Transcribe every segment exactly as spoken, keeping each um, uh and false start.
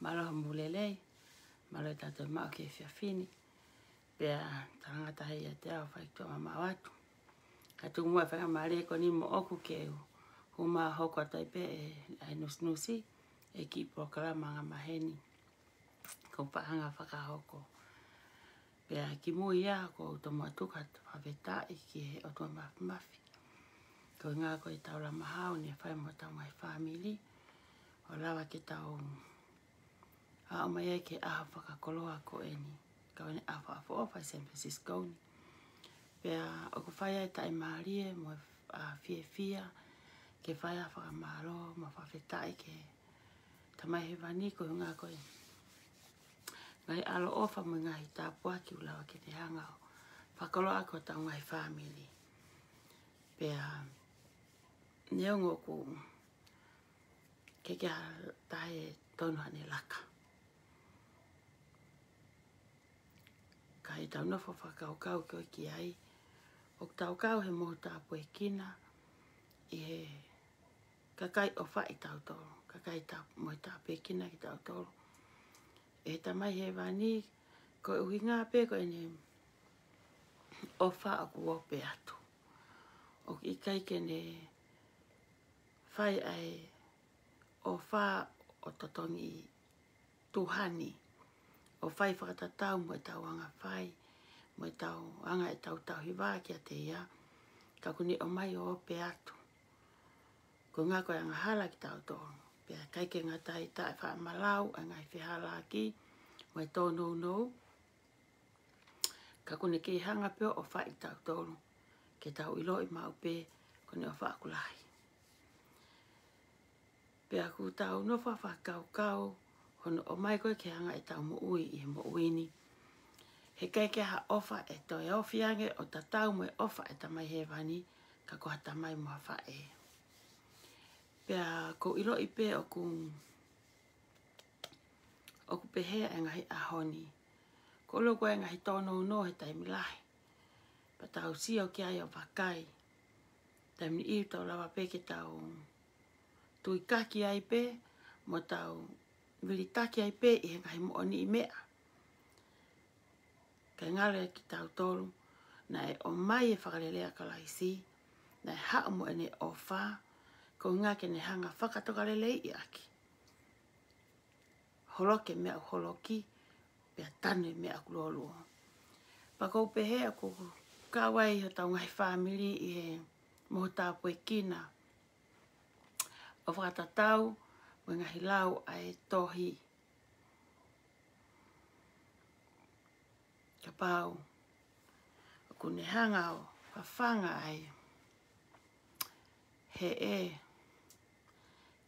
Mālō hoʻomou lelei, mālō ʻetau toe maʻu ki he efiafi ni. Pea talangataʻa ia te au fai tuʻa mamaʻo atu. Ka tuku muʻa e faingamālie ko eni moʻoku ke u hū mai ʻo hoko atu ai pē ʻa e nusinusi ʻi he kiʻi polokalama angamaheni ko e Paʻanga Fakahoko. Pea kimuʻa ia ʻoku ou tomuʻa tuku atu e fakafetaʻi ki he ʻOtua Mafimafi. Koeʻuhinga ko e tau lama hau ne fai mo hotau ngaahi fāmili, ʻo lava ke tau aʻu mai ai ki he ʻaho fakakoloa ko eni, ka ko eni ʻaho ʻofa ʻi San Francisco ni. Pea ʻoku fai ai e taʻimālie mo e, ʻa, fiefia ke fai ʻa e fakamālō mo e fakafetaʻi ki he Tamai Hēvani koeʻuhinga ko e ngaahi ʻaloʻofa mo e ngaahi tāpuaki ʻoku lava ke ne hanga ʻo fakakoloa ʻaki hotau ngaahi fāmili. Pea neongo ʻoku ʻikai ke ʻi ai ha taha ʻe tonu haʻane laka, ka ʻi heʻetau nofo fakakaukau ko ē ki ai, ʻoku tau kau he mohu tāpuekina ʻi he kakai ʻofaʻi kitautolu, kakai tā-, mohu tāpuekina kitautolu ʻe he Tamai Hēvani, koeʻuhinga pē ko ʻene ʻofa ʻoku ope atu. ʻOku ʻikai ke ne fai ʻa e ʻofa ʻo totongi tuʻa ni, ʻo fai fakatatau mo ʻetau anga fai, mo ʻetau anga ʻetau tauhi vā kiate ia, ka ʻoku ne ʻomai ʻo ope atu. Koeʻuhinga ko e angahala kitautolu, pea ʻikai ke ngata ai, taʻefaʻamalau ʻa e ngaahi fehālaaki mo e tōnounou, ka ʻoku ne kei hanga pē ʻo ʻofaʻi kitautolu, ke tau ʻiloʻi maʻu pē ko ʻene ʻofa ʻoku lahi. Pea ʻoku tau nofo fakakaukau hono ʻomai ko ē ki he anga ʻetau moʻui ʻi he moʻui ni. He ʻikai ke ʻi ai ha ʻofa ʻe toe ofi ange ʻo tatau mo e ʻofa ʻa e Tamai Hēvani, ka ko ha tamai mo ha faʻē. Pea ʻoku ou ʻiloʻi pē ʻoku, ʻoku pehē ʻa e ngaahi ʻaho ni. ʻOku ou ʻilo ko e ngaahi tōnounou he taimi lahi, pea tau sio ki ai ʻo vakai. Taimi niʻihi ʻoku tau lava pē ke tau tuikaki ai pē, mo tau vilitaki ai pē ʻi he ngaahi moʻoniʻi meʻa. Kae ngalo ia kiate kitautolu, naʻe ʻomai e fakalelei ʻa Kalaisi, naʻe haʻu mo ʻene ʻofa, koeʻuhinga ke ne hanga ʻo fakatokaleleiʻi ʻaki, holoki e meʻa ʻoku holoki, pea tanu e meʻa ʻoku lōloa. Pea ʻoku ou pehē ʻoku kau ai hotau ngaahi fāmili ʻi he mohu tāpuekina, ʻo fakatatau mo e ngaahi lau ʻa e tohi. Kapau ʻoku ne hanga ʻo fafanga ai, he ʻe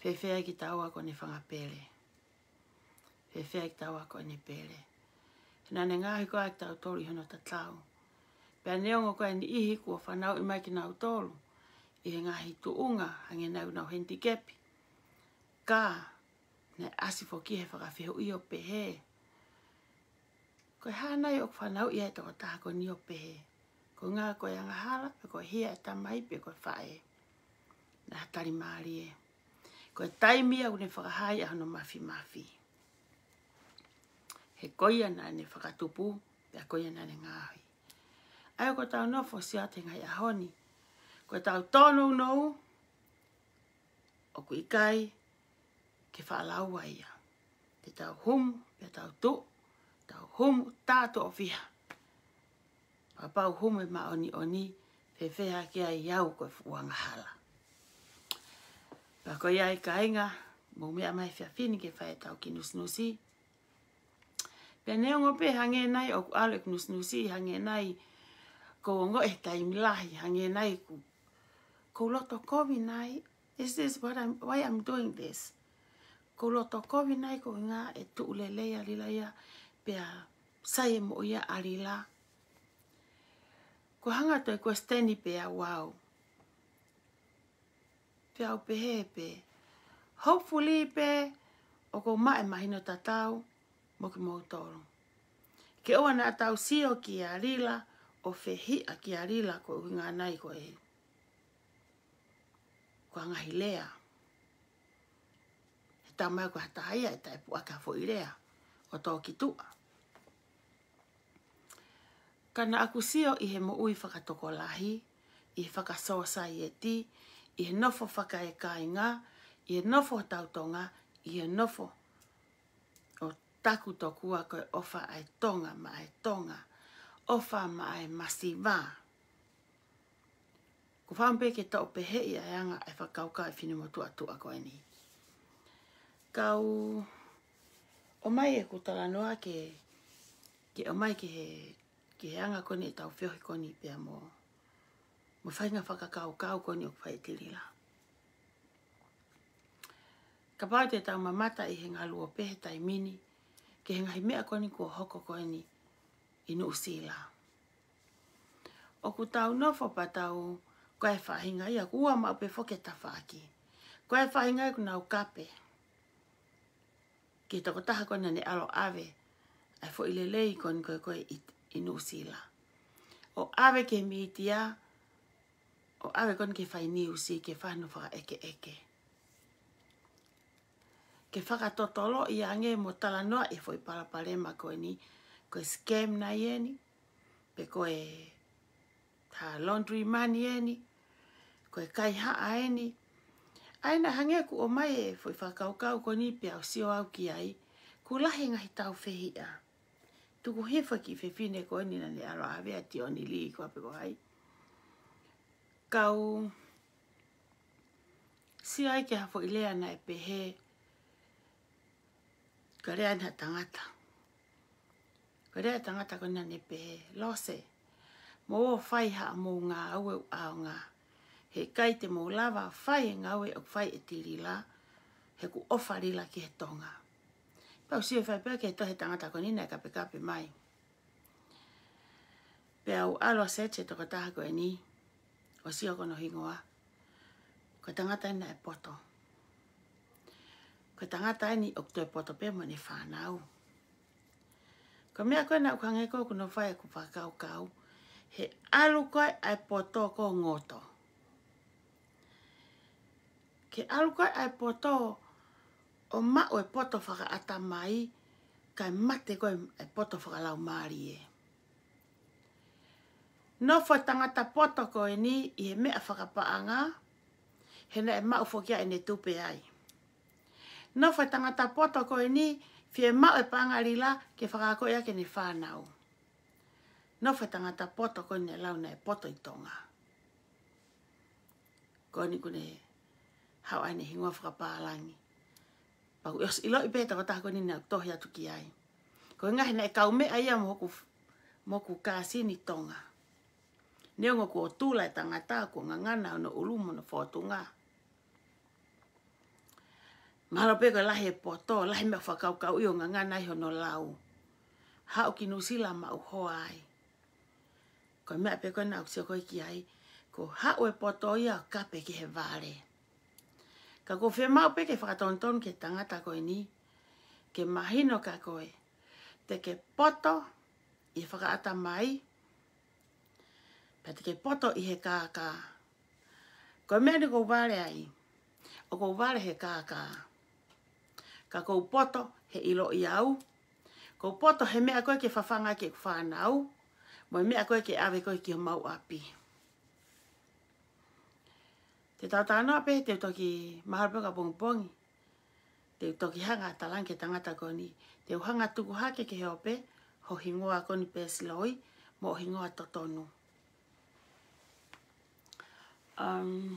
fēfē ai kitaua ko ʻene fanga pele? Fēfē ai kitaua ko ʻene pele? He naʻa ne ngaohi koā kitautolu ʻi hono tatau? Pea neongo ko e niʻihi kuo fanauʻi mai kinautolu ʻi he ngaahi tuʻunga hangē nai ʻenau henitikepi, ka naʻe ʻasi foki he fakafehuʻi ʻo pehē, ko e hā nai ʻoku fanauʻi ai e tokotaha ko eni ʻo pehē? Koeʻuhinga ko e angahala, pe ko e hia e tamai, pe ko e faʻē? Naʻe ʻi ai ha tali mālie. Ko e taimi ia ʻoku ne fakahā ai ʻa hono mafimafi. He ko ia naʻa ne fakatupu, pea ko ia naʻa ne ngaohi. ʻA ia ʻoku tau nofo ʻo sio atu he ngaahi ʻaho ni, ko ʻetau tōnounou, ʻoku ʻikai ke faʻa laua ia. Te tau humu, pea tau tuʻu, tau humu, tā tuʻo fiha. Kapau humu e māʻoniʻoni, fēfē hake ai au ko e fuʻu angahala? Pea ko ia ai kāinga, mou meʻa mai he efiafi ni ke fai ʻetau kiʻi nusinusi. Pea neongo pē hangē nai ʻoku ʻalu ʻeku nusinusi, hangē nai ʻoku ou ongoʻi he taimi lahi, hangē nai ʻoku, ʻoku ou loto kovi nai, is this what I'm, why I'm doing this? ʻOku ou loto kovi nai koeʻuhinga ʻe tuʻu lelei ʻa Lila ia, pea sai e moʻui ʻa Lila? ʻOku ou hanga ʻo toe kuesiteni pē au. Pea u pehē pē, hopefully pē ʻoku ou maʻu e mahino tatau mo kimoutolu. Ke ʻoua naʻa tau sio kia Lila ʻo fehiʻa kia Lila koeʻuhinga nai ko e, ko e ngaahi lea. He talamai ko e hā taha ia ʻe taʻepuʻaki ha foʻi lea ʻo tō ki tuʻa. Ka naʻá ku sio ʻi he moʻui fakatokolahi, ʻi he fakasōsaieti, ʻi he nofo fakaekāinga, ʻi he nofo hotau Tonga, ʻi he nofo ʻo taku tokua ko e ʻofa ʻa e Tonga maʻa e Tonga, ʻofa maʻa e masiva. ʻOku ou fakaʻamu pē ke toʻo pehē ʻa e anga ʻa e fakakaukau ʻa e finemotuʻa tuʻa ko eni. Kau ʻomai ʻeku talanoa ke, ke ʻomai ki he, ki he anga ko eni ʻetau feohi ko eni pea mo, mo e faʻahinga fakakaukau ko eni ʻoku fai ʻe Tilila. Kapau te tau mamata ʻi he ngaluope he taimi ni, ki he ngaahi meʻa ko eni kuo hoko ko eni ʻi Nuʻusila. ʻOku tau nofo pea tau, ko e faʻahinga ia, ʻoku ua maʻu pē foki e tafaʻaki. Ko e faʻahinga ia ʻoku nau kape ki he tokotaha ko eni naʻá ne ʻalu ʻo ʻave ʻa e foʻi lelei ko eni ko ē ko ē ʻi, ʻi Nuʻusila. ʻO ʻave ki he mītia, ʻo ʻave ko eni ke fai niusi, ke fai hono fakaʻekeʻeke. Ke fakatotoloʻi ange mo talanoaʻi e foʻi palopalema ko eni, ko e scam nai eni, pe ko e hā, laundry money eni, ko e kaihaʻa eni. ʻA ia naʻe hangē ʻoku ʻomai e foʻi fakakaukau ko eni pea u sio au ki ai, ʻoku lahi e ngaahi tāufehiʻa. Tuku hifo e kiʻi fefine ko eni naʻá ne ʻalu ʻo ʻave ʻa Tioni Lī ko ē pe ko hai. Kau sio ai ki ha foʻi lea naʻe pehē, ko e lea ʻa ha tangata. Ko e lea ʻa e tangata ko eni naʻá ne pehē, Lose, mou ō ʻo fai haʻamou ngāue ʻoku ʻaonga. He ʻikai te mou lava ʻo fai e ngāue ʻoku fai ʻe Tilila, he ʻoku ʻofa Lila ki he Tonga. Pea u sio fai pē ki he tohi ʻa e tangata ko eni naʻe kapekape mai. Pea u ʻalu ʻo search e tokotaha ko eni, ʻo sio ki hono hingoa. Ko e tangata eni naʻe poto. Ko e tangata eni ʻoku toe poto pē mo ʻene fānau. Ko e meʻa ko ē naʻá ku hangē ko ē ʻoku nofo ai ʻeku fakakaukau, he ʻalu ko ē ʻa e poto ko ngoto. Ke ʻalu ko ē ʻa e poto ʻo maʻu e poto fakaʻatamai, kae mate ko ē e poto fakalaumālie. Nofo e tangata poto ko eni ʻi he meʻa fakapaʻanga, he naʻe maʻu foki ia ʻene tupe ai. Nofo e tangata poto ko eni fiemaʻu e paʻanga Lila ke fakaakoʻi ʻaki ʻene fānau. Nofo e tangata poto ko eni naʻe lau naʻe poto ʻi Tonga. Ko eni ʻokú ne haʻu ai ʻene hingoa fakapālangi. Pea u ʻosi ʻiloʻi pē e tokotaha ko eni naʻá ku tohi atu ki ai. Ko e ngaahi naʻe kaumeʻa ia mo hoku, mo hoku kāsini Tonga. Neongo kuo tula e tangata, kuo ngangana hono ʻulu mo hono fōtunga. Mahalo pē ko e lahi e poto, lahi e meʻa fakakaukauʻi ʻo ngangana ai hono lau. Haʻu ki Nuʻusila maʻu hoa ai. Ko e meʻa pē ko ē naʻá ku sio ko ē ki ai, ko e haʻu e poto ia ʻo kape ki he vale. Ka ʻoku ou fiemaʻu pē ke fakatonutonu ki he tangata ko eni, ke mahino kia koe, te ke poto ʻi he fakaʻatamai, pea te ke poto ʻi he kākā. Ko e meʻa eni ʻoku ou vale ai, ʻoku ou vale he kākā. Ka ʻoku ou poto he ʻiloʻi au, ʻoku ou poto he meʻa ko ē ke fafanga ki heʻeku fānau, mo e meʻa ko ē ke ʻave ko ē ki homau ʻapi. Te tau talanoa pē, te u toki mahalo pē ka pongipongi. Te u toki hanga ʻo talaange ki he tangata ko eni. Te u hanga ʻo tuku hake ki he ope ho hingoa ko eni pēsiloi, mo ho hingoa totonu. Um,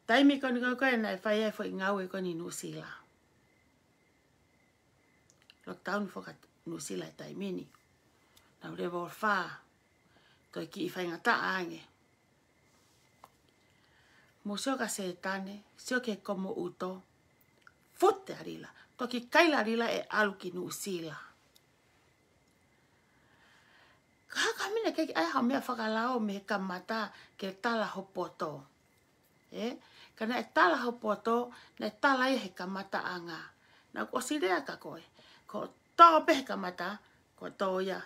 taimi ko eni ko ē naʻe fai ai e foʻi ngāue ko eni ʻi Nuʻusila. Lockdown foki ʻa Nuʻusila he taimi ni. Naʻa nau level four. Toe kiʻi faingataʻa ange. Mou sio kia Sētane, sio ki he komo ʻuto. Fute ʻa Lila. Toki kaila ʻa Lila ʻe ʻalu ki Nuʻusila. Ka haka mine ke ʻai ha meʻa fakalao mei he kamata ke tala ho poto. ʻE, ka naʻe tala ho poto, naʻe tala ia he kamataʻanga. Naʻá ku ʻosi lea kia koe. Ko e tō pē he kamata, ko e tō ia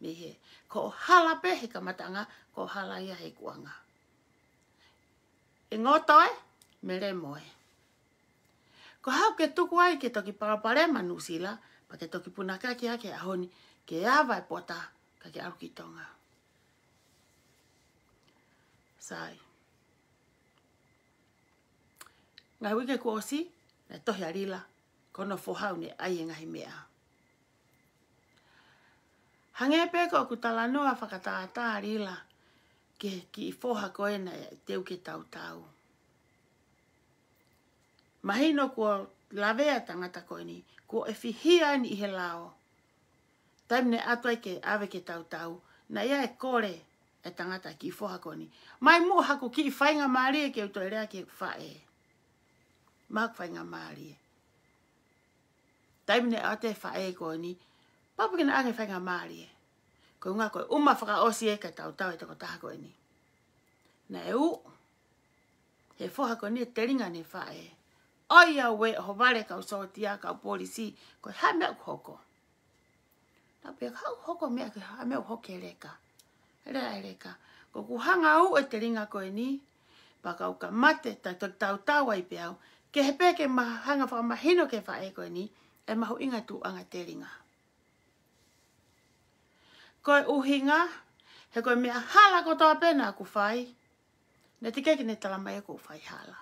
mei hē. Ko e hala pē he kamataʻanga, ko e hala ia he ikuʻanga. ʻE ngoto ē, Mele moe. Ko e hā ʻoku ke tuku ai ke toki palopalema Nuʻusila, pea ke toki punakaki ʻaki he ʻaho ni, ke ava e pota, ka ke ʻalu ki Tonga. Sai. Ngaahi uike kuo ʻosi, naʻe tohi ʻa Lila, ko hono foha ʻoku ne ʻai e ngaahi meʻa. Hangē pē ko ʻeku talanoa fakatātā Lila, ki he kiʻi foha ko ē naʻe teu ke tautau. Mahino kuo lavea e tangata ko eni, kuo ʻefihia eni ʻi he lao. Taimi naʻe ʻatu ai ke ʻave ke tautau, naʻe ʻi ai e kole e tangata kiʻi foha ko eni. Mai muʻa haku kiʻi faingamālie ke u toe lea ki heʻeku faʻē. Maʻaku faingamālie. Taimi naʻe ʻoatu e faʻē ko eni, pau pē ke na ʻange faingamālie. Ko e ʻuhinga ko e ʻuma fakaʻosi e ka tautau e tokotaha ko eni. Naʻe uʻu he foha ko eni e telinga ʻene faʻē. ʻOiauē, ʻohovale kau sōtia, kau polisi, ko e hā e meʻa ʻoku hoko. Naʻa pē kau hoko meʻa ke hā e meʻa ʻoku hoko e leka. Lea e leka. Ko ʻeku hanga ʻo uʻu e telinga ko eni, pea kau ka mate, ta toki tautau ai pē au. Kehe pē ke ma hanga fakamahino ki he faʻē ko eni, e mahuʻinga e tuʻunga telinga. Ko e ʻuhinga, he ko e meʻa hala kotoa pē naʻa ku fai, naʻe teʻeki ke ne tala mai ʻoku ou fai hala.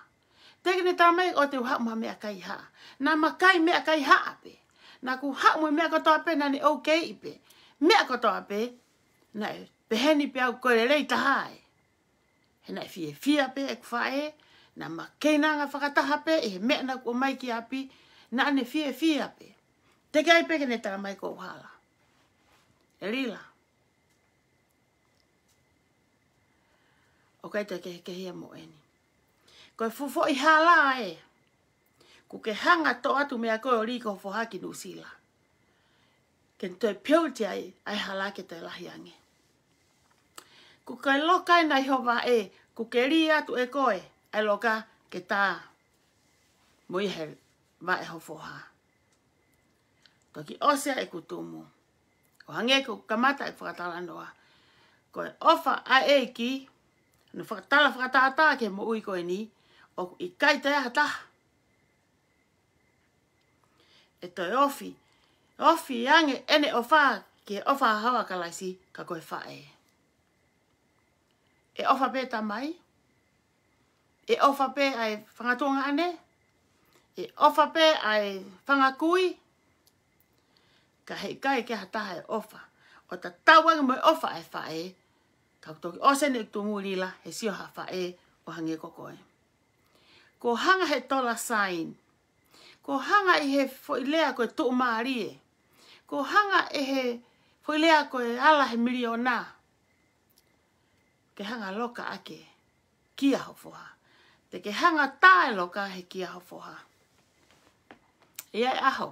Teʻeki ke ne tala mai ʻoku te u haʻu mo ha meʻa kaihaʻa. Naʻa ma kai meʻa kaihaʻa pē. Naʻa ku haʻu mo e meʻa kotoa pē naʻa ne ʻoukei pē. Meʻa kotoa pē, naʻe pehē ni pē au ko e lelei taha ē. He naʻe fiefia pē ʻeku faʻē, naʻa ma keinanga fakataha pē ʻi he meʻa naʻa ku ʻomai ki ʻapi, naʻa ne fiefia pē. Teʻeki ai pē ke ne tala mai ʻoku ou hala. ʻE Lila. ʻOku ʻikai te ke kehe ia mo eni. Ko e fuʻu foʻi hala ē. Kuo ke hanga toʻo atu meʻa ko ē ʻo lī ki ho foha ki Nuʻusila. Ke toe peuti ai, ʻa e hala ke toe lahi ange. Kuo ke loka ʻi ho vaʻe, kuo ke lī atu ʻe koe, ʻa e loka ke tā. Mo ia he vaʻe ho foha. Toki ʻosi ʻeku tumu. ʻO hangē ko e kamata e fakatalanoa. Ko e ʻofa ʻa e ʻEiki, naʻe fakatala fakatātā ki he moʻui ko eni, ʻoku ʻikai toe ʻi ai ha taha ʻe toe ofi. Ofi ange ʻene ʻofa ki he ʻofa ʻa Kalaisi ka ko e faʻē. ʻE ʻofa pē tamai, ʻe ʻofa pē ʻa e fanga tuongaʻane, ʻe ʻofa pē ʻa e fanga kui, ka heʻikai ke ha taha ʻe ʻofa. ʻO tatau ange mo e ʻofa ʻa e faʻē, ka toki ʻosi ʻene tumu Lila, he sio ha faʻē ʻo hangē ko koe. Kuo hanga he tola saini. Kuo hanga ʻi he foʻi lea ko e tuʻumālie. Kuo hanga ʻi he foʻi lea ko e ala he miliona. Ke hanga loka ʻaki e kia ho foha. Te ke hanga tā e loka he kia ho foha. ʻI ai e ʻaho.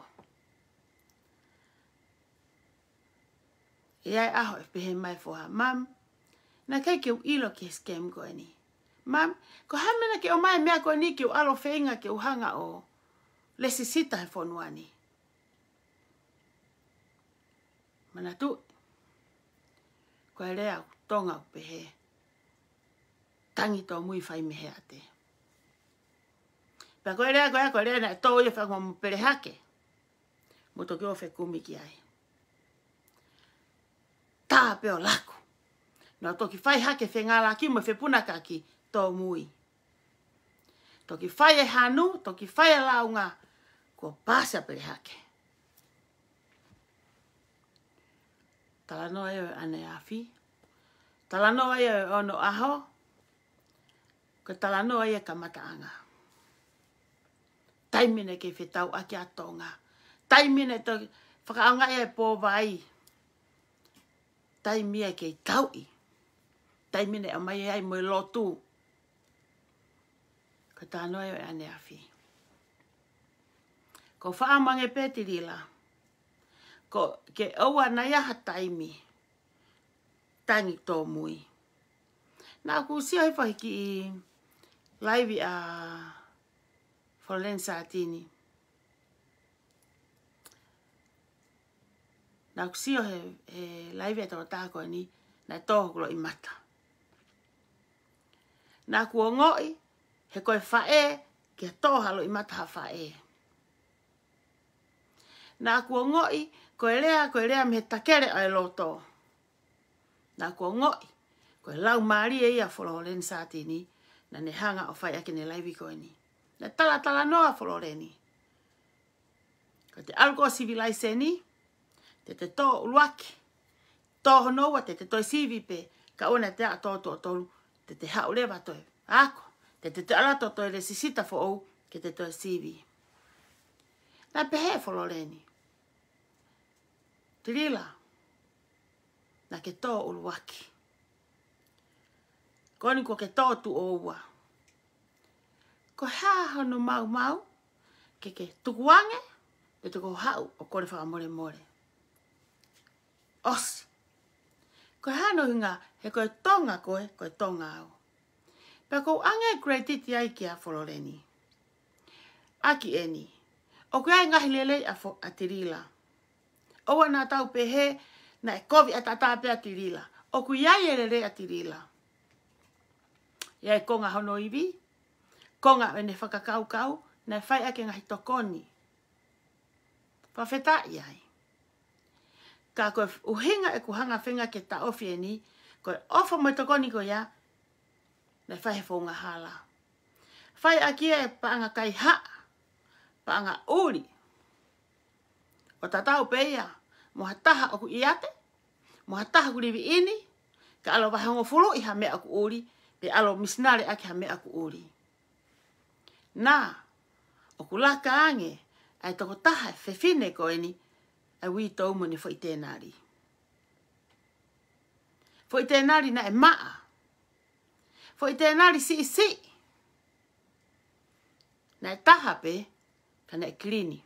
ʻI ai e ʻaho ʻe pehē mai e foha, Mum, naʻe ʻikai ke u ʻilo ki he scam ko eni. Mum, ko e hā e meʻa naʻa ke ʻomai e meʻa ko eni ke u ʻalu ʻo feinga ke u hanga ʻo lēsisita he fonua ni. Manatuʻi, ko e lea ʻo Tonga ʻoku pehē, tangi tōmui fai meheate. Pea ko e lea ko ē, ko e lea naʻe tō ia fai mo pele hake. Mo toki ō fekumi ki ai. Tā pē ʻo laku. Naʻa toki fai hake fengalaki mo fepunakaki tōmui. Toki fai e hanu, toki fai e lāunga, kuo pāsi ʻa pele hake. Talanoa ia ʻo e ʻaneafi. Talanoa ia ʻo e onoʻaho. Ko e talanoa ia e kamataʻanga. Taimi naʻe kei fetauʻaki ʻa Tonga. Taimi naʻe toe fakaʻaongaʻi ai e pōvai. Taimi ia kei tauʻi. Taimi naʻe ʻomai ai mo e lotu. Ko e talanoa ia ʻo e ʻaneafi. Ko e faʻa mange pē Tilila. Ko ke ʻoua naʻa ʻi ai ha taimi tangi tōmui. Naʻa ku sio he foʻi kiʻi laivi ʻa Florence Satini. Naʻa ku sio he, he laivi ʻa e tokotaha ko eni, naʻe tō hoku loʻimata. Naʻa ku ongoʻi, He ko e faʻē, ke tō ha loʻimata ha faʻē. Naʻá ku ongoʻi, ko e lea, ko e lea mei he takele ʻa e loto. Naʻá ku ongoʻi, ko e laumālie ia ʻo Fololeni Sātini, naʻá ne hanga ʻo fai ʻaki ʻene laivi ko eni. Naʻe talatalanoa ʻa Fololeni. Ko ʻete ʻalu ko ē ʻo sivi laiseni, te te tō ʻuluaki. Tō hono ua te te toe sivi pē, kae ʻoua naʻa te aʻu ʻo tō tuʻo tolu, te te haʻu leva ʻo toe ako, te te toe ʻalu atu ʻo toe lēsisita foʻou, ke te toe sivi. Naʻe pehē ʻe Fololeni. Tilila, naʻá ke tō ʻuluaki. Ko eni kuó ke tō tuʻo ua. Ko e hā hono maumau, ke ke tukuange, pe te ke haʻu ʻo kole fakamolemole. ʻOsi. Ko e hā hono ʻuhinga, he ko e Tonga koe, ko e Tonga au. Pea ʻoku ou ʻoange credit ai kia Fololeni. ʻAki eni. ʻOku ʻi ai e ngaahi lelei ʻa Fo-, ʻa Tilila. ʻOua naʻa tau pehē, naʻe kovi ʻataʻatā pē ʻa Tilila. ʻOku ʻi ai e lelei ʻa Tilila. ʻI ai e konga hono ivi, konga ʻene fakakaukau, naʻe fai ʻaki e ngaahi tokoni. Fakafetaʻi ai. Ka ko e ʻuhinga ʻeku hanga ʻo feinga ke taʻofi eni, ko e ʻofa mo e tokoni ko ia, naʻe fai he founga hala. Fai ʻaki e paʻanga kaihaʻa, paʻanga ʻuli. ʻO tatau pē ia, mo ha taha ʻoku ʻiate, mo ha taha ʻoku livi ʻeni, ka ʻalu ʻo vahehongofuluʻi ha meʻa ʻoku ʻuli, pe ʻalu ʻo misinale ʻaki ha meʻa ʻoku ʻuli. Naʻá ku laka ange, ʻa e tokotaha e fefine ko eni, ʻa e uitou mo ʻene foʻi tēnali. Foʻi tēnali naʻe maʻa. Foʻi tēnali siʻisiʻi. Naʻe taha pē, ka naʻe kilini.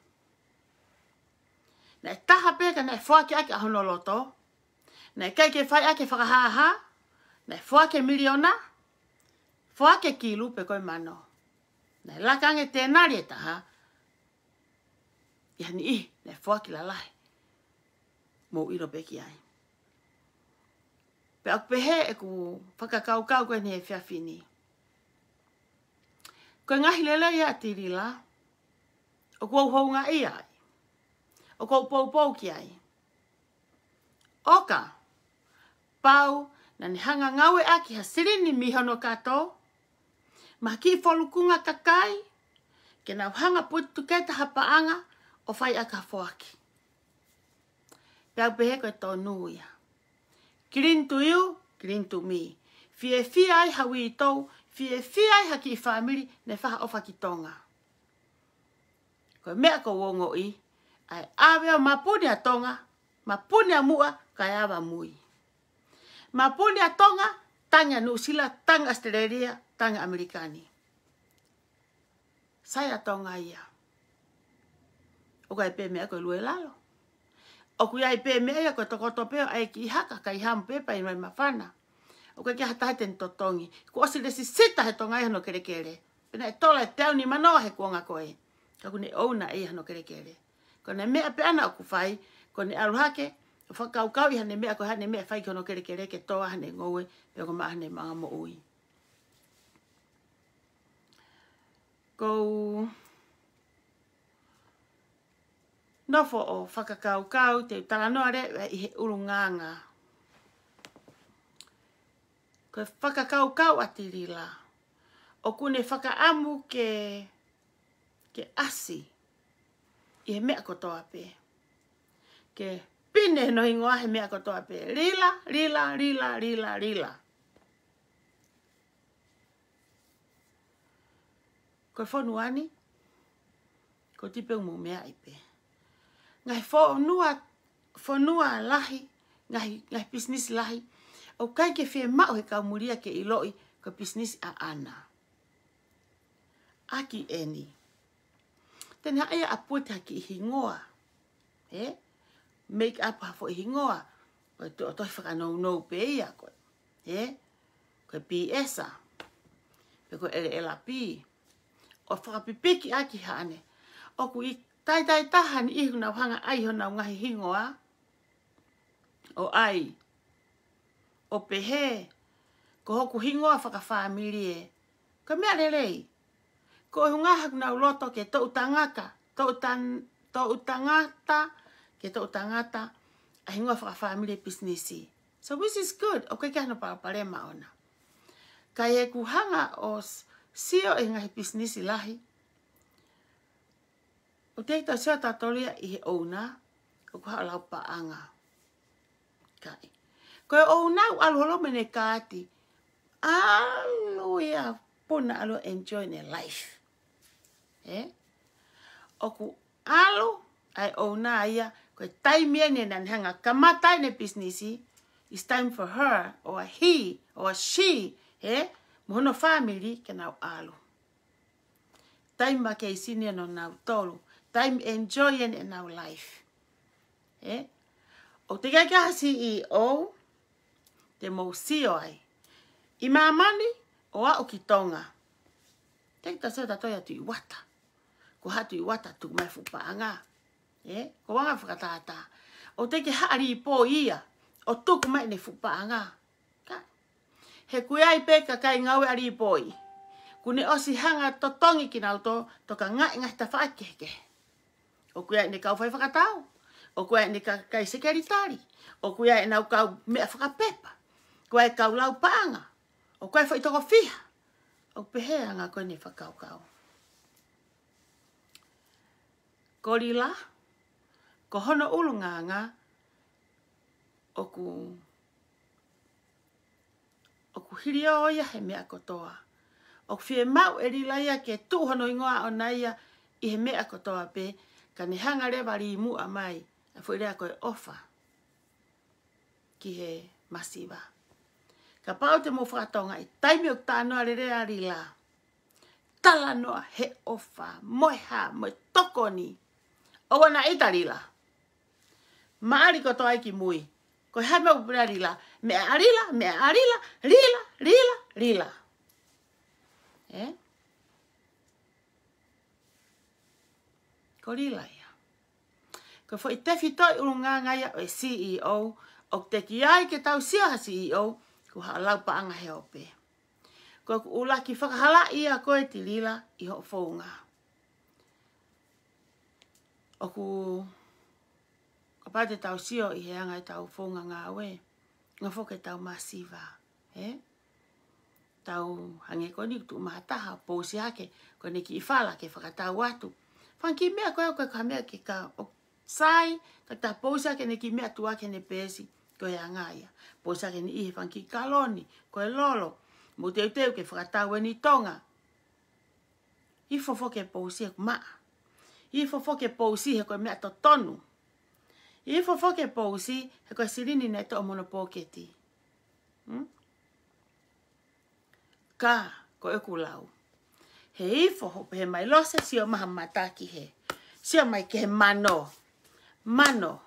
Naʻe taha pē, ka naʻe foaki ʻaki ʻa hono loto. Naʻe ʻikai ke fai ʻaki e fakahāhā. Naʻe foaki e miliona. Foaki e kilu pe ko e mano. Naʻe laka ange tēnali ʻe taha. ʻI ha niʻihi, naʻe foaki lalahi. Mou ʻilo pē ki ai. Pea ʻoku pehē ʻeku fakakaukau ko eni he efiafi ni. Ko e ngaahi lelei ʻa Tilila, ʻoku ou houngaʻia ai. ʻOku ou poupou ki ai. ʻOka, pau, naʻá ne hanga ʻo ngāueʻaki ha silini mei hono kato, mo ha kiʻi folukunga kakai, ke nau hanga ʻo putuketa ha paʻanga ʻo fai ʻaki ha foaki. Pea u pehē ko e tonu ia. Killing to you, killing to me. Fiefia ai ha uitou, fiefia ai ha kiʻi fāmili, ne fai ha ʻofa ki Tonga. Ko e meʻa ʻoku ou ongoʻi, ʻa e ʻave ʻo mapuni ʻa Tonga, mapuni ʻa muʻa, kae ava mui. Mapuni ʻa Tonga, tangi ʻa Nuʻusila, tangi ʻa ʻAositelēlia, tangi ʻa ʻAmelika ni. Sai ʻa Tonga ia. ʻOku ʻi ai pē meʻa ko e lue lalo. ʻOku ʻi ai pē meʻa ia ko e tokoto pē ʻo ʻai e kiʻi haka, kai hamu pē pea ʻi ai e māfana. ʻOku ʻikai ke ʻi ai ha taha te ne totongi. Kuo ʻosi lēsisita he Tonga ia hono kelekele. Pea naʻe tola e teau ni manoa he kuonga ko ē. Ka ʻoku ne ʻouna ʻe ia hono kelekele. Ko ʻene meʻa pē ʻana ʻoku fai, ko ʻene ʻalu hake, ʻo fakakaukauʻi haʻane meʻa ko haʻane meʻa fai ki hono kelekele ke tō ai haʻane ngoue, pe ko e maʻa haʻane maʻuʻanga moʻui. ʻOku ou nofo ʻo fakakaukau, te u talanoa leva ʻi he ʻulungaanga. Ko e fakakaukau ʻa Tilila. ʻOku ne fakaʻamu ke, ke ʻasi. ʻI he meʻa kotoa pē. Ke pine hono hingoa he meʻa kotoa pē. Lila, lila, lila, lila, lila. Ko e fonua ni, ko e tipeu mo meʻa ʻi pē. Ngaahi fonua, fonua lahi, ngaahi, ngaahi pisinisi lahi. ʻOku ʻikai ke fiemaʻu he kau muli ia ke ʻiloʻi, ko e pisinisi ʻaʻana. ʻAki eni. Te ne haʻu ia ʻo put ha kiʻi hingoa. Ē? Make up ha foʻi hingoa. Ko e to-, tohi fakanounou pē ia ko ē. Ē? Ko e P S a. Pe ko e L L P. ʻO fakapipiki ʻaki haʻane. ʻOku ʻi ai e taha ni ʻoku nau hanga ʻai honau ngaahi hingoa. ʻO ʻai. ʻO pehē. Ko hoku hingoa fakafāmili ē. Ko e meʻa lelei. ko e ʻuhinga haʻaku nau loto ke toʻu tangata, toʻu tan-, toʻu tangata, ke toʻu tangata ʻa e hingoa fakafāmili pisinisi. So which is good, ʻoku ʻikai ke ʻi ai hano palopalema ʻona. Ka ʻi heʻeku hanga ʻo s-, sio ʻi he ngaahi pisinisi lahi, ʻoku teʻeki tau sio tautolu ia ʻi he ʻouna, ʻoku haʻu ʻo lau paʻanga. Kai. Ko e ʻouna ʻoku ʻalu holo mo ʻene kaati. ʻAlu ia puna ʻalu enjoy ʻene life. Ē? ʻOku ʻalu ʻa e ʻouna ia, ko e taimi eni naʻa ne hanga kamata ai ʻene pisinisi, it's time for her or he or she, ē? Mo hono fāmili ke nau ʻalu. Taimi vacation ʻo nautolu. Taimi enjoy ʻenau life. Ē? ʻOku teʻeki ai ke ʻi ai ha C E O te mou sio ai ʻi māmani ʻo aʻu ki Tonga. Teʻeki tau sio tautolu ia Tuʻi Uata. Ko haʻa Tuʻi Uata tuku mai fuʻu paʻanga. Ē? Ko e anga fakatātā. ʻOku teʻeki ke haʻa Līpoi ia ʻo tuku mai ʻene fuʻu paʻanga. Ka. He ʻoku ʻi ai pē kakai ngāue ʻa Līpoi. Kuo ne ʻosi hanga totongi kinautolu, tokangaʻi ngaahi tafaʻaki kehekehe. ʻOku ʻi ai ʻene kau fai fakatau. ʻOku ʻi ai ʻene kakai sekelitali. ʻOku ʻi ai ʻenau kau meʻa fakapepa. ʻOku ʻi ai kau lau paʻanga. ʻOku ʻi ai foʻi toko fiha. ʻOku pehē anga ko ʻene fakakaukau. Ko Lila, ko hono ʻulungaanga, ʻoku, ʻoku hilio ia he meʻa kotoa. ʻOku fiemaʻu ʻe Lila ia ke tuʻu hono hingoa ʻona ia ʻi he meʻa kotoa pē, ka ne hanga leva ʻo limuʻa mai ʻa e foʻi lea ko e ʻofa ki he masiva. Kapau te mou fakatokangaʻi, taimi ʻoku talanoa lelei ai ʻa Lila, talanoa he ʻofa, mo e hā, mo e tokoni. ʻOua naʻa ʻita Lila. Maʻali kotoa ai ki mui. Ko e hā e meʻa ʻoku pehē ai Lila? Meʻa ʻa Lila, meʻa ʻa Lila, Lila, Lila, Lila. Ē? Ko Lila ia. Ko e foʻi tefitoʻi ʻulungaanga ia ʻo e C E O, ʻoku teʻeki ai ke tau sio ha C E O, ko haʻa lau paʻanga he ope. Ko ʻeku ʻuluaki fakahalaʻi ia ko e Lila ʻi hoʻo founga. ʻOku, kapau te tau sio ʻi he anga ʻetau founga ngāue, ngofo ke tau masiva, ē? Tau hangē ko eni tuʻu maʻa ha taha, pousi hake, ko ʻene kiʻi fala ke fakatau atu. Fanga kiʻi meʻa ko ē, ko e ka meʻa ke ka ʻo sai, ka ta pousi hake ʻene kiʻi meʻa tuʻu hake ʻene peesi, ko e anga ia. Pousi hake ʻene ʻi he fanga kiʻi kaloni, ko e lolo. Mou teuteu ke fakatau eni Tonga. ʻIo fofo ke pousi he ʻoku maʻa. ʻIo fofo ke pousi he ko e meʻa totonu. ʻIo fofo ke pousi he ko e silini naʻe toʻo mei hono pōketi. Hmm? Ka, ko ʻeku lau. He ʻi fofo pē he mai Lose, sio mai ha mata ki he. Sio mai ki he mano. Mano.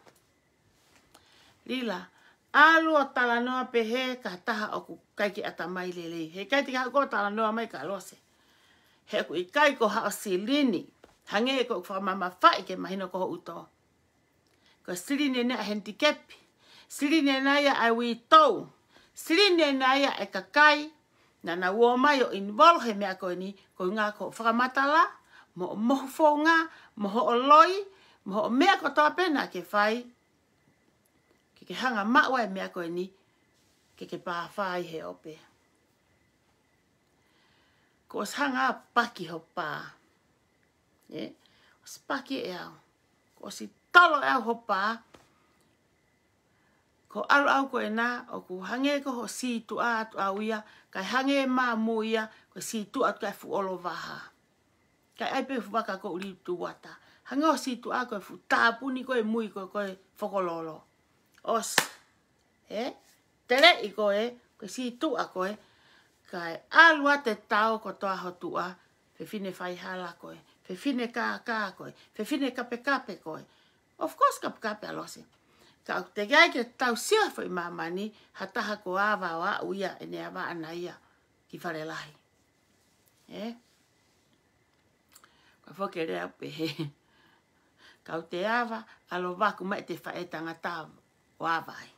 Lila, ʻalu ʻo talanoa pehē ki ha taha ʻoku ʻikai ke ʻatamai lelei. He ʻikai te ke haʻu koe ʻo talanoa mai kia Lose. He ʻoku ʻikai ko haʻo silini. Hangē ko ʻeku fakamamafaʻi ke mahino ko hoʻo uto. Ko e silini ena ʻa e henitikepi. Silini ena ia ʻa e uitou. Silini ena ia ʻa e kakai naʻa nau ō mai ʻo involve he meʻa ko eni, ko e ʻuhinga ko hoʻo fakamatala, mo hoʻo mohu founga, mo hoʻo loi, mo hoʻo meʻa kotoa pē naʻa ke fai, ke ke hanga maʻu ai e meʻa ko eni, ke ke pāfā ai he ope. Kuo ʻosi hanga ʻo paki ho pā. Ē? ʻOsi paki ʻe au. Kuo ʻosi tolo ʻe au ho pā. Ko e ʻalu ʻau ko ena, ʻoku hangē ko hoʻo sītuʻa atu ʻau ia, kae hangē māmū ia, ko e sītuʻa atu ki he fuʻu ʻolo vaha. Kae ʻai pē fuʻu vaka ko ʻuli tuʻu ata. Hangē hoʻo sītuʻa ko e fuʻu tāpuni ko e mui ko e, ko e fokololo. ʻOsi. Ē? Teleʻi koe, ko e sītuʻa koe, kae ʻalu atu e tao kotoa ho tuʻa, fefine faihala koe, fefine kākā koe, fefine kapekape koe. Of course, kapekape ʻa Lose. Ka ʻoku teʻeki ai ke tau sio he foʻi māmani, ha taha kuo ava ʻo aʻu ia ʻene ava ʻana ia ki fale lahi. Ē? Ka foki e lea pehē. Kau te ava, ʻalu ʻo vaku mai ʻete faʻē tangata ʻo ava ai.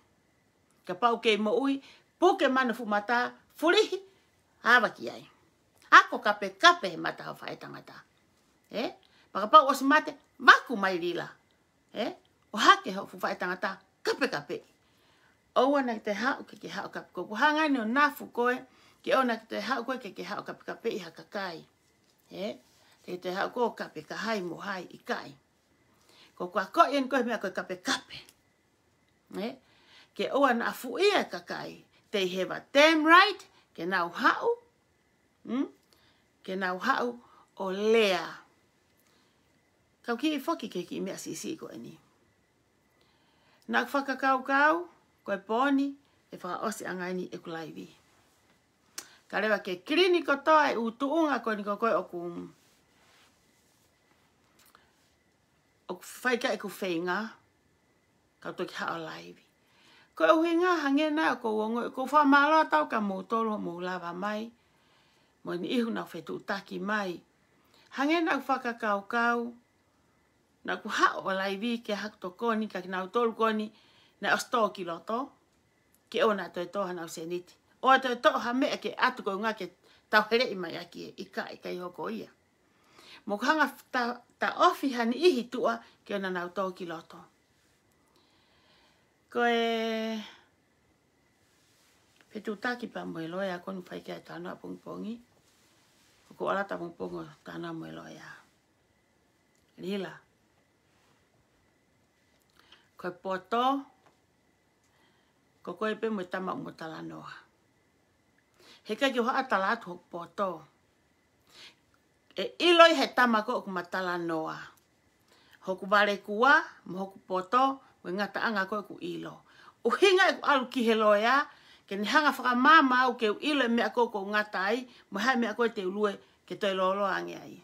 Kapau kei moʻui, puke mano fuʻu mata, fulihi, ava ki ai. Ako kapekape he mata ho faʻētangata. Ē? Pea kapau ʻosi mate, vaku mai Lila. Ē? ʻO hake ho fuʻu faʻētangata kapekapeʻi. ʻOua naʻa ke toe haʻu ke ke haʻu kape. Ko ʻeku hanga ʻeni ʻo nafu koe, ke ʻoua naʻa ke toe haʻu koe ke ke haʻu kapekapeʻi ha kakai. Ē? Te ke toe haʻu koe ʻo kape kia hai mo hai, ʻikai. Ko ʻeku akoʻi ʻeni koe he meʻa ko e kapekape. Ē? Ke ʻoua naʻa fuʻia e kakai. They have a damn right ke nau haʻu. Hmm? Ke nau haʻu ʻo lea. Kau kiʻi foki ki he kiʻi meʻa siʻisiʻi ko ʻeni. Naʻa ku fakakaukau, ko e pō ni, ʻe fakaʻosi ange ʻeni ʻeku laivi. Ka leva ke kilini kotoa e ʻū tuʻunga ko ʻeni ko ē ʻoku, ʻoku fai ki ai ʻeku feinga, kau toki haʻu ʻo laivi. Ko e ʻuhinga hangē naʻa ʻoku ou ongoʻi, ʻoku ou fakamālō atu kia moutolu hoʻomou lava mai, mo e niʻihi naʻa nau fetuʻutaki mai. Hangē naʻa ku fakakaukau, naʻa ku haʻu ʻo laivi ke haku tokoni kia kinautolu ko ʻeni naʻe ʻosi tō ki loto, ke ʻoua naʻa toe tō hanau sēniti. ʻOua toe tō ha meʻa ke ʻatu ko e ʻuhinga ke tauheleʻi mai ʻaki e ʻikai, ʻikai hoko ia. Mo ka hanga ta, taʻofi ha niʻihi tuʻa ke ʻoua naʻa nau tō ki loto. Ko e fetuʻutaki pea mo e loea ko ʻeni fai ki ai e talanoa ʻapongipongi. ʻOku ou ʻalu atu ʻapongipongi ʻo talanoa mo e loea. Lila. Ko e poto, ko koe pē mo e tama ʻoku mo talanoa. Heʻikai ke u haʻu ʻo tala atu hoku poto. ʻE ʻiloʻi he tama ko ē ʻoku ma talanoa. Hoku valekua, mo hoku poto, mo e ngataʻanga ko ē ʻoku ʻilo. ʻUhinga ʻeku ʻalu ki he loea, ke ne hanga ʻo fakamaama au ke u ʻilo e meʻa ko ē ʻoku ou ngata ai, mo e hā e meʻa ko ē te u lue ke toe lōloa ange ai.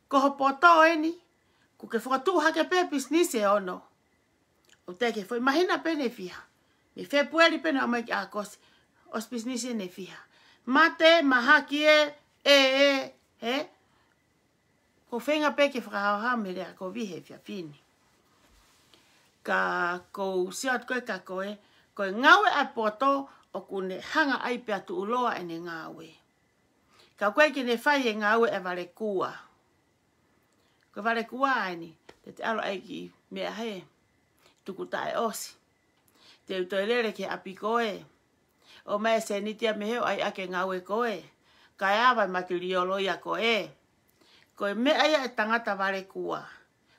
Ko ho poto ʻeni, kuo ke fokotuʻu hake pē pisinisi ʻe ono. ʻOku teʻeki ke foʻi māhina pē ʻeni ʻe fiha. Mei Fēpueli pē ʻeni ʻo aʻu mai ki ʻAokosi, ʻosi pisinisi ʻeni ʻe fiha. Mate, mahaki ē, ē, ē, ē. Ko e feinga pē ke fakahaohaoa mei he lea kovi he efiafi ni. Ka ʻoku ou sio atu ko ē kia koe, ko e ngāue ʻa e poto ʻoku ne hanga ai pē ʻo tuʻuloa ʻene ngāue. Ka ʻoku ʻikai ke ne fai e ngāue ʻa e valekua. Ko e valekua ʻeni, te te ʻalu ai ki meʻa he tuku taʻeʻosi. Te u toe lele ki he ʻapi ko ē. ʻOmai e sēniti ia mei hē ʻo ʻai ʻaki e ngāue ko ē. Kae ava e matiliolo ia ko ē. Ko e meʻa ia ʻa e tangata valekua.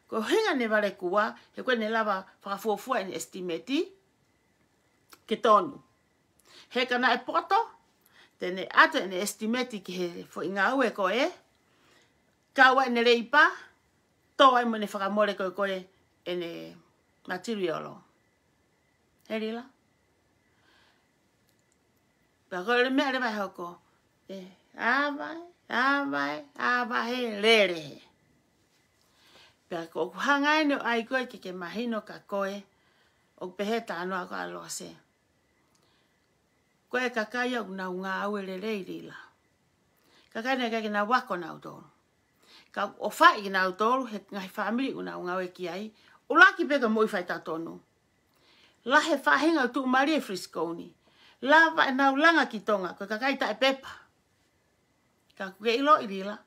Ko e ʻuhinga ʻene valekua, he ʻoku ʻikai ke ne lava fakafuofua ʻene estimate ke tonu. He ka naʻe poto, te ne ʻatu ʻene estimate ki he foʻi ngāue ko ē, kau ai ʻene leipa, tō ai mo ʻene fakamole ko ē ko ē ʻene matiliolo. He Lila? Pea ko e meʻa leva ʻe hoko. ʻE, ava ē, ava ē, ava he lele. Pea ko ʻeku hanga ʻeni ʻo ʻai ko ē ke ke mahino kia koe, ʻoku pehē e talanoa ko ē ʻa Lose. Ko e kakai ia ʻoku nau ngāue lelei Lila. Kakai naʻe ʻikai ke nau ako nautolu. Ka ʻoku ʻofaʻi kinautolu he ngaahi fāmili ʻoku nau ngāue ki ai, ʻuluaki pē ko e moʻui faitotonu. Lahi e faʻahinga ʻoku tuʻumālie ʻi Frisco ni. Lava ʻenau langa ki Tonga, ko e kakai taʻepepa. Ka ʻoku ke ʻiloʻi Lila,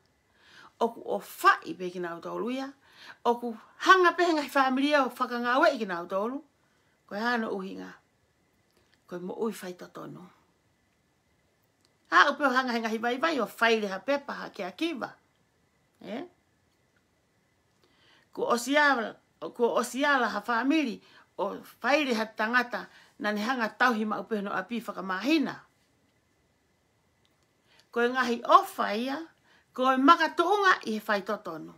ʻoku ʻofaʻi pē kinautolu ia, ʻoku hanga pē he ngaahi fāmili ia ʻo fakangāueʻi kinautolu, ko e hā hono ʻuhinga? Ko e moʻui faitotonu. Aʻu pē ʻo hanga he ngaahi vaivai ʻo faile ha pepa, ha caregiver. Ē? Kuo ʻosi ala, kuo ʻosi ala ha fāmili ʻo faile ha tangata naʻa ne hanga ʻo tauhi maʻu pē hono ʻapi fakamāhina. Ko e ngaahi ʻofa ia, ko e makatuʻunga ʻi he faitotonu.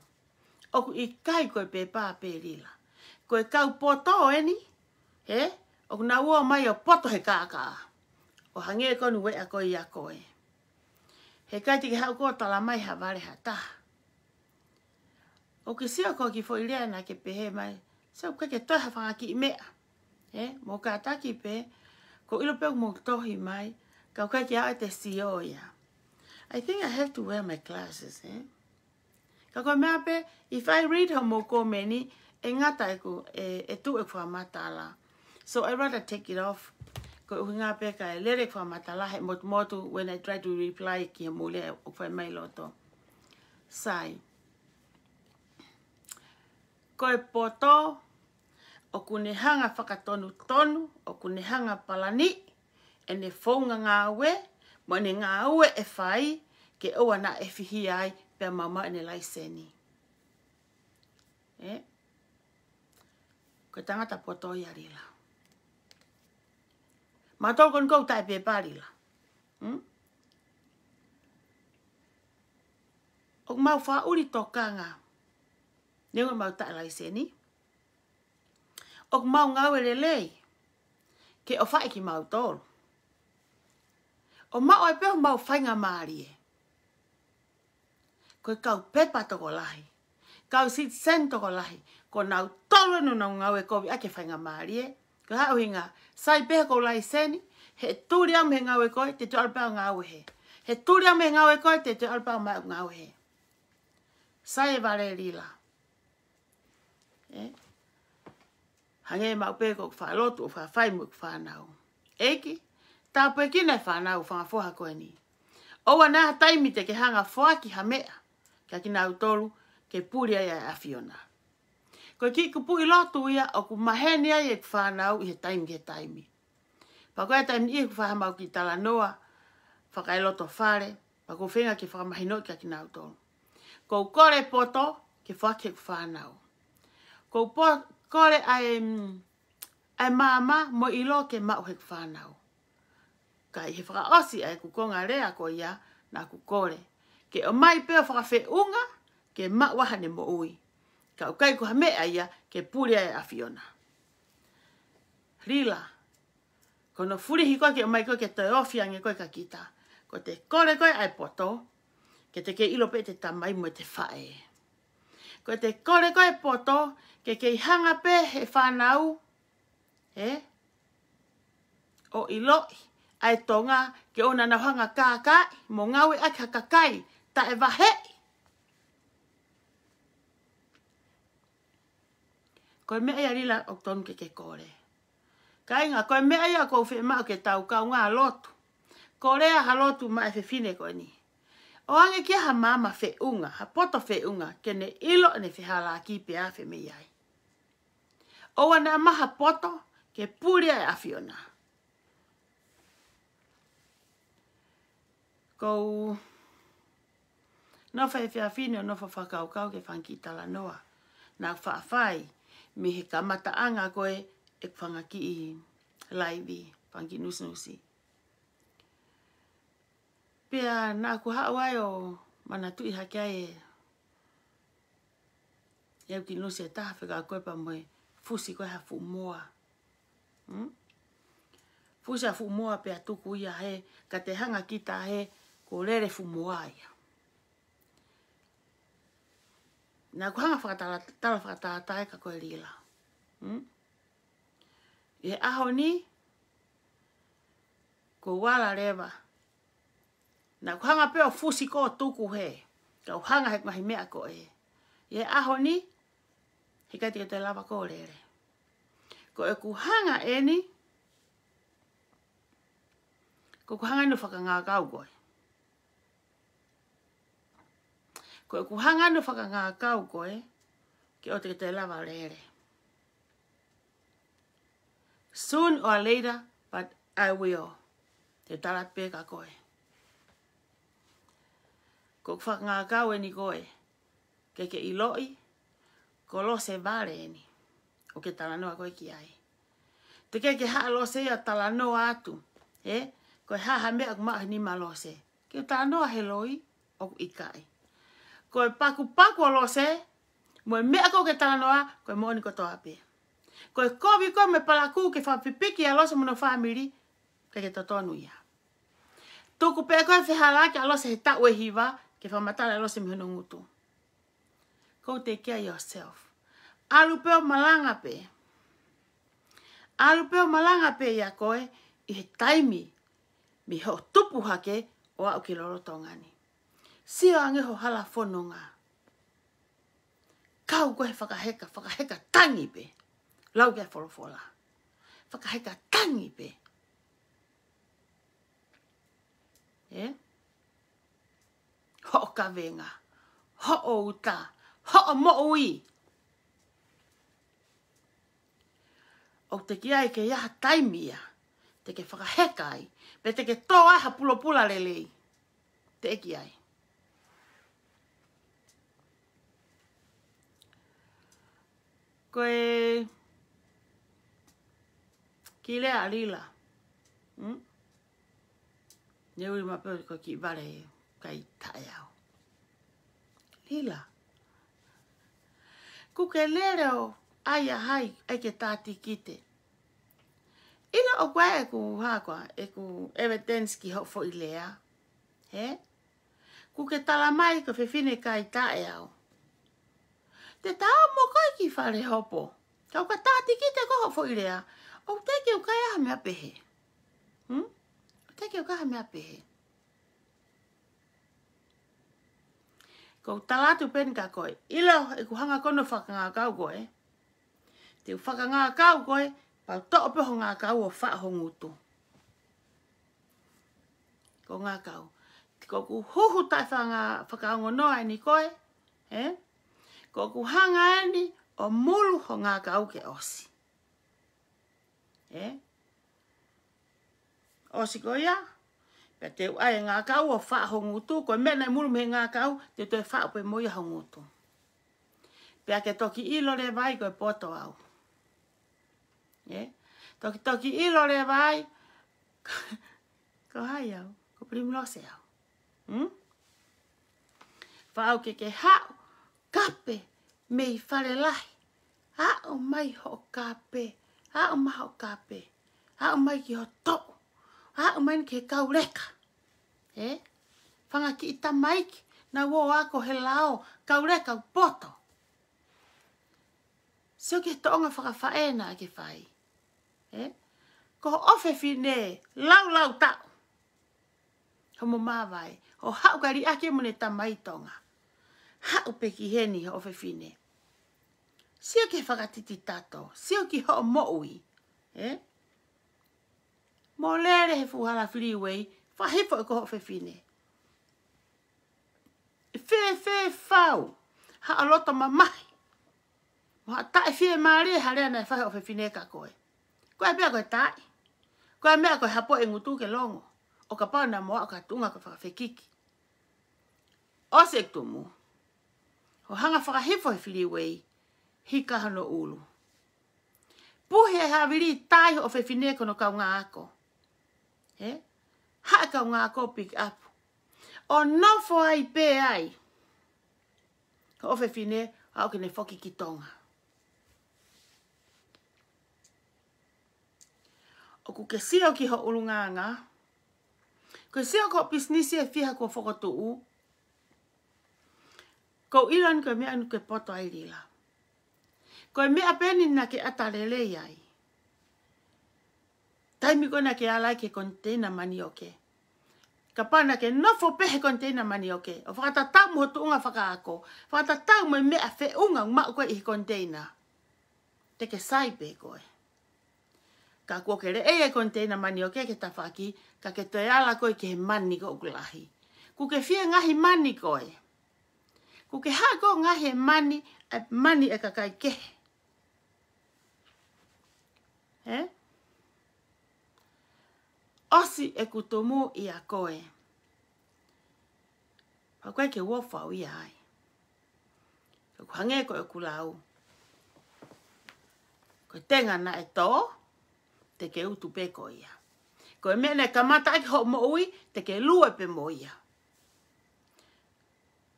ʻOku ʻikai ko e pepa pē Lila. Ko e kau poto ʻeni, he, ʻoku nau ō mai ʻo poto he kākā. ʻO hangē ko ʻeni ʻoku ʻi ai ko koe. Heʻikai te ke haʻu koe ʻo tala mai ha vale ha taha. ʻOku ke sio ko e kiʻi foʻi lea naʻa ke pehē mai, sio ʻoku ʻikai ke toe ha fanga kiʻi meʻa. Ē, mou kātaki pē, ʻoku ou ʻilo pē ʻoku mou tohi mai, ka ʻoku ʻikai ke aʻu ʻete sio ia. I think I have to wear my glasses, ē? Ka ko e meʻa pē, if I read hoʻomou kōmeni, ʻe ngata ʻeku, ʻe, ʻe tuʻu ʻeku fakamatala. So I rather take it off. Ko e ʻuhinga pē kae lele fakamatala he motumotu when I try to reply ki he muli ʻoku fai mai loto. Sai. Ko e poto, ʻoku ne hanga fakatonutonu, ʻoku ne hanga palani, ʻene founga ngāue, mo ʻene ngāue ʻe fai, ke ʻoua naʻa fihia ai, pea maumau ʻene laiseni. ʻE? Ko e tangata poto ia Lila. Mautolu ko eni ʻoku taʻe pepa Lila. Hmm? ʻOku mau faʻuli tokanga. Neongo ʻemau taʻe laiseni. ʻOku mau ngāue lelei. Ke ʻofaʻi kimautolu. ʻO maʻu ai pē homau faingamālie. Ko e kau pepa tokolahi. Kau citizen tokolahi. Ko nautolu ʻoku nau ngāue kovi ʻaki e faingamālie. Ko e hā e ʻuhinga, sai pē hoʻo laiseni, he tuli au mei he ngāue ko ē, te u toe ʻalu pē au ngāue hē. He tuli au mei he ngāue ko ē, te u toe ʻalu pē au maʻu ngāue hē. Sai e vale Lila. ʻE? Hangē maʻu pē ko e fakalotu ʻoku fai mo e fānau. ʻEiki, tāpuekina e fānau fanga foha ko eni. ʻOua naʻa taimi te ke hanga foaki ha meʻa, kia kinautolu ke puli ai ʻa e ʻAfiona. Ko e kiʻi kupuʻi lotu ia ʻoku maheni ai e fānau ʻi he taimi ki he taimi. Pea ko e taimi ʻe fai haʻamau kiʻi talanoa, fakaeloto fale, pea ʻoku ou feinga ke fakamahinoʻi kia kinautolu. ʻOku ou kole poto, ke foaki ki he fānau. ʻOku ou po-, kole ʻa e, mm, ʻa e maama mo e ʻilo ke maʻu he fānau. Ka ʻi he fakaʻosi ʻa e kukonga lea ko ia naʻa ku kole. Ke ʻomai pē ʻo fakafeʻunga, ke maʻu ʻa haʻane moʻui. Ka ʻoku ʻikai ko ha meʻa ia, ke puli ai ʻa e ʻAfiona. Lila, ko hono fulihi koe ke ʻomai koe ke toe ofi ange koe kia kita. Ko ʻete kole ko ē ʻa e poto, ke te kei ʻilo pē ʻete tamai mo ʻete faʻē. Ko ʻete kole ko ē poto, ke kei hanga pē he fānau, ʻe? ʻO ʻiloʻi, ʻa e Tonga, ke ʻoua naʻa nau hanga kākaaʻi, mo ngāueʻaki ha kakai, taʻe vaheʻi. Ko e meʻa ia Lila ʻoku tonu ke ke kole. Kāinga, ko e meʻa ia ʻoku ou fiemaʻu ke tau kaungā lotu. Kole ha lotu maʻa e fefine ko eni. ʻOange ki ai ha maama feʻunga, ha poto feʻunga, ke ne ʻilo ʻene fehālaaki pea afe mei ai. ʻOua naʻa maʻu ha poto, ke puli ai ʻa e ʻAfiona. ʻOku ou nofo he efiafi ni ʻo nofo fakakaukau ki he fanga kiʻi talanoa naʻa ku faʻa fai mei he kamataʻanga ko ē ʻeku fanga kiʻi laivi, fanga kiʻi nusinusi. Pea naʻa ku haʻu ai ʻo manatuʻi hake ai e ʻeku kiʻi nusi ʻe taha fekauʻaki pea mo e fusi ko ē ha fuʻu moa. Hmm? Fusi ha fuʻu moa pea tuku ia hē, ka te hanga kita hē, kuo lele fuʻu moa ia. Naʻa ku hanga fakatala, tala fakatātā ē ka ko e Lila. Hmm? ʻI he ʻaho ni, kuo u ala leva. Naʻa ku hanga pē ʻo fusi ko ē ʻo tuku hē. Ka u hanga he ngaahi meʻa ko ē. ʻI he ʻaho ni, he ʻikai te ke toe lava ʻo lele. Ko ʻeku hanga eni, ko ʻeku hanga eni ʻo fakangākau koe. Ko ʻeku hanga eni ʻo fakangākau koe, ke ʻoua te ke toe lava ʻo lele. Soon or later, but I will. Te u tala pē kia koe. Ko ʻeku fakangākau eni koe. Ke ke ʻiloʻi, ko Lose Vale eni. ʻOku ke talanoa koe ki ai. Teʻeki ke haʻu Lose ia ʻo talanoa atu. Ē? Ko e hā ha meʻa ʻoku maʻu he nima Lose. Ke u talanoa he loi, ʻoku ʻikai. Ko e pakupaku ʻo Lose, mo e meʻa ko ē ʻoku ke talanoa, ko e moʻoni kotoa pē. Ko e kovi ko ē mo e palakū ke fakapipiki ʻa Lose mo hono fāmili, ʻikai ke totonu ia. Tuku pē ko ē fehālaaki ʻa Lose he taʻu ʻe hiva, ke fakamatala ʻa Lose mei hono ngutu. Go take care yourself. ʻAlu pē ʻo malanga pē. ʻAlu pē ʻo malanga pē ia koe ʻi he taimi mei hoʻo tupu hake ʻo aʻu ki lolotonga ni. Sio ange ho hala fononga. Kau koe he fakaheka, fakaheka tangi pē. Lau ki he folofola. Fakaheka tangi pē. Ē? Hoʻo kavenga, hoʻo uta, hoʻo moʻui. ʻOku teʻeki ai ke ʻi ai ha taimi ia te ke fakaheka ai, pe te ke tō ai ha pulopula lelei. Teʻeki ai. Ko e kiʻi lea ʻa Lila. Hmm? Ne ui maʻu pē ko e kiʻi vale kai taʻeao. Lila. Kuo ke lele ʻo ʻai ʻa hai, ʻai ke tātikite. ʻIlo ʻoku ʻi ai ʻeku hā koā, ʻeku evidence ki hoʻo foʻi lea. Hē? Kuo ke tala mai ko e fefine kai taʻeao. Te ta ō mo koe ki fale hopo. Ka ʻoku ke tātikite ko hoʻo foʻi lea. ʻOku teʻeki ke u kai ha meʻa pehē. Hmm? ʻOku teʻeki ke u kai ha meʻa pehē. Ko u tala atu pē eni kia koe. ʻIlo, ʻeku hanga ko eni ʻo fakangākau koe. Te u fakangākau koe, pea u toʻo pē ho ngākau ʻo faʻo ho ngutu. Ko e ngākau. Ko ʻeku huhu taʻe fanga-, fakaongonoa eni koe, ē? Ko ʻeku hanga eni ʻo mulu ho ngākau ke ʻosi. Ē? ʻOsi ko ia, pea te u ʻai e ngākau ʻo faʻo ho ngutu, ko e meʻa naʻe mulu mei he ngākau, te u toe faʻo pē mo ia ho ngutu. Pea ke toki ʻilo leva ai ko e poto au. Ē? Toki, toki ʻilo leva ai, ko hai au, ko Primrose au. Hmm? Faʻo ke ke haʻu, kape, mei fale lahi. Aʻu mai hoʻo kape, aʻu mai hoʻo kape, aʻu mai ki ho toʻu, aʻu mai ki he kauleka. Ē? Fanga kiʻi tamaiki, naʻa nau ō ʻo ako he lao, kauleka ʻoku poto. Sio ki he toʻonga fakafaʻē naʻa ke fai. Ē? Ko hoʻo fefine, laulau taʻu. Hoʻomo māvae, ʻo haʻu ka liʻaki mo ʻene tamai Tonga. Haʻu pē ki heni hoʻo fefine. Sio ki he fakatititato, sio ki hoʻo moʻui. Ē? Mo lele he fuʻu hala freeway, fakahifo ʻe ko hoʻo fefine. ʻE fēfē fau, haʻo loto mamahi. Mo haʻo taʻefiemālie ha lea naʻe fai hoʻo fefine kia koe. Ko e meʻa ko e taʻi. Ko e meʻa ko e hapo e ngutu ke longo. ʻO kapau naʻa mo aʻu ki ha tuʻunga ko e fakafekiki. ʻOsi ʻeku tumu. Hoʻo hanga fakahifo he freeway, hika hono ʻulu. Puhi e havili tai hoʻo fefine ko hono kaungā ako. Ē? Haʻu e kaungā ako pick up. ʻO nofo ai pē ai. Hoʻo fefine, aʻu ke ne foki ki Tonga. ʻOku ke sio ki ho ʻulungaanga. Ko e sio ki ho pisinisi ʻe fiha kuo fokotuʻu. Ko u ʻilo eni ko e meʻa eni ʻoku ke poto ai Lila. Ko e meʻa pē eni naʻa ke ʻata lelei ai. Taimi ko ē naʻa ke ala ai ki he koniteina manioke. Kapau naʻa ke nofo pē he koniteina manioke. ʻO fakatatau mo ho tuʻunga fakaako. Fakatatau mo e meʻa feʻunga ʻoku maʻu ko ē ʻi he koniteina. Te ke sai pē koe. Ka kuo ke leʻei e koniteina manioke ki he tafaʻaki, ka ke toe ala koe ki he mani ko ē ʻoku lahi. Kuo ke fie ngaohi mani koe. Kuo ke haʻu koe ʻo ngaohi e mani, e mani e kakai kehe. Ē? ʻOsi ʻeku tumu ʻia koe. Pea ko e ke uofau ia ai. Ko e hangē ko ʻeku lau. Ko e tenga naʻe tō, te ke utu pē ko ia. Ko e meʻa naʻe kamata ʻaki hoʻo moʻui, te ke lue pē mo ia.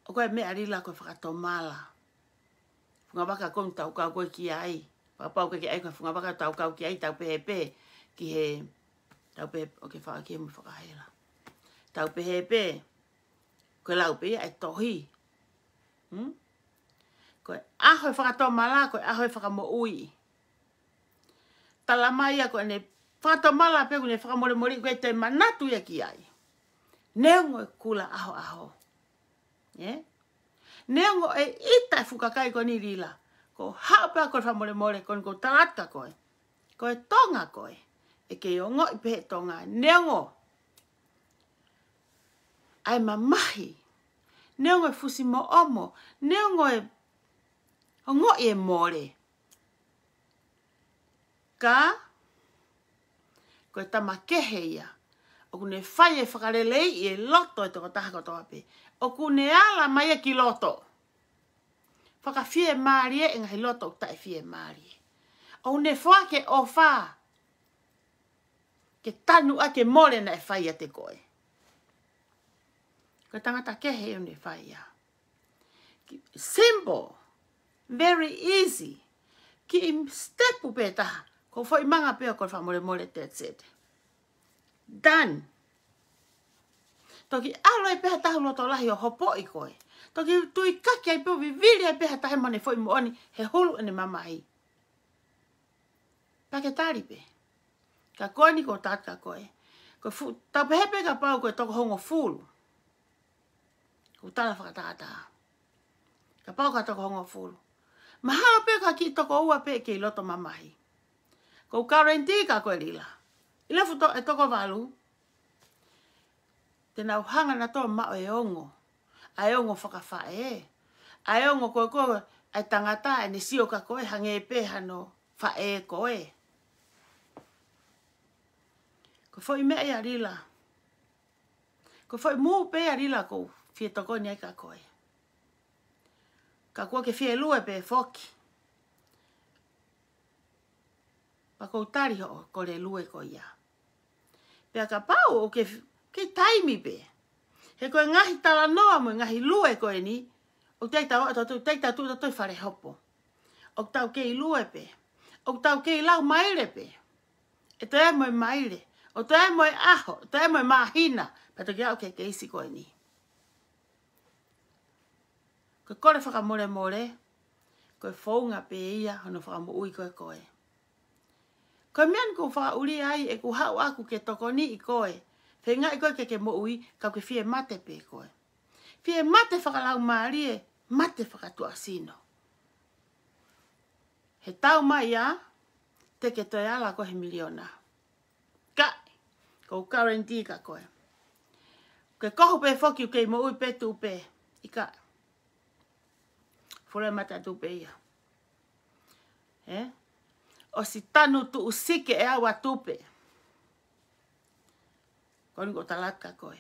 ʻO ko e meʻa Lila ko e fakatomala. Funga vaka ko eni tau kau ko ē ki ai. Fakapapau ko e ke ʻai ko e funga vaka tau kau ki ai, tau pehē pē ki he, tau pehē, ʻoku ke faʻa ki he mo fakahela. Tau pehē pē, ko e lau pē ia e tohi. Hmm? Ko e ʻaho e fakatomala, ko e ʻaho e fakamoʻui. Tala mai ia ko ʻene fakatomala pē ʻoku ne fakamolemole ko e te manatu ia ki ai. Neongo e kula ʻahoʻaho. Ē? Neongo e ʻita e fuʻu kakai ko eni Lila. Ko e haʻu pē ko e fakamolemole ko eni ko u tala atu kia koe. Ko e Tonga koe. ʻE kei ongoʻi pē he Tonga. Neongo. ʻa e mamahi, neongo e fusimoʻomo, neongo e ongoʻi e mole. Ka ko e tama kehe ia. ʻOku ne fai e fakaleleiʻi e loto e tokotaha kotoa pē. ʻOku ne ala mai ia ki loto. Fakafiemālie e ngaahi loto ʻoku taʻefiemālie. ʻOku ne foaki e ʻofa ke tanu ʻaki e mole naʻe fai ʻiate koe. Ko e tangata kehe ʻoku ne fai ia. Simple. Very easy. Kiʻi step pē taha. Ko e foʻi manga pē ʻo kole fakamolemole, that's it. Done. Toki ʻalu ai pē ha taha ʻoku loto lahi ʻo hopoʻi koe. Toki tuikaki ai pē ʻo vivili ai pē ha taha mo ʻene foʻi moʻoni he hulu ʻene mamahi. Pea ke tali pē. Ka ko eni ʻoku ou tala atu kia koe. Ko e fu-, tau pehē pē kapau ko e toko hongofulu. ʻOku ou tala fakatātā. Kapau ko e toko hongofulu. Mahalo pē ko e kiʻi toko ua pē kei loto mamahi. ʻOku ou guarantee kia koe Lila. ʻI he fuʻu to-, e toko valu. Te nau hanga nautolu ʻo maʻu e ongo. ʻA e ongo fakafaʻē. ʻA e ongo ko e, ko e, ʻa e tangata ʻene sio kia koe hangē pē hano faʻē koe. Ko e foʻi meʻa ia Lila. Ko e foʻi move pē ia Lila ʻoku ou fie tokoni ai kia koe. Ka kuo ke fie lue pē foki. Pea ʻoku ou tali hoʻo kole lue ko ia. Pea kapau ʻoku ke, ke taimi pē. He ko e ngaahi talanoa mo e ngaahi lue ko eni, ʻoku teʻeki ai tau, tau, teʻeki ai tau tuʻu ʻo fale hopo. ʻOku tau kei lue pē. ʻOku tau kei lau maile pē. ʻE toe mo e maile. ʻO toe mo e ʻaho, toe mo e māhina. Pea toki aʻu ki he keisi ko eni. Ko e kole fakamolemole, ko e founga pē ia hono fakamoʻui ko ē koe. Ko e meʻa ni ʻoku ou fakaʻuli ai ʻeku haʻu ʻaʻaku ke tokoniʻi koe. Feingaʻi koe ke ke moʻui, ka ʻoku ke fie mate pē koe. Fie mate fakalaumālie, mate fakatuʻasino. He taimi ia, te ke toe ala koe he miliona. Ka, ʻoku ou guarantee kia koe. Ke kohu pē foki ʻoku kei moʻui pē tupe. ʻIkai. Fule mata tupe ia. Ē? ʻOsi tanu tuʻu sike ʻe au ʻa tupe. Ko eni ʻoku ou tala atu kia koe.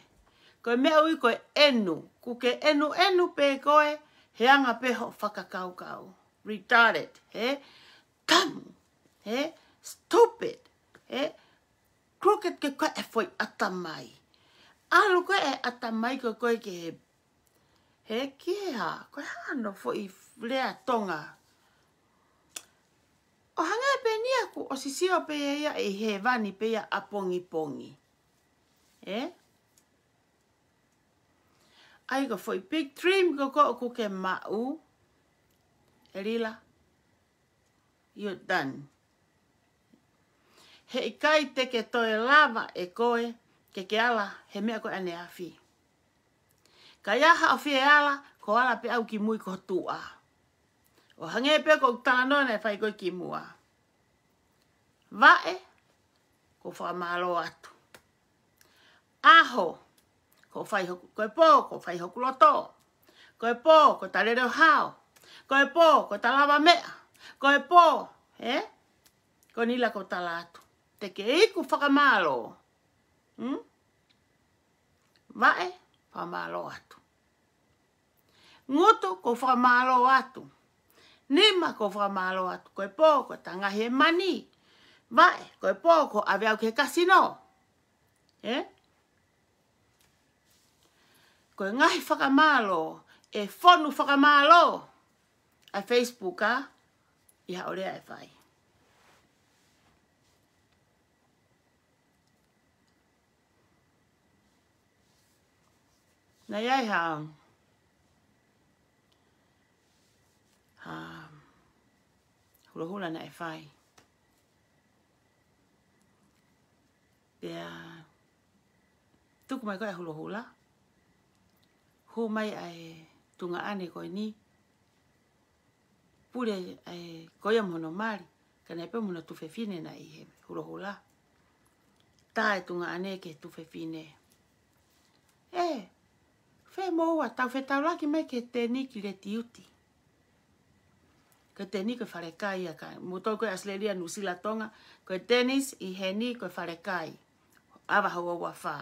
Ko e meʻa ʻoku ui ko e ʻenu. ʻOku ke ʻenuʻenu pē koe, he anga pē hoʻo fakakaukau. Retarded, ē? Tamu, ē? Stupid, ē? Crooked ke koe e foʻi ʻatamai. ʻAlu koe e ʻatamai ko koe ki he, he ki he hā, ko e hā hono foʻi lea Tonga. ʻO hangē pē eni ia kuo ʻosi sio pē ia ʻi hēvani pē ia ʻapongipongi. Ē? ʻAi ko e foʻi big dream ko ē ʻoku ke maʻu. ʻE Lila. You're done. Heʻikai te ke toe lava ʻe koe ke ke ala he meʻa ko ē ʻaneafi. Ka ʻi ai haʻo fie ala, ko e ala pē ʻau ki mui ko e tuʻa. ʻO hangē pē ko e talanoa naʻe fai ko ē kimuʻa. Vaʻe, ʻoku ou fakamālō atu. ʻAho, ʻoku ou fai hoku, ko e pō, ʻoku ou fai hoku loto. Ko e pō, ʻoku ou talele ʻo hao. Ko e pō, ʻoku ou talava meʻa. Ko e pō, ē? Ko eni lā ʻoku ou tala atu. Te ke iku fakamālō. Hmm? Vaʻe, fakamālō atu. Ngutu, ʻoku ou fakamālō atu. Nima, ʻoku ou fakamālō atu. Ko e pō, ʻoku ou tangahi e mani. Vaʻe, ko e pō, ʻoku ou ʻave au ki he kasino. Ē? Ko e ngaahi fakamālō, ʻe fonu fakamālō ʻa e Facebook, ā, ʻi haʻo lea ʻe fai. Naʻe ʻi ai ha, ha hulohula naʻe fai. Pea tuku mai ko ē ʻa e hulohula. Hū mai ʻa e tuongaʻane ko eni. Pule ʻa e ko ia mo hono mali. Ka naʻe pē mo hono tuofefine naʻe ʻi he hulohula. Tā e tuongaʻane ki he tuofefine. Ē, Fē moua, tau fetaulaki mai ki he teni ki Letiuti. Ko e teni ko e falekai ia ka. Mou tui ko e ʻAositelēlia, Nuʻusila, Tonga, ko e tenis ʻi heni ko e falekai. ʻAva houa ua fā.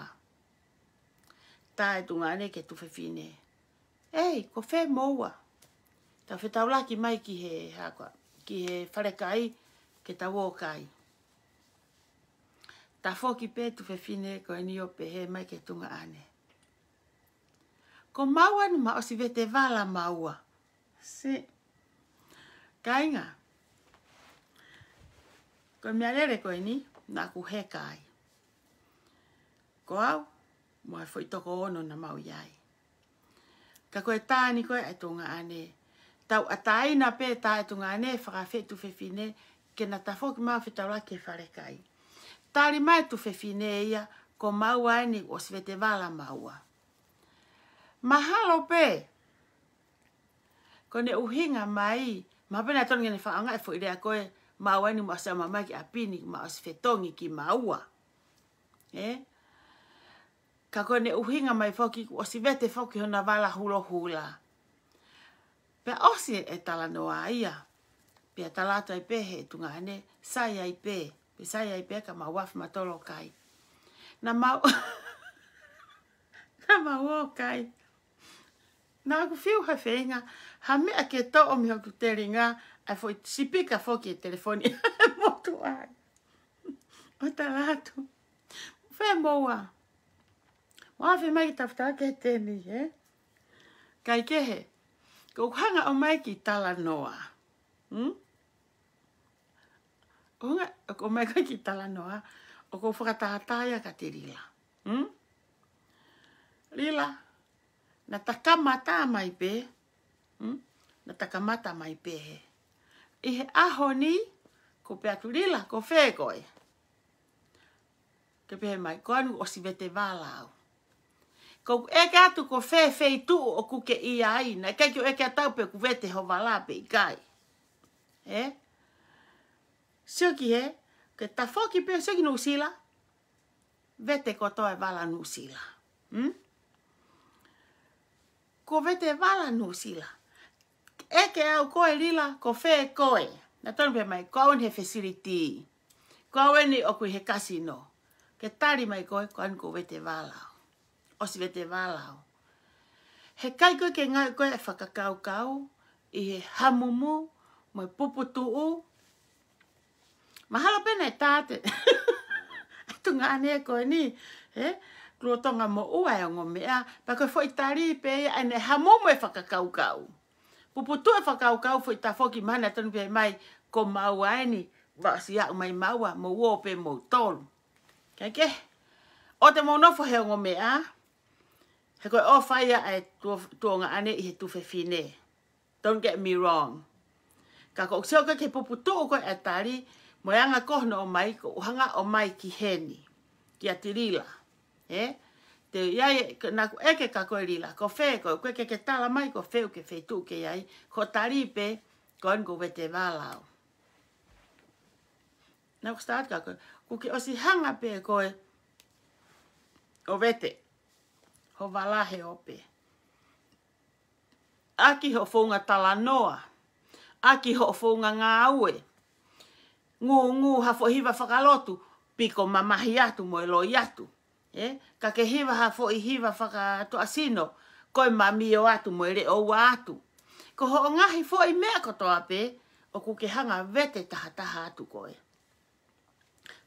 Tā e tuongaʻane ki he tuofefine. Ei, ko fē moua. Tau fetaulaki mai ki he hako, ki he falekai ke tau ō ʻo kai. Tafoki pē tuofefine ko eni ʻo pehē mai ki he tuongaʻane. Ko maua eni ma ʻosi vete vala maua. Sī. Kāinga. Ko e meʻalele ko eni, naʻá ku heka ai. Ko au, mo e foʻi toko ono naʻa mau ʻi ai. Ka ko e tā eni ko ē ʻa e tuongaʻane. Tauʻatāina pē tā e tuongaʻane, fakafeʻi tuofefine, ke na tafoki mai ʻo fetaulaki ki he falekai. Tali mai tuofefine ia, ko maua eni ʻosi vete vala maua. Mahalo pē, ko ʻene ʻuhinga mai, mahalo pē naʻe tonu ke ne fakaʻaongaʻi e foʻi lea ko ē, maua eni ma ʻosi ʻomai ki ʻapi ni, ma ʻosi fetongi ki maua. Ē? Ka ko ʻene ʻuhinga mai foki, kuo ʻosi vete foki hona vala hulohula. Pea ʻosi e talanoa ia. Pea tala atu ai pē he tuongaʻane, sai ai pē. Pea sai ai pē ka mau afe ma tolo kai. Naʻa mau, naʻa mau ō kai. Naʻá ku fiu ha feinga, ha meʻa ke toʻo mei hoku telinga, ʻa e foʻi sipika foki e telefoni. Motuʻa ai. ʻO tala atu. Fē moua. Mo afe mai ki tafutake teni, ē? Kaikehe. Ko u hanga ʻo ʻomai ki talanoa. Hmm? ʻO hanga ʻo ʻomai ko ē ki talanoa, ʻoku ou fakatātā ia kia Tilila. Hmm? Lila, naʻá ta kamata mai pē, hmm? Naʻá ta kamata mai pē he. ʻI he ʻaho ni, ko u pehē atu Lila, ko fē koe? Ke pehē mai, ko ʻeni ʻosi vete vala au. Ko u ʻeke atu ko fē feituʻu ʻoku ke ʻi ai, naʻe ʻikai ke u ʻeke atu pe ʻoku vete ho vala pe ʻikai. Ē? Sio ki hē, ke tafoki pē, sio ki Nuʻusila, vete kotoa e vala Nuʻusila. Hmm? Ko vete vala Nuʻusila. ʻEke au ko e Lila, ko fē koe? Naʻe tonu pē mai, ko au ʻeni he facility. Ko au ʻeni ʻoku ʻi he kasino. Ke tali mai ko ē, ko ʻeni ko vete vala au. ʻOsi vete vala au. He ʻikai ko ē ke ngāue ko ē e fakakaukau, ʻi he hamumu, mo e puputuʻu, mahalo pē naʻe tā ʻe he tuongaʻane ko eni, ē? Tuʻu ʻo Tonga moʻua e ongo meʻa, pea ko e foʻi tali pē ia ʻene hamumu e fakakaukau. Puputuʻu e fakakaukau foʻi tafoki mahalo naʻe tonu pē mai, ko maua ʻeni, ʻosi aʻu mai maua, mou ō pē moutolu. Kaikehe, ʻoua te mou nofo he ongo meʻa, he ko e ʻofa ia ʻa e tuo-, tuongaʻane ʻi he tuofefine. Don't get me wrong. Ka ko u sio ko ē ki he puputuʻu ko ē e tali, mo e anga ko hono ʻomai, ko u hanga ʻo ʻomai ki heni. Kia Tilila. Ē? Te ia e, naʻá ku ʻeke kia koe Lila. Ko fē, ko, ko e ke, ke tala mai, ko fē ʻoku ke feituʻu ke ʻi ai. Ko tali pē, ko ʻeni ko vete vala au. Naʻá ku start kia koe. Kuo ke ʻosi hanga pē koe ʻo vete ho vala he ope. ʻAki hoʻo founga talanoa, ʻaki hoʻo founga ngāue. Ngūngū ha foʻi hiva fakalotu, piko mamahi atu mo e loi atu. Ē, ka ke hiva ha foʻi hiva fakatuʻasino, ko e mamio atu mo e leʻo ua atu. Ko hoʻo ngaahi foʻi meʻa kotoa pē, ʻoku ke hanga vete tahataha atu koe.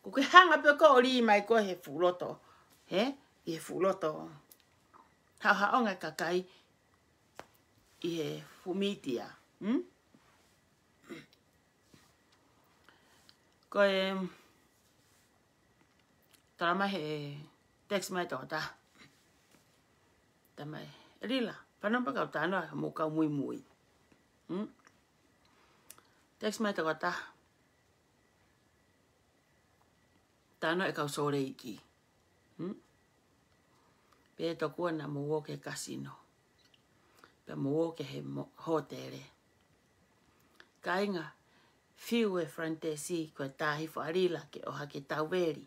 Kuo ke hanga pē koe ʻo lī mai koe he fuʻu loto. Ē, ʻi he fuʻu loto. Haʻohaʻonga e kakai ʻi he fuʻu mītia. Hmm? Ko e, tala mai he text mai tokotaha. Tala mai, ʻe Lila, fanongo pē kau talanoa, mou kau muimui. Hmm? Text mai tokotaha. Talanoa e kau Sōleki. Hmm? Pea tokua naʻa mou ō ki he kasino. Pea mou ō ki he mo-, hōtele. Kāinga, fiu e front desk ko e tā hifo ʻa Lila ke ʻohake tauveli.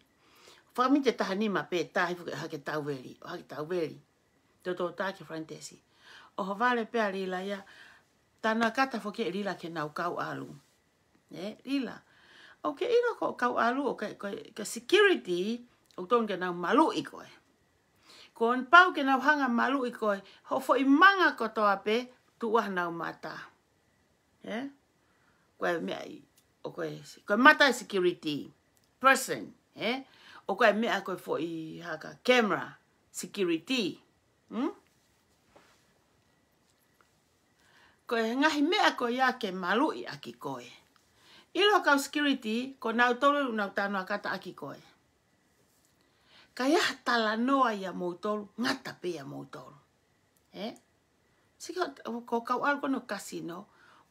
Fakamite taha nima pē tā hifo ke ʻohake tauveli, ʻohake tauveli. Te u toki tā ki he front desk. ʻOhovale pē ʻa Lila ia, talanoa kata foki ʻe Lila ki heʻenau kau ʻalu. ʻE, Lila. ʻOkú ke ʻilo ko e kau ʻalu, ʻoku, ko, ko e security, ʻoku totonu ke nau maluʻi koe. Kuo pau ke nau hanga ʻo maluʻi koe, hoʻo foʻi manga kotoa pē, tuʻu ai honau mata. ʻE? Ko e meʻa ia, ʻoku, ko e mata e security person, ʻe? ʻOku ʻi ai e meʻa ko e foʻi haka camera security. Hmm? Ko e ngaahi meʻa ko ia ke maluʻi ʻaki koe. ʻIlo e kau security, ko nautolu ʻoku nau talanoa kata ʻaki koe. Ka ʻi ai ha talanoa ʻia moutolu, ngata pē ʻia moutolu. ʻE? Sio ki he, ko e kau ʻalu ko eni ʻo e kasino,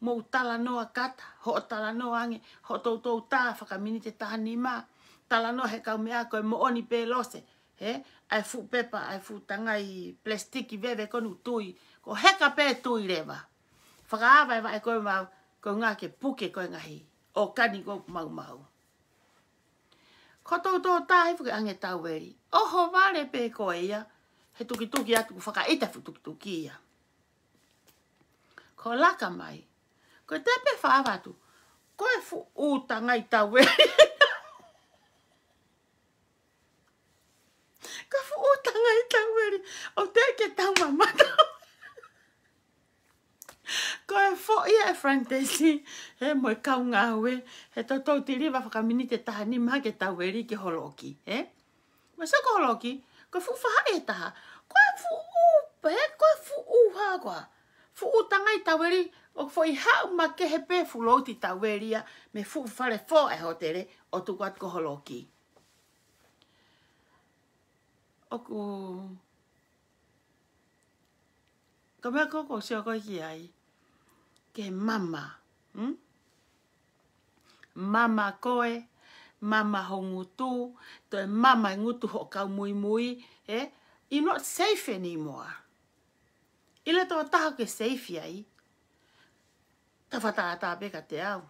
mou talanoa kata, hoʻo talanoa ange, hoʻo toutou tā fakaminiti ʻe taha nima, talanoa he kau meʻa ko e moʻoni pe lose, ʻe? ʻA e fuʻu pepa, ʻa e fuʻu tangai plesitiki veve ko eni ʻoku tui, ko e heka pē tui leva. Fakaava e vaʻe ko ē maʻau, ko e ʻuhinga ke puke ko e ngaahi ʻōkani ko ē ʻoku maumau. Ko e toutou tā hifo ke ʻange taueli. ʻOhovale pē koe ia, he tukituki atu kuo fakaʻita e fuʻu tukituki ia. Ko e laka mai. Ko e toe pē fakaava atu. Ko e fuʻu tangai taueli. Ko e fuʻu tangai taueli. ʻOku teʻeki ke tau mamata. Ko e foʻi ʻa e front desk, he mo e kau ngāue, he toutou tiliva fakaminiti ʻe taha nima ke taueli ki ho loki, ʻe? Mo sio ki ho loki, ko e fuʻu faʻahi ʻe taha, ko e fuʻu, he, ko e fuʻu hā koā. Fuʻu tangai taueli, ʻoku foʻi haʻu makehe pē fuʻu louti taueli ia, mei he fuʻu fale fō ʻa e hōtele, ʻo tuku atu ki ho loki. ʻOku Ko e meʻa ko ē ʻoku ou sio ko ē ki ai, ke mama, hmm? Mama koe, mama ho ngutu, toe mama e ngutu hoʻo kau muimui, ʻe? You're not safe anymore. ʻIlo e tokotaha ʻoku ke safe ai, tau fakatātā pē kiate au.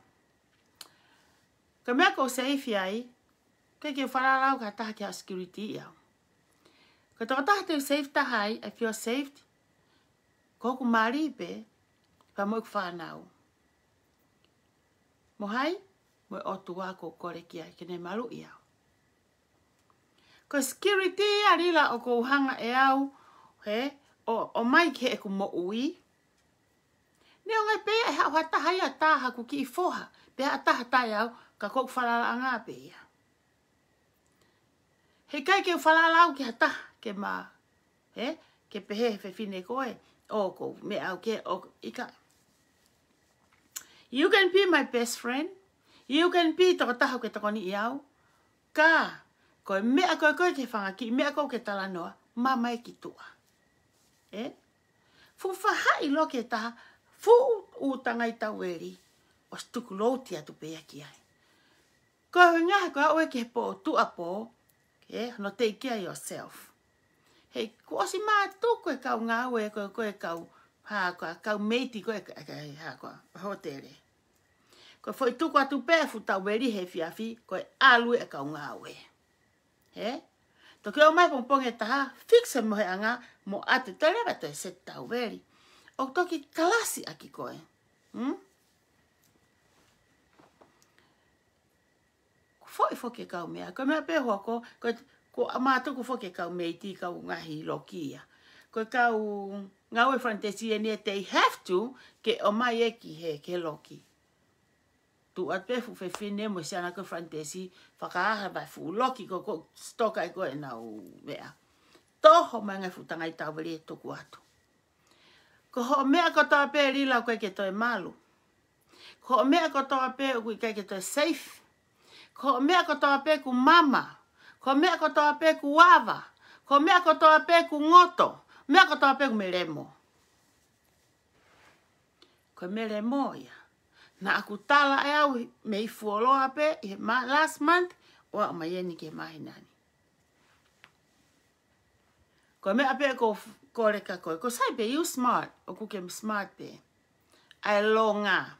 Ko e meʻa ʻoku ou safe ai, ʻikai ke u falala au ki ha taha ke haʻu ʻo security au. Ko e tokotaha te u safe taha ai, I feel safe, ko hoku mali pē, pea mo ʻeku fānau. Mo hai, mo e ʻOtua ʻoku ou kole ki ai, ke ne maluʻi au. Ko e security ia Lila ʻoku ou hanga ʻe au, he, ʻo, ʻomai ki heʻeku moʻui. Neongo pē ʻe haʻu ha taha ia tā haku kiʻi foha, pe ha taha tā au, ka ko ʻeku falalaʻanga pē ia. Heʻikai ke u falala au ki ha taha, ke ma, he, ke pehē he fefine ko ē, ʻoku ou meʻa au ke, ʻoku, ʻikai. You can be my best friend. You can be tokotaha ʻoku ke tokoniʻi au. Ka, ko e meʻa ko ē ko ē ke fanga kiʻi meʻa ko ē ʻoku ke talanoa, mama e ki tuʻa. ʻE? Fuʻu faʻahi loki ʻe taha, fuʻu tangai taueli, ʻosi tuku louti atu pē ia ki ai. Ko e ʻuhinga he ko e aʻu ē ki he pō tuʻuapō, ʻe, hono take care yourself. He kuo ʻosi mātuku e kau ngāue, ko e, ko e kau, ha, ko e kau meiti, ko e, ko e, ha, ko e hōtele. Ko e foʻi tuku atu pē fuʻu taueli he efiafi, ko e ʻalu e kau ngāue. He? Toki ō mai pongipongi ʻe taha, fix e moheʻanga, mo ʻoatu e toe leva toe seti taueli. ʻO toki kalasi ʻaki koe. Hmm? Ko e foʻi foki e kau meʻa, ko e meʻa pē hoko, ko e, ko e mātuku foki e kau meiti, kau ngaahi loki ia. Ko e kau ngāue front desk eni ē, they have to, ke ō mai ē ki he, ki he loki. Tuʻu atu pē fuʻu fefine mo e siana ko ē front desk, fakaaha mai fuʻu loki ko ē ʻoku sitoka ai ko ē ʻenau meʻa. Toho mai ngaahi fuʻu tangai taueli ʻe tuku atu. Ko hoʻo meʻa kotoa pē Lila ʻoku ʻikai ke toe malu. Ko hoʻo meʻa kotoa pē ʻoku ʻikai ke toe safe. Ko hoʻo meʻa kotoa pē kuo mama. Ko hoʻo meʻa kotoa pē kuo ava. Ko hoʻo meʻa kotoa pē kuo ngoto. Meʻa kotoa pē kuo melemo. Ko e melemo ia. Naʻá ku tala ʻe au mei fuoloa pē ʻi he ma-, last month, ʻo aʻu mai eni ki he māhina ni. Ko e meʻa pē ʻoku ou kole kia koe, ko e sai pē, you smart, ʻoku ke smart pē. ʻA e longa.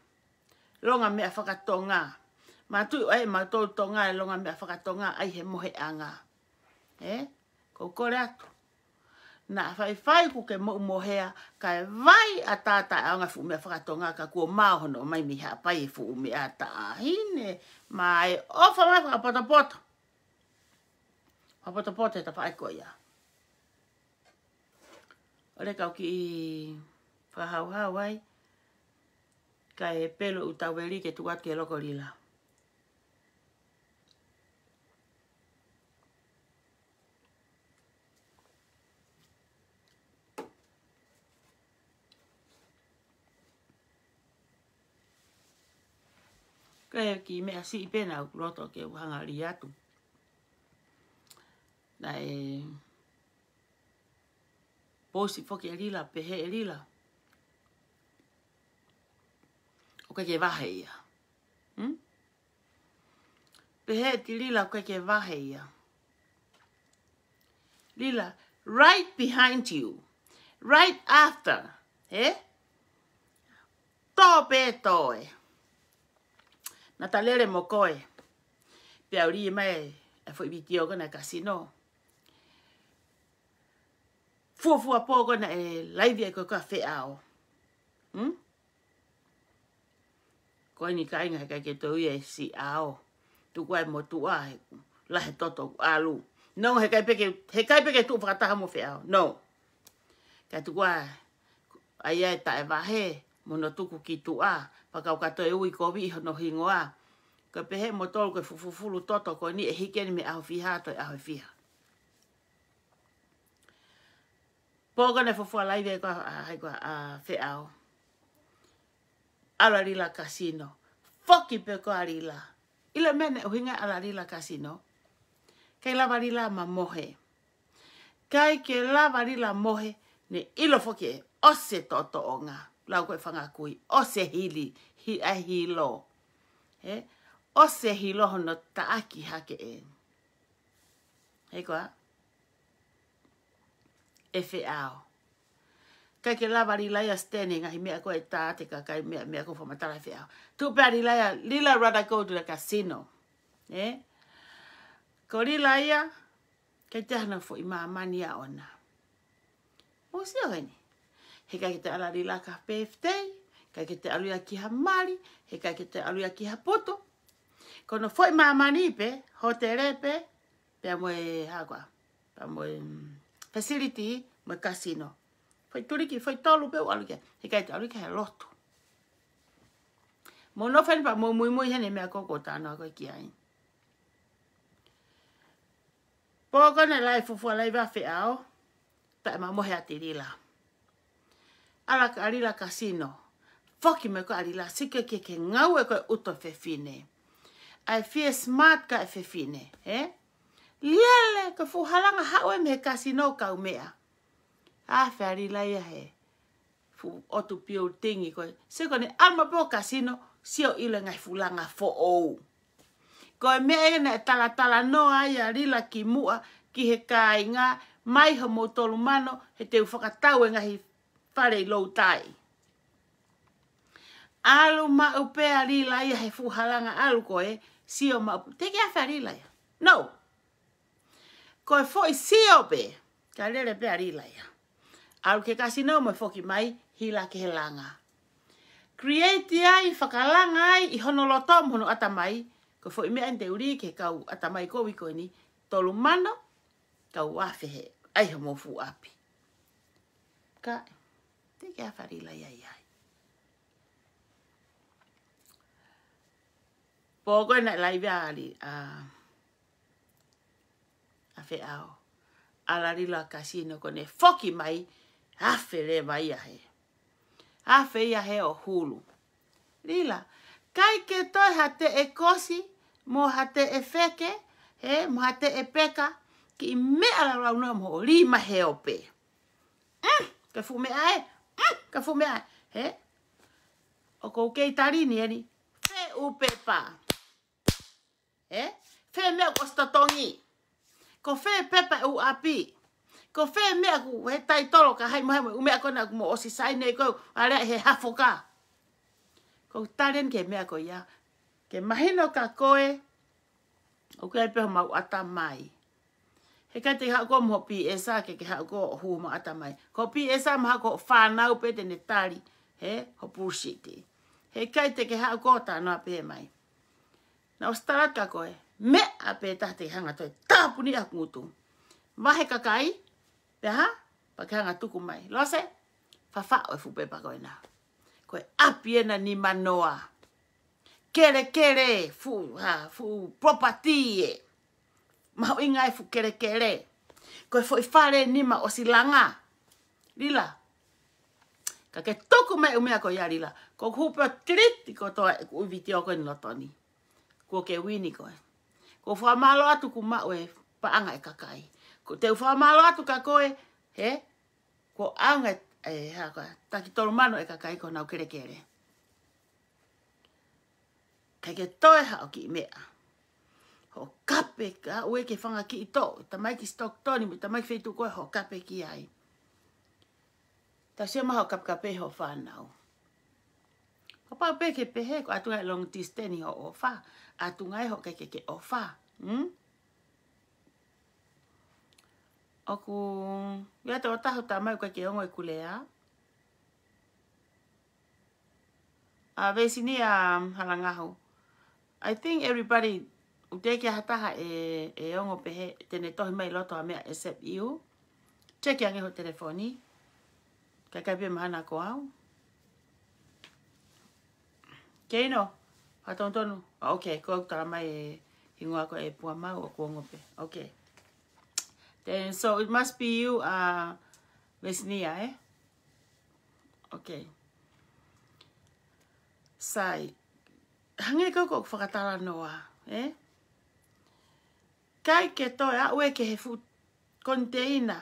Longa meʻa fakatonga. Mātuʻi ʻa e mautolu Tonga e longa meʻa fakatonga, ʻai he moheʻanga. ʻE? ʻOku ou kole atu. Naʻa faifai kuo ke moʻu mohe, kae vai ʻa tata ʻa e ʻaonga fuʻu meʻa fakatonga ka kuo mao hono ʻomai mei Haʻapai e fuʻu meʻa taʻahine. Mai ʻofa mai fakapotopoto. Fakapotopoto he tafaʻaki ko ia. ʻOle kau kiʻi fakahauhau ai. Kae pelu ʻu tau veli ke tuku atu ke loko Lila. Ko e kiʻi meʻa siʻi pē naʻa ku loto ke u hanga ʻo lī atu. Naʻe post foki ʻe Lila, pehē ʻe Lila, ʻoku ʻikai ke vahe ia. Hmm? Pehē ʻe Lila ʻoku ʻikai ke vahe ia. Lila, right behind you. Right after. Ē? Tō pē tō ē. Naʻa ta lele mo koe. Pea u lī mai e foʻi vitiō ko ena kasino. Fuofua pō ko ena e laivi ai ko ē ko ā Feʻao. Hmm? Ko eni kāinga heʻikai ke toe ui e siʻao. Tuku ai motuʻa he lahi e toto ʻalu. No, heʻikai pē ke, heʻikai pē ke tuʻu fakataha mo Feʻao. No. Kae tuku ai, ʻa ia e taʻe vahe, mo hono tuku ki tuʻa, pea kau ka toe ui kovi ʻi hono hingoa. Ko e pehē mo tolu ko e fufufulu toto ko eni ʻe hiki eni mei he ʻaho fiha, toe ʻaho fiha. Pō ko ena fuofua laivi ai ko ā, ʻa, ʻa, ko ā, ʻa Feʻao. ʻAlu ʻa Lila kasino. Foki pē ko ā Lila. ʻIlo e meʻa naʻe ʻuhinga ai ʻalu ʻa Lila kasino. ʻIkai lava Lila mo mohe. ʻIkai ke lava Lila mohe, ne ʻilo foki ʻe ʻosi e toʻotoʻonga. Lau ko ē fanga kui, ʻosi e hili, hi-, ʻa e hilo. Ē? ʻOsi e hilo hono taʻaki hake ē. Hei ko ā. ʻE Feʻao. ʻIkai ke lava Lila ia stand he ngaahi meʻa ko ē tā te kakai meʻa, meʻa ko ē fakamatala ʻe Feʻao. Tuʻu pē ʻa Lila ia, Lila rather go to the casino. Ē? Ko Lila ia, ʻikai toe ʻi ai hano foʻi māmani ia ʻoʻona. Mou sio heni. Heʻikai ke toe ʻalu ʻa Lila ki ha birthday, heʻikai ke toe ʻalu ia ki ha mali, heʻikai ke toe ʻalu ia ki ha putu. Ko hono foʻi māmani pē, hōtele pē, pea mo e hā ko ā, pea mo e, mm, facility, mo e kasino. Foʻi tuliki, foʻi tolu pē ʻoku ʻalu ki ai, heʻikai toe ʻalu ia ki ha lotu. Mou nofo heni pea mou muimui heni he meʻa ko ē ʻoku ou talanoa ko ē ki ai. Pō ko ena e laivi fuofua laivi ʻa Feʻao, taʻe mamohe atu ʻa Lila. ʻAlu ʻa Lila kasino. Foki mai ko ā ʻa Lila, sio ki he, ki he ngāue ko ē ʻuto fefine. ʻA e fie smart ka e fefine, ē? Lele, ko e fuʻu halanga haʻu ē mei he kasino kau meʻa. Afe ʻa Lila ia he fuʻu ʻotu building ko ē. Sio ko eni ʻalu mai pē ʻo kasino, sio ʻilo e ngaahi fuʻu langa foʻou. Ko e meʻa ia naʻe talatalanoa ai ʻa Lila kimuʻa ki he kāinga, mai hoʻomou tolu mano, he te u fakatau e ngaahi fale ʻi Loutai. ʻAlu maʻu pē ʻa Lila ia he fuʻu halanga ʻalu ko ē, sio maʻu, teʻeki afe ʻa Lila ia. No. Ko e foʻi sio pē, kae lele pē ʻa Lila ia. ʻAlu ki he kasino mo e foki mai, hila ki he langa. Create ai, fakalanga ai, ʻi hono loto mo hono ʻatamai, ko e foʻi meʻa eni te u lī ki he kau ʻatamai kovi ko eni, tolu mano, kau afe he, ʻai hoʻomou fuʻu ʻapi. Ka, teʻeki afe ʻa Lila ia ʻi ai. Pō ko ena e laivi ʻa Li-, ʻa, ʻa Feʻao. ʻAlu ʻa Lila kasino ko eni foki mai, afe leva ia he. Afe ia he ʻo hulu. Lila, ʻikai ke toe ha teʻe kosi, mo ha teʻe feke, he, mo ha teʻe peka, kiʻi meʻa laulau noa mo hoʻo lima he ope. Mm, ka fuʻu meʻa ē, mm, ka fuʻu meʻa ē, he. ʻOku ou kei tali ni eni, fē ʻū pepa. Ē? Fē meʻa kuo ʻosi totongi. Ko fē pepa ʻū ʻapi. Ko fē meʻa kuo he taitolo ka hai mo hai mo e ʻū meʻa ko ena kuo mou ʻosi saini ko ē ʻa lea he hafoka. Ko e tali eni ki he meʻa ko ia. Ke mahino kia koe, ʻoku ʻi ai pē homau ʻatamai. ʻIkai te ke haʻu koe mo ho P S R ke ke haʻu koe ʻo hū mo ʻatamai. Ko ho P S R mahalo ko hoʻo fānau pē te ne tali, hē, ho bullshit. Heʻikai te ke haʻu koe ʻo talanoa pehē mai. Naʻá ku ʻosi tala atu kia koe, meʻa pē taha te ke hanga ʻo toe tāpuni ʻa hoku ngutu. Vahe kakai, pea hā, pea ke hanga ʻo tuku mai. Lose, fafaʻo e fuʻu pepa ko ena. Ko e ʻapi ena nimanoa. Kelekele, fuʻu, hā, fuʻu property ē. Mahuʻinga e fuʻu kelekele. Ko e foʻi fale nima ʻosi langa. Lila. Ka ke tuku mai e ʻū meʻa ko ia, Lila. Ko hoku hū pē ʻo delete kotoa e ʻū vitiō ko eni ʻi loto ni. Kuo ke uini koe. Ko e fakamālō atu kuo maʻu e paʻanga e kakai. Ko ʻeku fakamālō atu kia koe, hē? Kuo ʻaonga e, e, hā koā, taki tolu mano e kakai ko honau kelekele. ʻIkai ke toe haʻo kiʻi meʻa. Hoʻo kape, ka ʻoua ʻe ke fanga kiʻi toʻo, tamaiki Stockton, mo e tamaiki feituʻu ko ē hoʻo kape ki ai. Tau sio mai hoʻo kapekape hoʻo fānau. Kapau pē ke pehē, ko e ʻaonga e long distance hoʻo ʻofa, ʻaonga e hoʻo ʻikai ke ke ʻofa. Hmm? ʻOku, ia te o tahu tamai ʻoku ʻikai ke ongo ʻeku lea. ʻA, Vesini, ʻa, Halangahu. I think everybody, ʻoku teʻeki ai ha taha ʻe, ʻe ongo pehē, te ne tohi mai loto ha meʻa except you. Check ange ho telefoni. Kae ʻikai pē mahalo ko au. Keino, fatonutonu. Ah, okay, ko e tala mai e hingoa ko e Puamau ʻoku ongo pē. Okay. Then, so it must be you, uh, Vesnia, eh? Okay. Sai. Hangē ko ʻeku fakatalanoa, eh? ʻIkai ke toe aʻu ē ki he fuʻu koniteina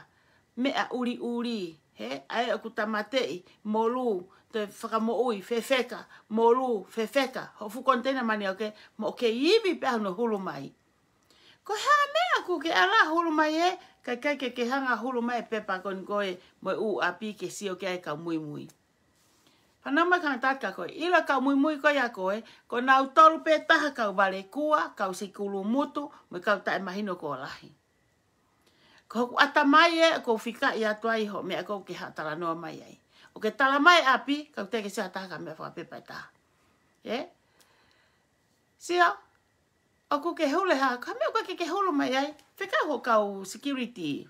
meʻa ʻuliʻuli, hē? ʻA ē ʻoku tāmateʻi, molū, toe fakamoʻui, fefeka, molū, fefeka. Hoʻo fuʻu koniteina mani ʻoku ke, mo ke ivi pē hono hulu mai. Ko e hā e meʻa ʻoku ke ala hulu mai ē, kae ʻikai ke ke hanga hulu mai e pepa ko eni ko ē mo e ʻū ʻapi ke sio ki ai e kau muimui. Fanongo mai, kātaki kia koe. ʻIlo e kau muimui ko ia ko ē, ko nautolu pē taha kau valekua, kau sikulumutu, mo e kau taʻemahino kuo lahi. Ko hoku ʻatamai ē, ʻoku ou fikaʻi atu ai hoʻo meʻa ʻoku ke haʻu ʻo talanoa mai ai. ʻOku ke tala mai ʻapi, ka ʻoku teʻeki ke sio ha taha ki ha meʻa fakapepa ʻe taha. Ē? Sio, ʻoku ke hulu ē, ha meʻa ʻoku ke, ke hulu mai ai, fekau ho kau security.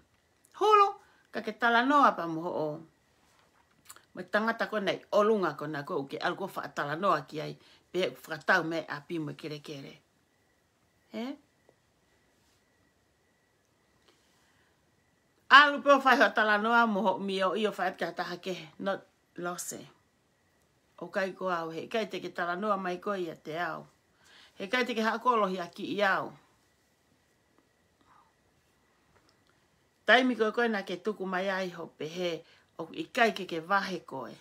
Hulu, kae ke talanoa pē mo hoʻo, mo e tangata ko ē naʻe ʻi ʻolunga ko ena ʻoku ke ʻalu ʻo faʻa talanoa ki ai, pea ʻoku fakatau mei ʻapi mo e kelekele. Ē? ʻAlu pē ʻo fai hoʻo talanoa mo hoʻo mioʻi ʻo fai atu ki ha taha kehe, not Lose. ʻOku ʻikai ko au, heʻikai te ke talanoa mai koe ʻiate au. Heʻikai te ke haʻu ʻo lohiakiʻi au. Taimi ko ē ko ē naʻa ke tuku mai ai hoʻo pehē, ʻoku ʻikai ke ke vahe koe.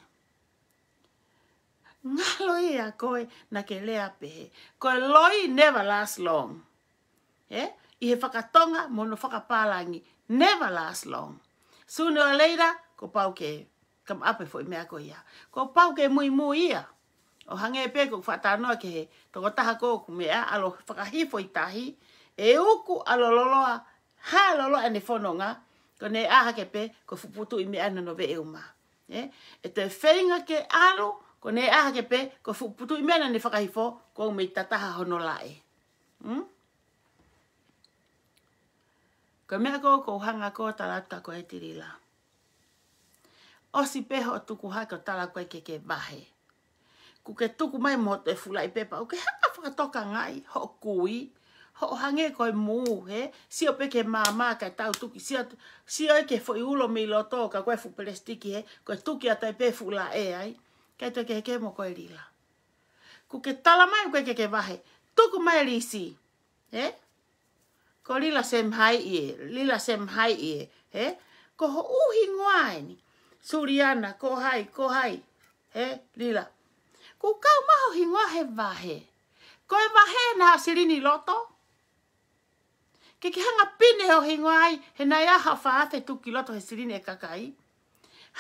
Ngalo ia ko ē naʻa ke lea pehē. Ko e loi never last long. Ē? ʻI he fakatonga mo hono fakapālangi, never last long. Sooner or later, kuo pau ke come up e foʻi meʻa ko ia. Kuo pau ke muimui ia. ʻO hangē pē ko ʻeku faʻa talanoa ki he tokotaha ko ē ʻoku meʻa, ʻalu ʻo fakahifo ʻi tahi, ʻe uku ʻalu ʻo loloa, hā loloa ʻene fononga, ko ʻene ʻā hake pē, ko e fuʻu putuʻi meʻa ʻi hono veʻe uma. Ē? ʻE toe feinga ke ʻalu, ko ʻene ʻā hake pē, ko e fuʻu putuʻi meʻa naʻa ne fakahifo, kuo mei tataha hono laʻe. Hmm? Ko e meʻa ko ē ʻoku ou hanga ko ē ʻo tala atu kia koe, Tilila. ʻOsi pē hoʻo tuku hake ʻo tala ko ē ke ke vahe. Kuo ke tuku mai mo hoʻo toe fuʻu laʻi pepa, ʻoku ke hanga ʻo fakatokangaʻi hoʻo kui, hoʻo hangē ko e mū, hē? Sio pē ki he maama kae tau tuki, sio, sio ki he foʻi ulo mei loto, ka ko e fuʻu pelesitiki, hē? Ko e tuki atu ai pē fuʻu laʻe ai. ʻIkai toe kehekehe mo koe, Lila. Kuo ke tala mai ʻoku ʻikai ke ke vahe. Tuku mai e lisi. Ē? Ko Lila Semhai ē, Lila Semhai ē, ē? Ko hoʻo hingoa eni. Suliana, ko hai, ko hai. Ē, Lila. Kuo kau mai ho hingoa he vahe. Ko e vahe naʻe ʻi ai e silini ʻi loto. Ke ke hanga ʻo pine ho hingoa ai, he naʻe ʻi ai ha fā afe tuki ʻi loto he silini e kakai.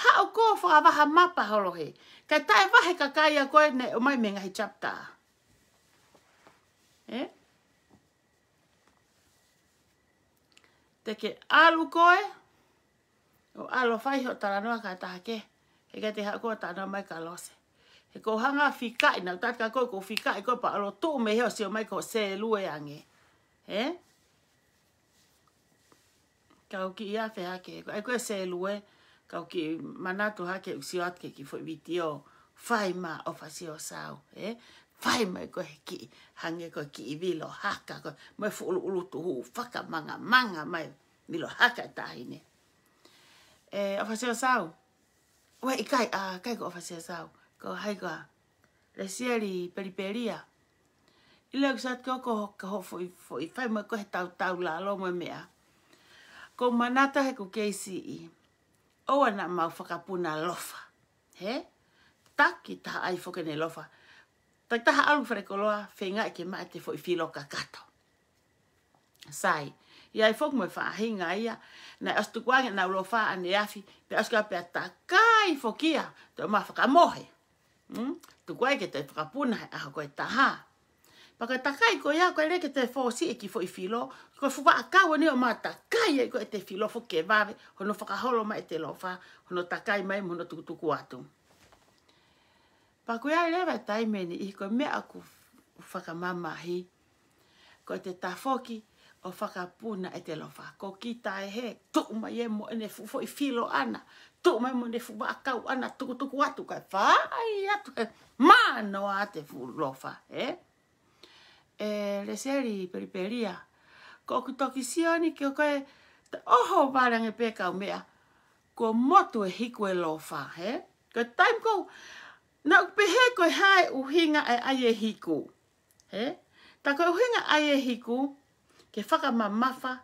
Haʻu koe ʻo fakavaha mapa holo hē. Kae taʻevahe kakai ʻa koe naʻe ʻomai mei he ngaahi chapter. Ē? Te ke ʻalu koe, ʻo ʻalu ʻo fai hoʻo talanoa ki ha taha kehe, he ʻikai te ke haʻu koe ʻo talanoa mai kia Lose. He ko e hanga fikaʻi, naʻa ku tala kia koe, ko e fikaʻi koe pea ʻalu ʻo tuʻu mei hē ʻo sio mai ko e sēlue ange. Ē? Kau kiʻi afe hake, ko e, ʻai ko e sēlue, kau kiʻi manatu hake ʻeku sio atu ki he kiʻi foʻi vitiō, fai mai ʻa ʻOfasio Sau, ē? Fai mai ko e kiʻi, hangē ko e kiʻi vilo haka, ko e mo e fuʻu ʻuluʻulu tuhu, fakamangamanga mai, vilo haka e taʻahine. Ē, ʻOfasio Sau, ʻoua, ʻikai, ʻa, ʻikai ko ʻOfasio Sau, ko hai koā? Lesieli Pelipelia. ʻIlo ʻeku sio atu ko, ko, ko hoʻo foʻi, foʻi fai mai ko e tautau lalo mo e meʻa. Ko e manatu heʻeku kei siʻi, ʻoua naʻa mau fakapuna lofa. Ē? Takitaha ʻai foki ʻene lofa. Takitaha ʻalu ki falekoloa, feingaʻi ke maʻu ʻete foʻi filo kakato. Sai, ʻi ai foki mo e faʻahinga ia, naʻe ʻosi tukuange ʻenau lofa ʻaneafi, pea ʻosi ko ia pea takai foki ia, toe maʻu fakamohe. Mm? Tuku ai ke toe fakapuna he ʻaho ko e taha. Pea ko e takai ko ia, ʻoku ʻikai ke toe fōsiʻi e kiʻi foʻi filo, ko e fuʻu vaʻakau eni ʻo maʻu takai ai ko ē ʻete filo foki ke vave, hono fakaholo mai ʻete lofa, hono takai mai mo hono tukutuku atu. Pea ko ia leva e taimi eni ʻi he ko e meʻa ʻoku fakamamahi, ko ʻete tafoki ʻo fakapuna ʻete lofa. Ko kita ē hē, tuʻu mai ē mo ʻene fuʻu foʻi filo ʻana, tuʻu mai mo ʻene fuʻu vaʻakau ʻana, tukutuku atu kae fai atu he manoa ʻete fuʻu lofa, ē? Ē, Lesieli Pelipelia, ko ʻeku toki sio eni ki he ko e, ta ʻoho vale ange pē kau meʻa, kuo motu e hiku e lofa, ē? Ko e taimi ko ē, naʻa ku pehē ko e hā e ʻuhinga e ʻai e hiku. Ē? Tā ko e ʻuhinga ʻai e hiku, ke fakamamafa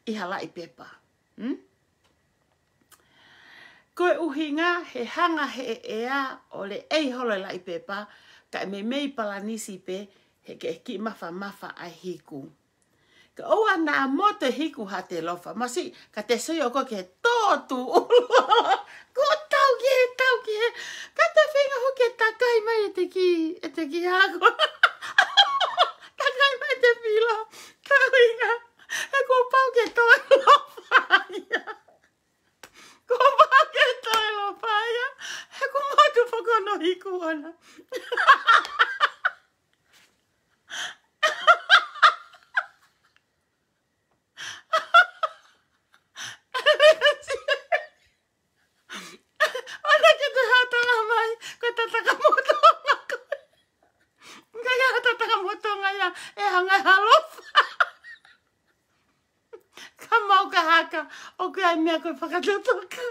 ʻi ha laʻi pepa. Hmm? Ko e ʻuhinga he hanga he ʻea ʻo leʻei holo e laʻi pepa, kae meimei palanisi pē, he ke kiʻi mafamafa ʻa e hiku. Ka ʻoua naʻa motu e hiku ha te lofa. Masiʻi, ka te sio ʻo koe ke tō tu ʻulu. Ko e tau ki hē, tau ki hē. Ka te feinga hoki ke takai mai ʻete kiʻi, ʻete kiʻi hako. Takai mai ʻete filo. Ka ʻuhinga, he kuo pau ke tō e lofa ia. Kuo pau ke tō e lofa ia. He kuo motu foki hono hiku ʻona. ʻOua ke toe hata mai, ko e tataka motonga ko ē. ʻIkai ke hata taka motonga ia, ʻe hanga ʻe ha lofa. Ka mau ka haka, ʻoku ʻi ai e meʻa ko e fakatotoka.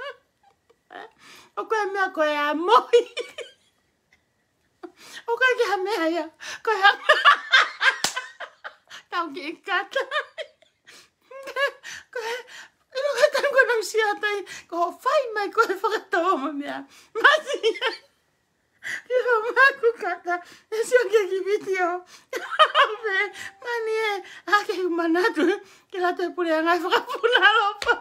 ʻOku ʻi ai e meʻa ko e ʻamohi. ʻOku ʻikai ke ha meʻa ia, ko e ha-, tau kiʻi kata. Ko e, ʻilo ka tau ko nau siatai, ko hoʻo fai mai ko e fakatō mo e meʻa. Masiʻi. Ki ho maku kata, ʻe sio ki he kiʻi vitiō. Pea, mani ē, ʻa ke u manatu, ke la te pule angai fakapuna lofa.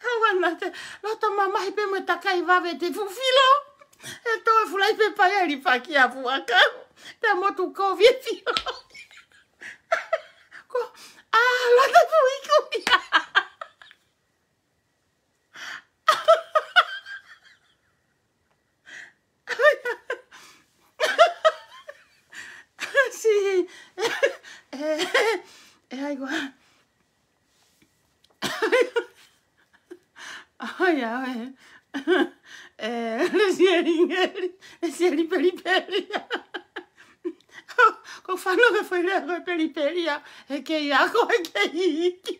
Hau ana te, loto mamahi pē mo e takai vave ʻete fuʻu filo. ʻE tō e fuʻu laʻi pepa ia ʻi he lifaki ʻa e fuʻu ʻakau. Pea motu kovi e filo. Ko, ʻa, la te fuʻu iku ia. Si, ē, ē, ai koā. Ai, ai. Ē, Lesieli ngeli, Lesieli Pelipelia. Ko fano ke fai lea ko e Pelipelia, he kei ako, he kei iiki.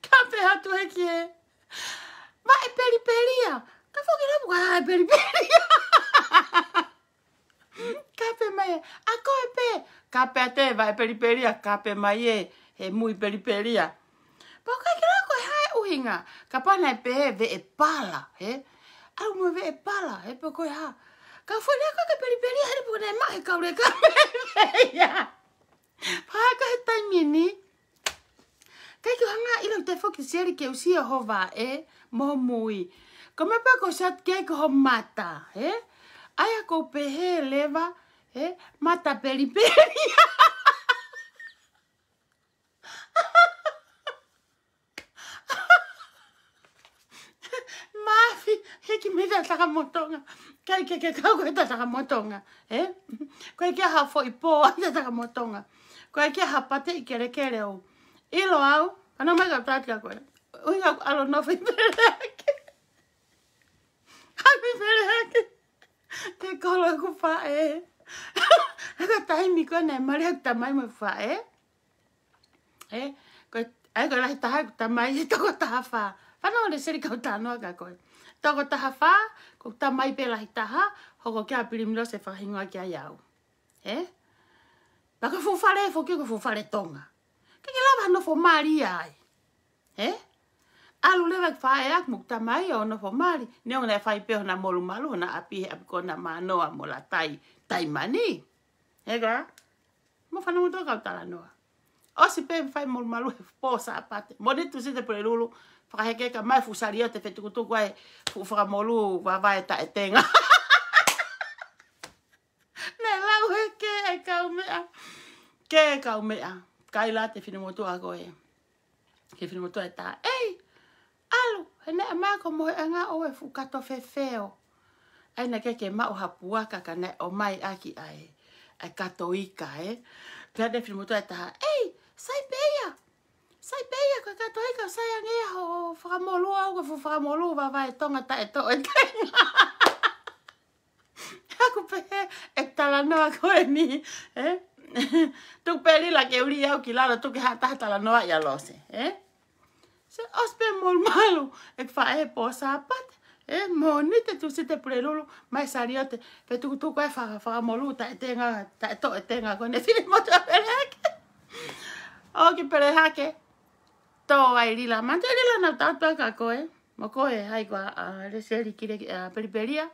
Kape atu e kie. Vaʻe Pelipelia. Ka foki la muka e Pelipelia. Kape mai ē. ʻA koe pē. Kape atu e vaʻe Pelipelia. Kape mai ē. He mui Pelipelia. Pea ʻoku ʻikai ke la ko e hā e ʻuhinga. Kapau naʻe pehē veʻe pala. He. ʻAlu mo e veʻe pala. He pe ko e hā. Ka foki la ko e Pelipelia. He pe ko e naʻe maʻu he kaule kape. Ia. Pea ka he taimi ni, ʻikai ke u hanga ʻilo te foki Lesieli ke u sio ho vaʻe mo ho mui. Ko e meʻa pē ko e sat ke ko ho mata, ē? ʻAi ʻa ko pehē leva, ē? Mata Pelipelia. Takamotonga. ʻIkai ke ke kau ko e Takamotonga, ē? ʻIkai ke ha foʻi pō ʻa e Takamotonga. ʻIkai ke ha pate ʻi kelekele ʻo. ʻIlo au, ʻanau mai kau tātia koe. ʻUhinga ʻalu ʻo nofo ʻi Peleake. ʻAlu ʻi Peleake. Ke kolo ʻeku faʻē. ʻI he taimi ko ē naʻe mali ai ʻeku tamai mo e faʻē. Ē, ko e, ʻa ia ko e lahi taha ʻeku tamai he toko taha fā. Fanongo Lesieli kau talanoa kia koe. Toko taha fā, ko e tamai pē lahi taha, hoko ki ai ʻa Pilimilose ʻo fakahingoa ki ai au. Ē? Pea ko e fuʻu fale foki ko e fuʻu fale Tonga. ʻIkai ke lava ha nofo mali ai. Ē? ʻAlu leva ʻeku faʻē ʻaʻaku mo ʻeku tamai ʻo nofo mali. Neongo naʻe fai pē hona molumalu, hona ʻapi he ʻapi ko ē ʻa Manoa mo Latai, Taimani. Ē ka? Mou fanongo atu kau talanoa. ʻOsi pē fai molumalu he pō Sāpate. Mōnite Tūsite Pulelulu, fakahekeka mai fuʻu saliote fetukutuku ai fuʻu fakamolū vavae taʻetenga. Naʻe lau hē ʻe he kaumeʻa. Ke kaumeʻa. Kaila ʻe he finemotuʻa ko ē. Ke finemotuʻa ʻe taha. ʻEi, ʻalu, he naʻe ʻomai ko e mohenga ʻo e fuʻu kato fefeo. ʻA ia naʻe ʻikai ke maʻu ha puaka ka naʻe ʻomai ʻaki ʻa e, ʻa e kato ika, ē. Pea ne finemotuʻa ʻe taha. ʻEi, sai pē ia. Sai pē ia ko e kato ika, sai ange ia hoʻo fakamolū au ko e fuʻu fakamolū vavae Tonga taʻetoʻo ʻetenga. ʻOku pehē ʻeku talanoa ko eni, ē? Tuku pē Lila ke uli au ki lalo, tuku ke haʻa taha talanoaʻi ʻa Lose, ē? Sai, ʻosi pē molumalu ʻeku faʻē he pō Sāpate, ē? Mōnite Tūsite Pulelulu, mai saliote, fetukutuku ai faka-, fakamolū taʻetenga, taʻetoʻo ʻetenga ko eni finemotuʻa Peleake. ʻOki Peleake, tō ai Lila, mate Lila naʻa tau tau kia koe, mo koe hai ko ā, ʻa Lesieli Kile, ʻa Pelipelia.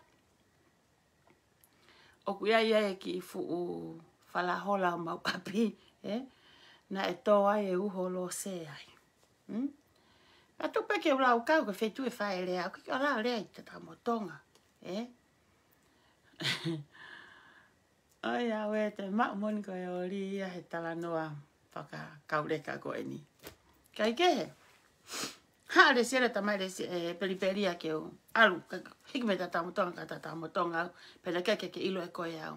ʻOku ʻi ai ʻa e kiʻi fuʻu falahola ʻo mau ʻapi, ē? Naʻe tō ai e uho Lose ai. Hmm? Pea tuku pē ke u lau kau ko e feituʻu ʻe fai e lea, ʻoku ʻikai ke u lau lea ʻi he Takamotonga, ē? ʻOi, ʻa ē te maʻu moni ko e ʻoli ia he talanoa fakakauleka ko eni. Kaikehe. Haʻa Lesieli, tamai Lesi-, ē, Pelipelia ke u ʻalu, ka, hiki mei he Takamotonga, ka Takamotonga au, pea naʻe ʻikai ke ke ʻilo ʻe koe au.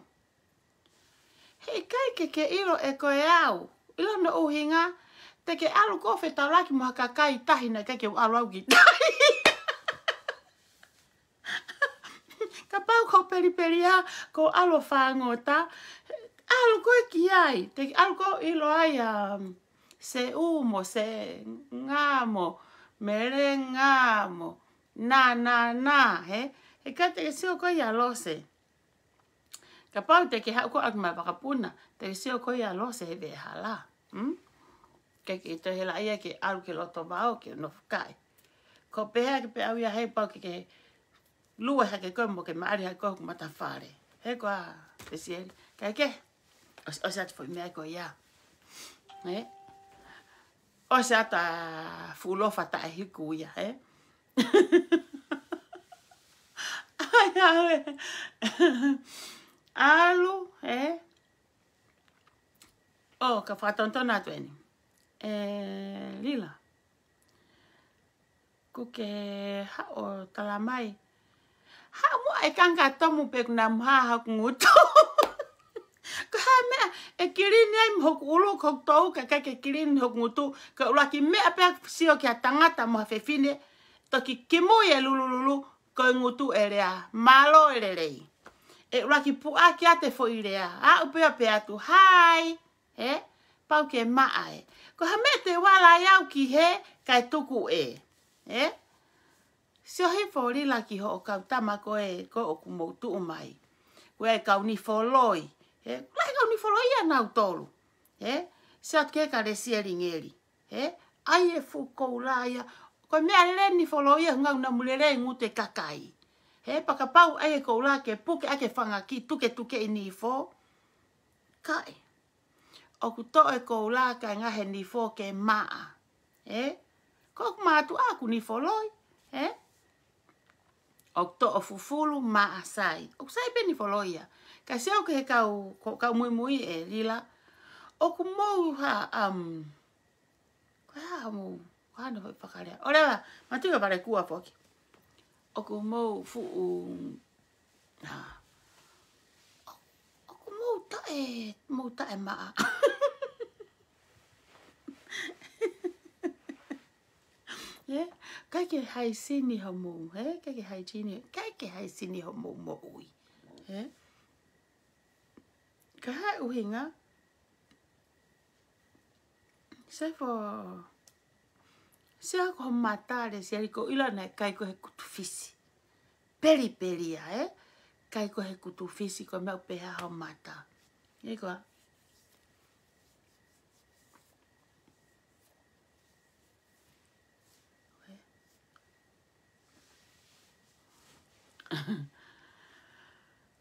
He ʻikai ke ke ʻilo ʻe koe au. ʻIlo hono ʻuhinga, te ke ʻalu koe ʻo fetaulaki mo ha kakai tahi naʻe ʻikai ke u ʻalu au ki tahi. Kapau ko Pelipelia, ko ʻalu ʻo fāngota, ʻalu koe ki ai, te ke ʻalu koe ʻo ʻilo ai ʻa, um, Seʻu mo Senga mo Melenga mo nā, nā, nā, hē? He ʻikai te ke sio koe ia Lose. Kapau te ke haʻu koe ʻaki mai vakapuna, te ke sio koe ia Lose he veʻehala. Hmm? Ke, ke te hela ia ke ʻalu ki loto vao ke nofo kai. Ko e pehē ke pē ʻau ia he pau ke ke lue hake koe mo ke maʻali hake koe hoku matafale. He ko ā, Lesieli. Kaikehe, ʻosi, ʻosi atu foʻi meʻa ko ia. Ē? ʻOsi atu ʻa e fuʻu lofa taʻehiku ia, ē? ʻAi, ʻalu, ē? ʻO, ka fakatonutonu atu eni. Ē, Lila. ʻOku ke haʻu ʻo tala mai. Haʻu muʻa e kanga tomu pe ʻoku na muha hoku ngutu. Ko e hā e meʻa ʻe kilini ai mo hoku ʻulu, ko hoku toʻu, ka ʻikai ke kilini hoku ngutu, ko e ʻuluaki meʻa pē ʻoku sio ki ha tangata mo ha fefine, toki kimui e lulululu, ko e ngutu e lea, mālō e lelei. ʻE ʻuluaki puʻaki atu e foʻi lea, aʻu pē ʻo pehē atu, hai, ē? Pau ke maʻa ē. Ko e hā e meʻa te u ala ai au ki hē, kae tuku ē. Ē? Sio hifo Lila ki hoʻo kau tama ko ē, ko ē ʻoku mou tuʻu mai. Ko e kau nifoloi. Ē? Lahi kau nifoloi ia nautolu. Ē? Sio atu ki he ka Lesieli ngeli. Ē? ʻAi e fuʻu koula ia. Ko e meʻa lelei nifoloi ia, ngau namu lelei ngutu e kakai. Ē? Pea kapau ʻai e koula ke puke ʻaki e fanga kiʻi tuketukeʻi nifo. Kae. ʻOku toʻo e koula kae ngaohi e nifo ke maʻa. Ē? Ko hoku mātuʻa ʻoku nifoloi. Ē? ʻOku toʻo fufulu maʻa sai. ʻOku sai pē nifoloi ia. Ka sio ki he kau, ko, kau muimui ē Lila. ʻOku mou ha, um, ko e hā mou, ko e hā hono fakalea. ʻOleva, matuʻi ka vale kua foki. ʻOku mou fuʻu, ha, ʻoku mou taʻe, mou taʻemaʻa. ʻE, ʻikai ke haisini homou, ʻe, ʻikai ke haisini, ʻikai ke haisini homou moʻui. ʻE, ka hā e ʻuhinga, se fo, se ako ho mata le, se aliko ila naʻe kai ko he kutu fisi. Peli peli ia, ʻe? Kai ko he kutu fisi ko e meʻa ʻoku pehē ho mata. ʻIkai ko ā.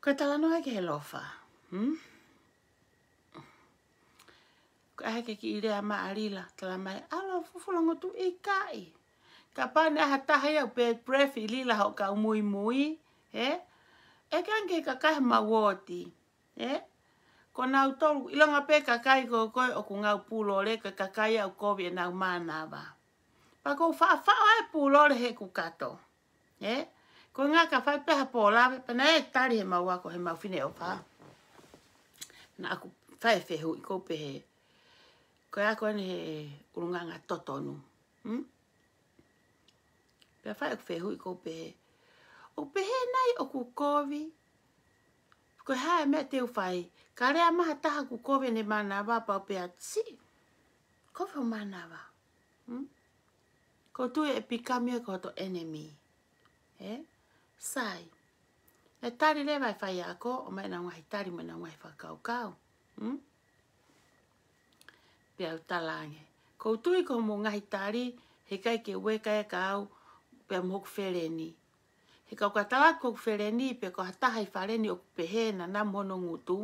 Ko e talanoa ki he ʻaloʻofa. Hmm? Ko e hā ke kiʻi lea mai ʻa Lila, talamai, ʻalu fufulu ngutu ʻikai. Kapau naʻe ʻi ai ha taha ia ʻoku pē breath ʻi Lila hoʻo kau muimui, ʻe? ʻE ʻikai ke kakai homau uooti, ʻe? Ko nautolu, ʻilonga pē kakai ko ē ʻoku ngāue pulole, ko e kakai ʻoku kovi ʻenau mānava. Pea ʻoku ou faʻa faʻo ʻa e pulole heʻeku kato. ʻE? Ko e ʻuhinga ka fai pē ha pōlave, pea naʻe tali heʻemau ako heʻemau fineʻofa. Naʻá ku fai e fehuʻi ʻoku ou pehē, ko e ako eni he ʻulungaanga totonu. Hmm? Pea fai ʻeku fehuʻi ʻoku ou pehē, ʻoku pehē nai ʻoku kovi, ko e hā e meʻa te u fai, ka lea mai ha taha ʻoku kovi ʻene mānava pea u pehē, siʻi, kovi hoʻo mānava. Hmm? ʻOku ou tui ʻe become ia ko hoto enemy. ʻE? Sai. ʻE tali leva e faiako, ʻomai ʻenau ngaahi tali mo ʻenau ngaahi fakakaukau. Hmm? Pea u talaange, ʻoku ou tui ko hoʻomou ngaahi tali, heʻikai ke ueka ia kiate au, pea mo hoku feleni. He kapau ʻoku tala atu ko hoku feleni, pe ko ha taha ʻi faleni ʻoku pehē naʻa na mo hono ngutu,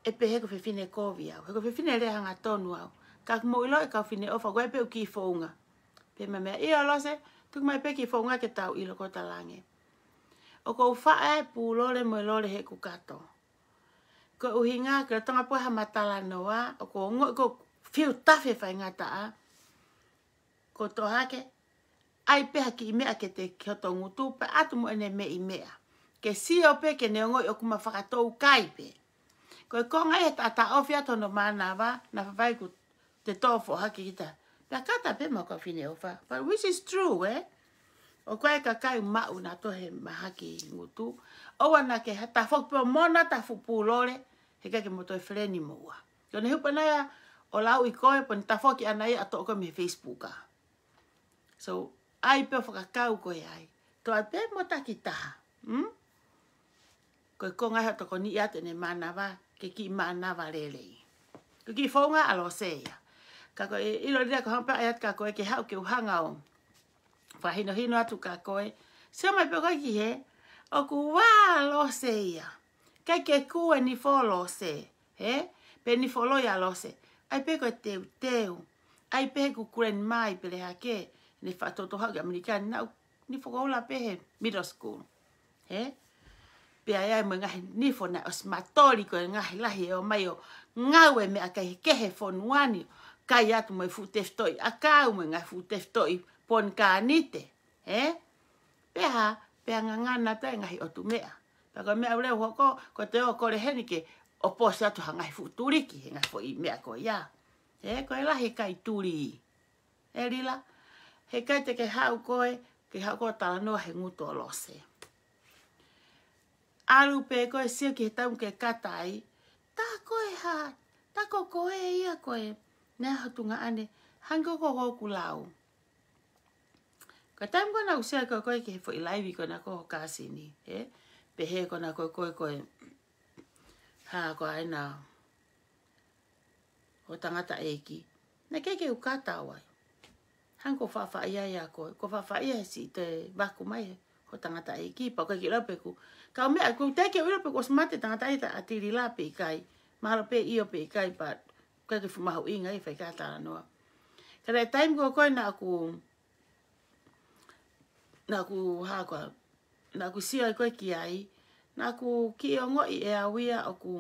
ʻe pehē ko e fefine kovi au. He ko e fefine lea hangatonu au. Ka ʻoku mou ʻilo e kau fineʻofa, ko e pē ʻoku kiʻi founga. Pea ma meʻa, ʻio Lose, tuku mai pē kiʻi founga ke tau ʻilo, ʻoku ou talaange. ʻOku ou faʻo e pulole mo e lole heʻeku kato. Ko e ʻuhinga, ke tonga pē ha mata talanoa, ʻoku ou ongoʻi ʻoku ou fiu tafe faingataʻa. Ko e toʻo hake, ʻai pē ha kiʻi meʻa ke te ki hoto ngutu, pea ʻatu mo ʻene meʻi meʻa. Ke sio pē ke ne ongoʻi ʻoku ma fakatoukai pē. Ko e konga ia ʻe taʻataʻofi atu hono mānava, naʻa faifai ʻoku te tō foʻohake kita. Pea kata pē mo e kau fineʻofa. But which is true, ʻe? ʻOku ʻi ai e kakai ʻoku maʻu nautolu he mahaki ngutu. ʻOua naʻa ke ha tafoki pē ʻo mona tafu pulole, heʻikai ke mo toe feleni moua. Ko ʻene hupa nai ia ʻo lauʻi koe, pea ne tafoki ʻana ia ʻo toʻo koe mei he Facebook ʻa. So, ʻai pē ʻo fakakau koe ai. Toʻo pē mo takitaha. Hmm? Ko e konga ia ʻo tokoniʻi atu ʻene mānava, ke kiʻi mānava lelei. Ko e kiʻi founga ʻa Lose ia. Ka ko e ʻilo Lila ko e hanga pē ʻo ʻai atu kia koe ke haʻu ke u hanga ʻo fakahinohino atu kia koe. Sio mai pē koe ki hē, ʻoku vā Lose ia. ʻIkai ke kū e nifo ʻo Lose, ʻe? Pe nifo loi ʻa Lose. ʻAi pē ko e teuteu. ʻAi pē he kukulen mai pele hake. Ne faʻa toutou haʻu ki ʻAmelika, naʻá ku nifo koula pē he middle school. ʻE? Pea ʻi ai mo e ngaahi nifo naʻe ʻosi matoli ko e ngaahi lahi ʻe ō mai ʻo ngāue meʻakai he kehe fonua ni. Kai atu mo e fuʻu tefitoʻi ʻakau mo e ngaahi fuʻu tefitoʻi pōni kānite. ʻE? Pea hā, pea ngangana pē ngaahi ʻotu meʻa. Pea ko e meʻa ʻoku lea hoko, ko e te ō kole heni ke ʻoposi atu ha ngaahi fuʻu tuliki, he ngaahi foʻi meʻa ko ia. ʻE, ko e lahi e kai tuli. ʻE Lila, heʻikai te ke haʻu koe, ke haʻu koe ʻo talanoa he ngutu ʻo Lose. ʻAlu pē koe sio ki he taimi ke kata ai, tā ko e hā, tā ko koe ia ko e, nea hotunga ʻane, hangē ko ʻoku lau. Ko e taimi ko ē naʻá ku sio ai ko koe ki he foʻi laivi ko ena ko ho kāsini, ʻe? Pehē ko ena ko koe ko e, hā ko ena, ho tangataʻeiki. Naʻe ʻikai ke u kata au ai. Hangē ko e faʻafaʻahi ia ko e, ko e faʻafaʻahi he siʻi toe vaku mai ho tangataʻeiki, pea ʻikai ke u ʻilo pe ʻoku. Ka ʻoku ou meʻa, ʻoku teʻeki ke u ʻilo pe ʻoku ʻosi mate tangataʻeiki ʻa Lila pe ʻikai. Mahalo pē ʻio pe ʻikai, pea ʻikai ke fuʻu mahuʻinga ia fai ka talanoa. Ka ko e taimi ko ē naʻá ku, naʻá ku hā ko ā, naʻá ku sio ai ko ē ki ai, naʻá ku kiʻi ongoʻi ʻe au ia ʻoku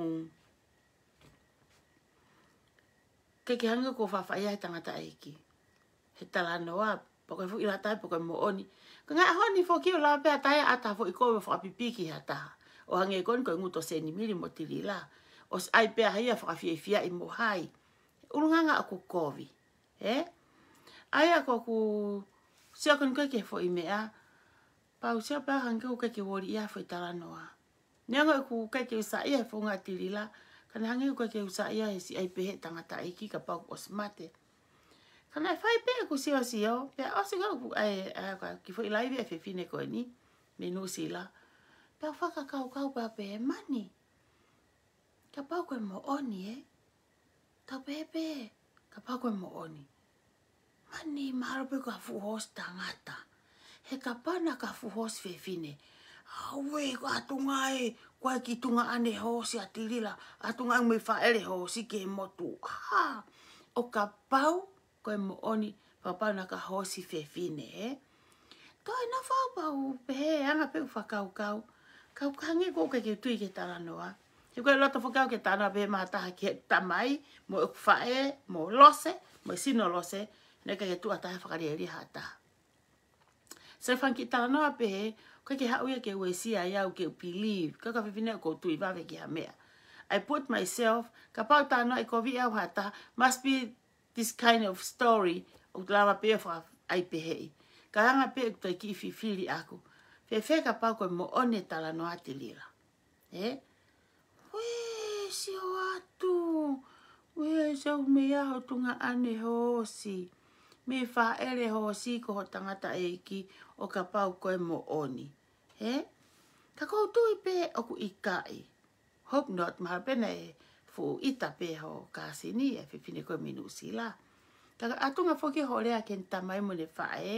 ʻikai ke hangē ko e faʻafaʻahi ia he tangataʻeiki. He talanoa, pe ko e fuʻu ʻilo atu pe ko e moʻoni. Ka ngaahi ʻaho ni foki ʻoku lava pē ha taha ʻe ʻata ha foʻi kovi ʻo fakapipiki ha taha. ʻO hangē ko eni ko e ngutu ʻo Senimili mo Tilila. ʻOsi ʻai pē ʻa ia ʻo fakafiefiaʻi mo hai. ʻUlungaanga ʻoku kovi. Ē? ʻA ia ko ʻeku sio ko eni ko ē ki he foʻi meʻa. Pea u sio pē au hangē ʻoku ʻikai ke u ʻoliʻia he foʻi talanoa. Neongo ʻeku ʻikai ke u saiʻia he founga ʻa Tilila, ka naʻe hangē ʻoku ʻikai ke u saiʻia he siʻi ʻai pehē ʻe he tangataʻeiki kapau kuo ʻosi mate. Ka naʻe fai pē ʻeku siosio, pea ʻosi ko ē ʻeku ʻai, ʻai, ʻai, kiʻi foʻi laivi ʻa e fefine ko eni, mei Nuʻusila. Pea u fakakaukau pē au pehē, mani. Kapau ko e moʻoni ē. Tau pehē pē, kapau ko e moʻoni. Mani mahalo pē ko ha fuʻu hoosi tangata. He kapau naʻa ko ha fuʻu hoosi fefine. Auē, ko e ʻatunga ē, ko e kiʻi tuongaʻane hoosi ʻa Tilila, ʻatunga ʻoku mei fāʻele hoosi ki he motuʻa. ʻO kapau ko e moʻoni, kapau naʻa ko ha hoosi fefine, ē? Toe naʻa fau pau pehē, anga pē ʻeku fakakaukau. Kau ka hangē ʻoku ʻikai ke u tui ki he talanoa. He ko e loto foki au ki he talanoa pehē ʻe ha taha ki he tamai, mo ʻeku faʻē, mo Lose, mo e sino Lose, naʻe ʻikai ke tuʻu ha taha ʻo fakalielia ha taha. Sai, fanga kiʻi talanoa pehē, ʻoku ʻikai ke haʻu ia ke uesia ai au ke u believe, ka ko e fefine ʻoku ou tui vave ki ha meʻa. I put myself, kapau talanoaʻi kovi au ʻe ha taha, must be this kind of story, ʻoku lava pē ʻo fakaʻai peheʻi. Ka anga pē ʻeku toe kiʻi fifili ʻaku. Fēfē kapau ko e moʻoni e talanoa ʻa Tilila. Ē? Uē, sio atu. Uē, sio mei ai ho tuongaʻane hoosi. Mei fāʻele hoosi ko ho tangataʻeiki ʻo kapau ko e moʻoni. Ē? Ka ʻoku ou tui pē ʻoku ʻikai. Hope not, mahalo pē naʻe fuʻu ʻita pē ho kāsini ʻa e fefine ko ē mei Nuʻusila. Ka ko e ʻatunga foki hoʻo lea ki heʻene tamai mo ʻene faʻē,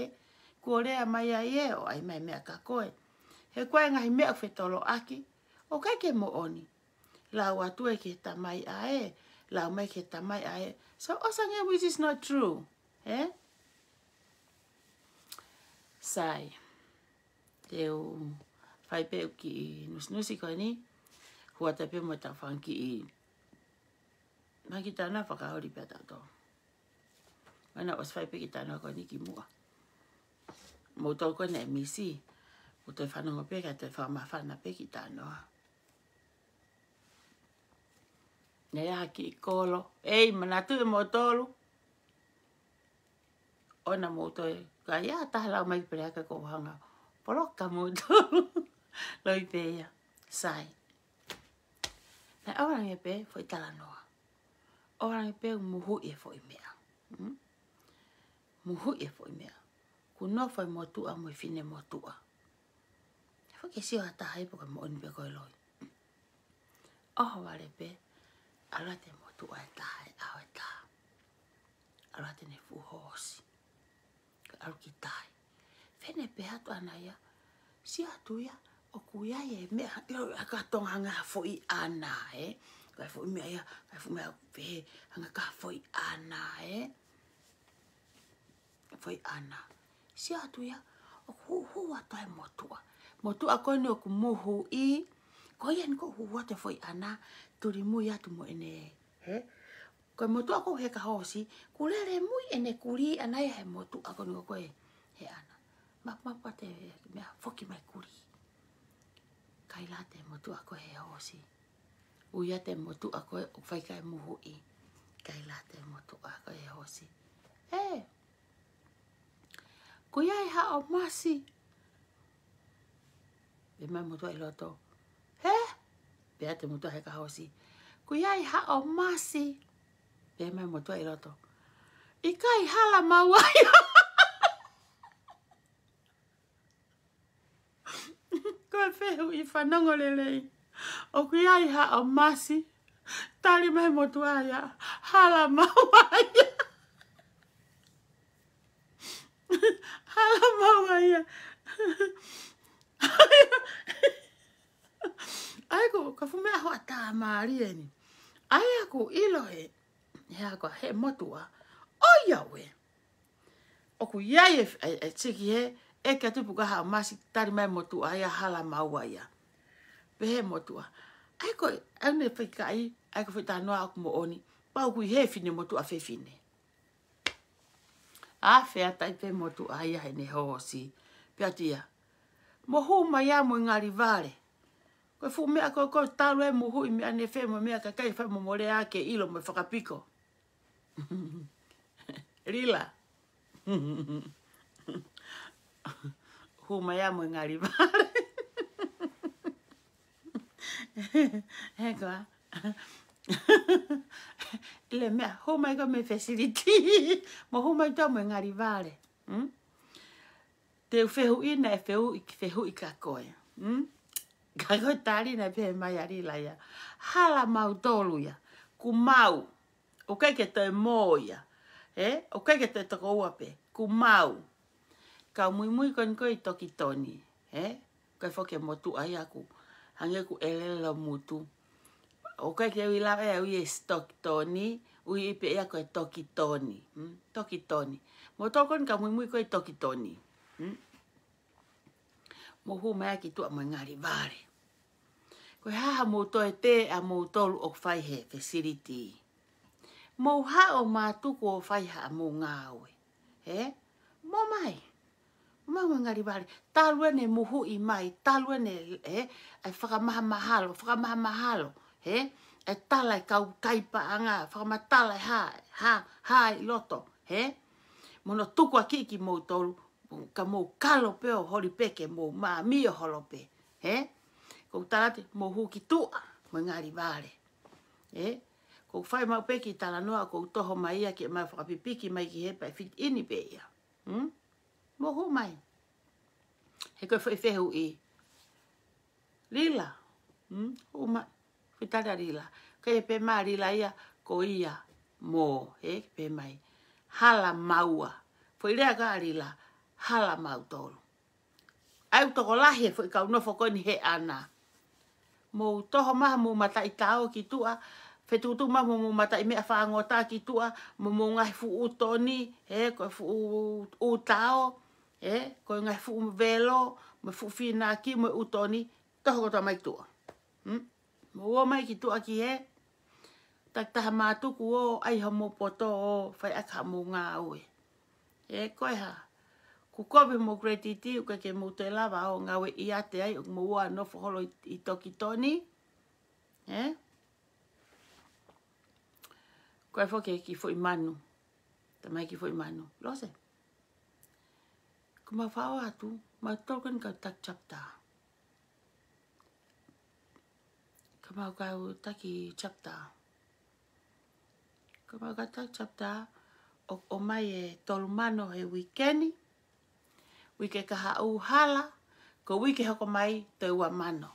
kuo lea mai ai ē ʻo ʻai mai meʻa kia koe. He ko e ngaahi meʻa ʻoku fetoloʻaki, ʻoku ʻikai ke moʻoni. Lau atu ē ki he tamai ʻa ē, lau mai ki he tamai ʻa ē. So, ʻosi ange, which is not true. Ē? Sai. Te u fai pē ʻeku kiʻi nusinusi ko eni. Hū atu pē mo ʻetau fanga kiʻi, fanga kiʻi talanoa fakaoli pē ʻatautolu. Mana ʻosi fai pē kiʻi talanoa ko eni kimuʻa. Moutolu ko eni ʻe misi. Mou toe fanongo pē kae toe fakamāfana pē kiʻi talanoa. Naʻe ʻi ai ha kiʻi kolo. Ei, manatuʻi moutolu. ʻOua naʻa mou toe, ka ʻi ai ha taha lau mai pē lea ka ʻoku ou hanga ʻo poloka moutolu. Loi pē ia. Sai. Naʻe ʻalu ange pē foʻi talanoa. ʻAlu ange pē muhuʻi e foʻi meʻa. Hmm? Muhuʻi e foʻi meʻa. Kuo nofo e motuʻa mo e finemotuʻa. He ʻikai ke sio ha taha ai pe ko e moʻoni pe ko e loi. ʻOhovale pē, ʻalu atu e motuʻa ʻe taha, ʻi he ʻaho ʻe taha. ʻAlu atu ʻene fuʻu hoosi. Ka ʻalu ki tai. Fene pē atu ʻana ia, sio atu ia, ʻoku ʻi ai e meʻa, ʻilo ʻa e kau Tonga hanga ha foʻi ʻana, ē? Ko e foʻi meʻa ia, ko e foʻi meʻa pē, hanga ha foʻi ʻana, ē? Foʻi ʻana. Sio atu ia, ʻoku hū atu ai e motuʻa. Motuʻa ko eni ʻoku muhuʻi, ko ia eni ʻoku hū atu e foʻi ʻana, tulimui atu mo ʻene, hē? Ko e motuʻa ʻoku heka hoosi, kuo lele mui ʻene kulī ʻana ia he motuʻa ko eni ʻoku ʻi he ʻana. Mapumapu atu e meʻa, foki mai kulī. ʻIkai lata e motuʻa ko ē he hoosi. Ui atu e motuʻa ko ē ʻoku fai ki ai e muhuʻi. ʻIkai lata e motuʻa ko ē he hoosi. Ē! Kuo ʻi ai haʻo masi. Pehē mai e motuʻa ʻi loto. Hē? Pehē atu e motuʻa heka hoosi. Kuo ʻi ai haʻo masi. Pehē mai e motuʻa ʻi loto. ʻIkai, hala maua ia. Ko e fehuʻi, fanongo lelei. ʻOku ʻi ai haʻo masi. Tali mai e motuʻa ia. Hala maua ia. Hala maua ia. ʻAi ko, ka fuʻu meʻa hoʻatā mālie eni. ʻAi ʻoku ʻilo he, he ako he motuʻa. ʻOiauē. ʻOku ʻi ai e, e, e tiki he, ʻeke atu pe ko e hā haʻo masi, tali mai e motuʻa ia hala maua ia. Pehē e motuʻa. ʻAi ko, ʻai ne fai kaʻi, ʻai ko e foʻi talanoa ʻoku moʻoni. Pau ʻoku ʻi he finemotuʻa fefine. Afe atu ai pē e motuʻa ia heʻene hoosi. Pea tia. Mo hū mai ia mo e ngali vale. Ko e fuʻu meʻa ko ē ko e talu e muhuʻi meʻa ne fē mo e meʻa kakai fai mo molea ke ʻilo mo e fakapiko. Lila. Hū mai ia mo e ngali vale. He koa. ʻIle meʻa, hū mai ko e mei facility. Mo hū mai tō mo e ngali vale. Hmm? Te u fehuʻi naʻe fehuʻi, fehuʻi kia koe. Hmm? Ka ko e tali naʻe pehē mai ʻa Lila ia. Hala mautolu ia. Kuo mau. ʻOku ʻikai ke toe mō ia. Ē? ʻOku ʻikai ke toe tokoua pē. Kuo mau. Kau muimui ko eni ko ē ʻi Tokitoni. Ē? Ko e foki e motuʻa ia ʻoku hangē ʻoku ʻelelo mutu. ʻOku ʻikai ke u ʻilo ʻe au ia ʻi Tokitoni, ui pē ia ko e Tokitoni. Hmm? Tokitoni. Moutolu ko eni kau muimui ko ē ʻi Tokitoni. Hmm? Mo hū mai ia ki tuʻa mo e ngali vale. Ko e hā haʻamou toe tē ʻamoutolu ʻoku fai he facility. Mou haʻu ʻo mātuku ʻo fai haʻamou ngāue. Ē? Mou ō mai. Mou ō mai mo e ngali vale. Talu ʻene muhuʻi mai, talu ʻene, ē, ʻai fakamahamahalo, fakamahamahalo. Ē? ʻAi tala e kau kai paʻanga, fakamatala e hā, hā, hā ʻi loto. Ē? Mo hono tukuakiʻi kimoutolu, ka mou kalo pē ʻo holi pē ke mou māmio holo pē. Ē? Ko u tala atu, mou hū ki tuʻa mo e ngali vale. Ē? Ko u fai maʻu pē ki talanoa, ko u toho mai ia ke mau fakapipiki mai ki he pae fit in pē ia. Hmm? Mou hū mai. He ko e foʻi fehuʻi. Lila. Hmm? Hū mai. Fitali ʻa Lila. Ko e pehē mai ʻa Lila ia, ko ia mō, ē, pehē mai. Hala maua. Foʻi lea ko ē ʻa Lila, hala mautolu. ʻAi ʻoku tokolahi e foʻi kau nofo ko eni he ʻana. Mou toho mai haʻamou mataʻi tao ki tuʻa, fetukutuku mai haʻamou mataʻi meʻa fāngota ki tuʻa, mo hoʻomou ngaahi fuʻu ʻūtoni, ē, ko e fuʻu ʻū tao, ē, ko e ngaahi fuʻu velo, mo e fuʻu fīnaki, mo e ʻūtoni, toho kotoa mai ki tuʻa. Hmm? Mou ō mai ki tuʻa ki he, takitaha mātuku ʻo ʻai haʻamou poto ʻo fai ʻaki haʻamou ngāue. Ē, ko e hā. Kuo kovi mo credit, ʻoku ʻikai ke mou toe lava ʻo ngāueʻi ʻiate ai, ʻoku mou ō ʻo nofo holo ʻi, ʻi Tokitoni. Ē? Ko e foki ki foʻi manu. Tamai ki foʻi manu. Lose. Ko mau fao atu, mautolu ko eni kau taki chapter. Ka mau kau taki chapter. Ka mau kau taki chapter, ʻo, ʻomai e tolu mano he uike ni. Uike kahaʻu hala, ko e uike hoko mai toe ua mano.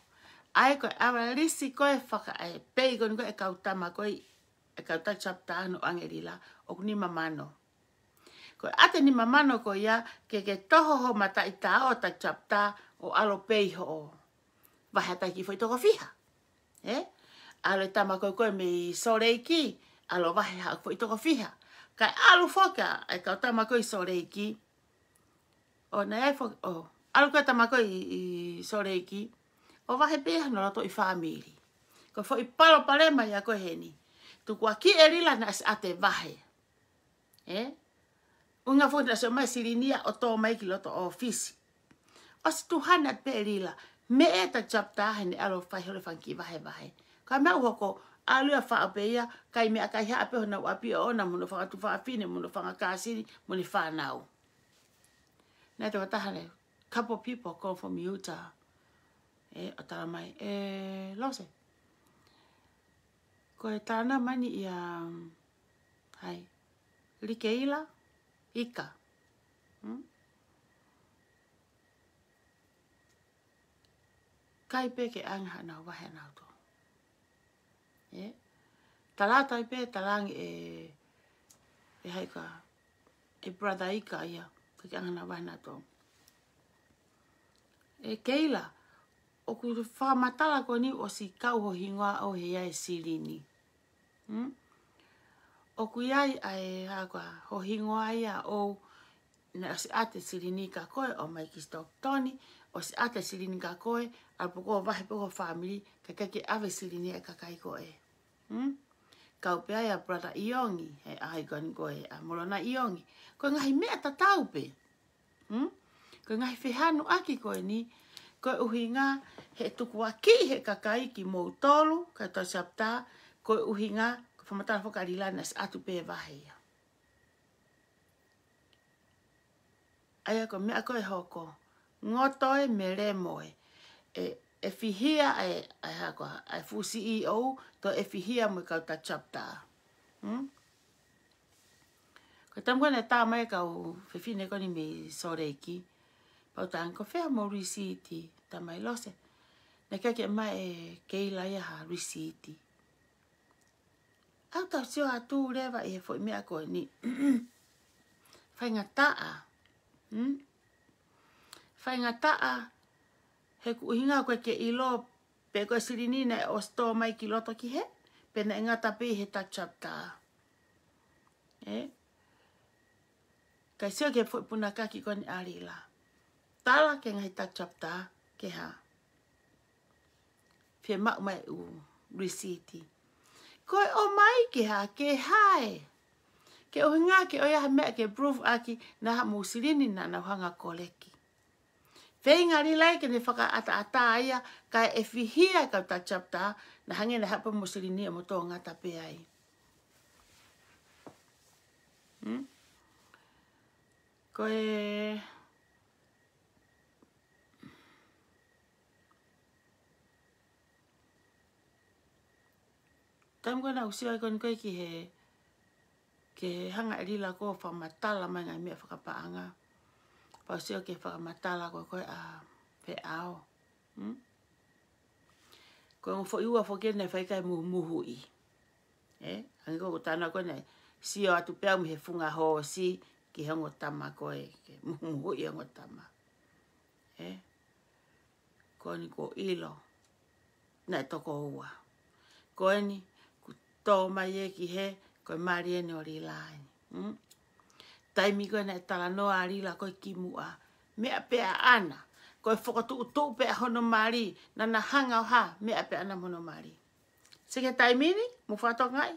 ʻAi ko e average ko e faka-, ʻe pei ko eni ko e kau tama ko ē, e kau taki chapter ʻo ʻAngelila, ʻoku nima mano. Ko e ʻate nima mano ko ia, ke ke toho ho mataʻi tao taki chapter ʻo ʻalu pē ʻo vahe atu ki foʻi toko fiha. Ē? ʻAlu e tama ko ē ko ē mei Sōleki, ʻalu vahe atu foʻi toko fiha. Kae ʻalu foki ʻa e kau tama ko ē ʻi Sōleki. ʻO naʻe foki, ʻo, ʻalu ko ē tama ko ē ʻi, ʻi Sōleki. ʻO vahe pē ia hono loto ʻi fāmili. Ko e foʻi palopalema ia ko ē heni. Tukuakiʻi ʻe Lila naʻe ʻosi ʻate vahe. Ē? ʻUhinga foki naʻe ʻosi ʻomai silini ia ʻo tō mai ki loto ʻōfisi. ʻOsi two hundred pē ʻe Lila. Meʻa e taki chapter heʻene ʻalu fai holo e fanga kiʻi vahevahe. Ka meʻa ʻoku hoko, ʻalu ia ʻo faʻo pē ia, kai meʻakai haʻa pē honau ʻapi ʻoʻona, mo hono fanga tuofāfine, mo hono fanga kāsini, mo ʻene fānau. Naʻe tō taha le, couple people call from Utah. Ē, ʻo tala mai, ē, Lose. Ko e talanoa mai eni ʻia, hai, Likeila, Ika. Hmm? Kai pē ke ʻange haʻanau vahe ʻanautolu. Ē? Tala atu ai pē, tala ange ʻe, ʻe hai ka, ʻe brother Ika ia, ke ʻange haʻanau vahe ʻanautolu. ʻE Keila, ʻoku fakamatala ko eni ʻosi kau ho hingoa ʻo hē ia he silini. Hmm? ʻOku ʻi ai ʻa e, hā koā, ho hingoa ia ʻo naʻe ʻosi ʻate silini kia koe ʻo ʻomai ki Stockton, ʻosi ʻate silini kia koe, ʻalu pē koe ʻo vahe pē ho fāmili, kae ʻikai ke ʻave silini ʻa e kakai ko ē. Hmm? Kau pē ai ʻa brother ʻIongi, he ʻaho ko eni ko ē ʻa Molona ʻIongi. Ko e ngaahi meʻa tatau pē. Hmm? Ko e ngaahi fehanuʻaki ko eni, ko e ʻuhinga he tukuakiʻi he kakai kimoutolu, kau tau chapter, ko e ʻuhinga, ko e fakamatala foki ʻa Lila naʻe ʻosi ʻatu pē vahe ia. ʻA ia ko e meʻa ko ē hoko, ngoto e melemo e, ʻe, ʻe fihia e, ʻa e hā ko ā, ʻa e fuʻu C E O, toe ʻe fihia mo e kau tau chapter. Hmm? Ko e taimi ko ē naʻe tā mai e kau fefine ko eni mei Salt Lake, pau tangi ko fē hoʻomou lisiiti, tā mai Lose. Naʻe ʻikai ke ʻomai ʻe Keila ia ha lisiiti. ʻOku tau sio atu leva ʻi he foʻi meʻa ko eni. Faingataʻa. Hmm? Faingataʻa he ko e ʻuhinga ko ē ke ʻilo pe ko e silini naʻe ʻosi tō mai ki loto ki hē, pe naʻe ngata pē ʻi he tau chapter. Ē? Kae sio ki he foʻi punakaki ko eni ʻa Lila. Tala ki he ngaahi tau chapter ke hā. Fiemaʻu mai ʻū lisiiti. Ko e ʻomai ke hā, ke hā ē. Ke ʻuhinga ke ʻoange ha meʻa ke proof ʻaki naʻa haʻamou silini naʻa nau hanga ʻo koleki. Feinga ʻa Lila ia ke ne fakaʻataʻatā ia, kae ʻe fihia e kau tau chapter, naʻa hangē naʻe haʻu pē mo e silini ʻo mo tō ngata pē ai. Hmm? Ko e taimi ko ē naʻa ku sio ai ko eni ko ē ki he, ke hanga ʻe Lila ko ē ʻo fakamatala mai ngaahi meʻa fakapaʻanga. Pea u sio ki he fakamatala ko ē ko ē ʻa Feʻao. Hmm? Ko e ongo foʻi ua foki eni naʻe fai ki ai e muhumuhuʻi. Ē? Hangē ko ʻeku talanoa ko ē naʻe sio atu pē au mei he funga hoosi ki he ongo tama ko ē, ke muhumuhuʻi e ongo tama. Ē? Ko eni kuo ʻilo. Naʻe toko ua. Ko eni, kuo tō mai ē ki hē, ko e mali eni ʻo Lila eni. Hmm? Taimi ko ē naʻe talanoa ʻa Lila ko ē kimuʻa. Meʻa pē ʻaʻana. Ko e fokotuʻutuʻu pē ʻa hono mali. Naʻa na hanga ʻo hā, meʻa pē ʻaʻana mo hono mali. Sio ki he taimi ni, mou fakatokangaʻi.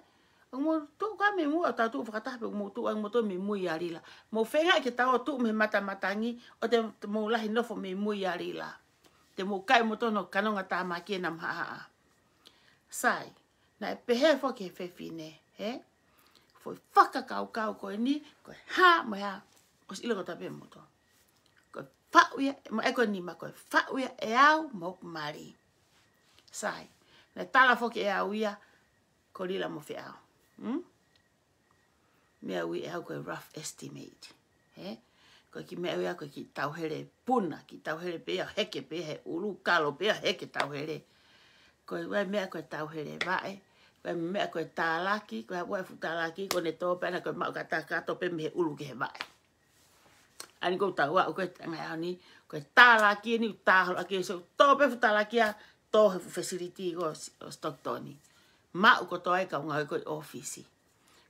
ʻOku mou tuʻu ka mei muʻa, tau tuʻu fakataha pē, ʻoku mou tuʻu ai moutolu mei mui ʻia Lila. Mou feingaʻi ke tau tuʻu mei he matamatangi, ʻo te, te mou lahi nofo mei mui ʻia Lila. Te mou kai moutolu hono kanonga tāmaki ʻena mahaʻahaʻa. Sai, naʻe pehē foki he fefine, ē? Foʻi fakakaukau ko eni, ko e hā, mo e hā, ʻosi ʻilo kotoa pē moutolu. Ko e faʻu ia, mo e ko e nima ko e faʻu ia ʻe au mo hoku mali. Sai, naʻe tala foki ʻe au ia, ko Lila mo Feʻao. Hmm? Meʻa ui ʻe au ko e rough estimate. Ē? Ko e kiʻi meʻa ui ʻa e ko e kiʻi tauhele puna, kiʻi tauhele pē ia heke pē he ʻulu kalo pē ia heke tauhele. Ko e ua e meʻa ko e tauhele vaʻe, ko e meʻa ko e tālaki, ko e ua e fuʻu tālaki, ko ʻene tō pē ʻaʻana ko e maʻu kātaki kato pē mei he ʻulu ki he vaʻe. ʻA eni ko ʻetau aʻu ko ē ʻi he ngaahi ʻaho ni, ko e tālaki eni ʻoku tāholo ʻaki, so tō pē fuʻu tālaki ia, tō he fuʻu facility ko ē ʻo Stockton. Maʻu kotoa ʻe he kau ngāue ko ē ʻi ʻōfisi.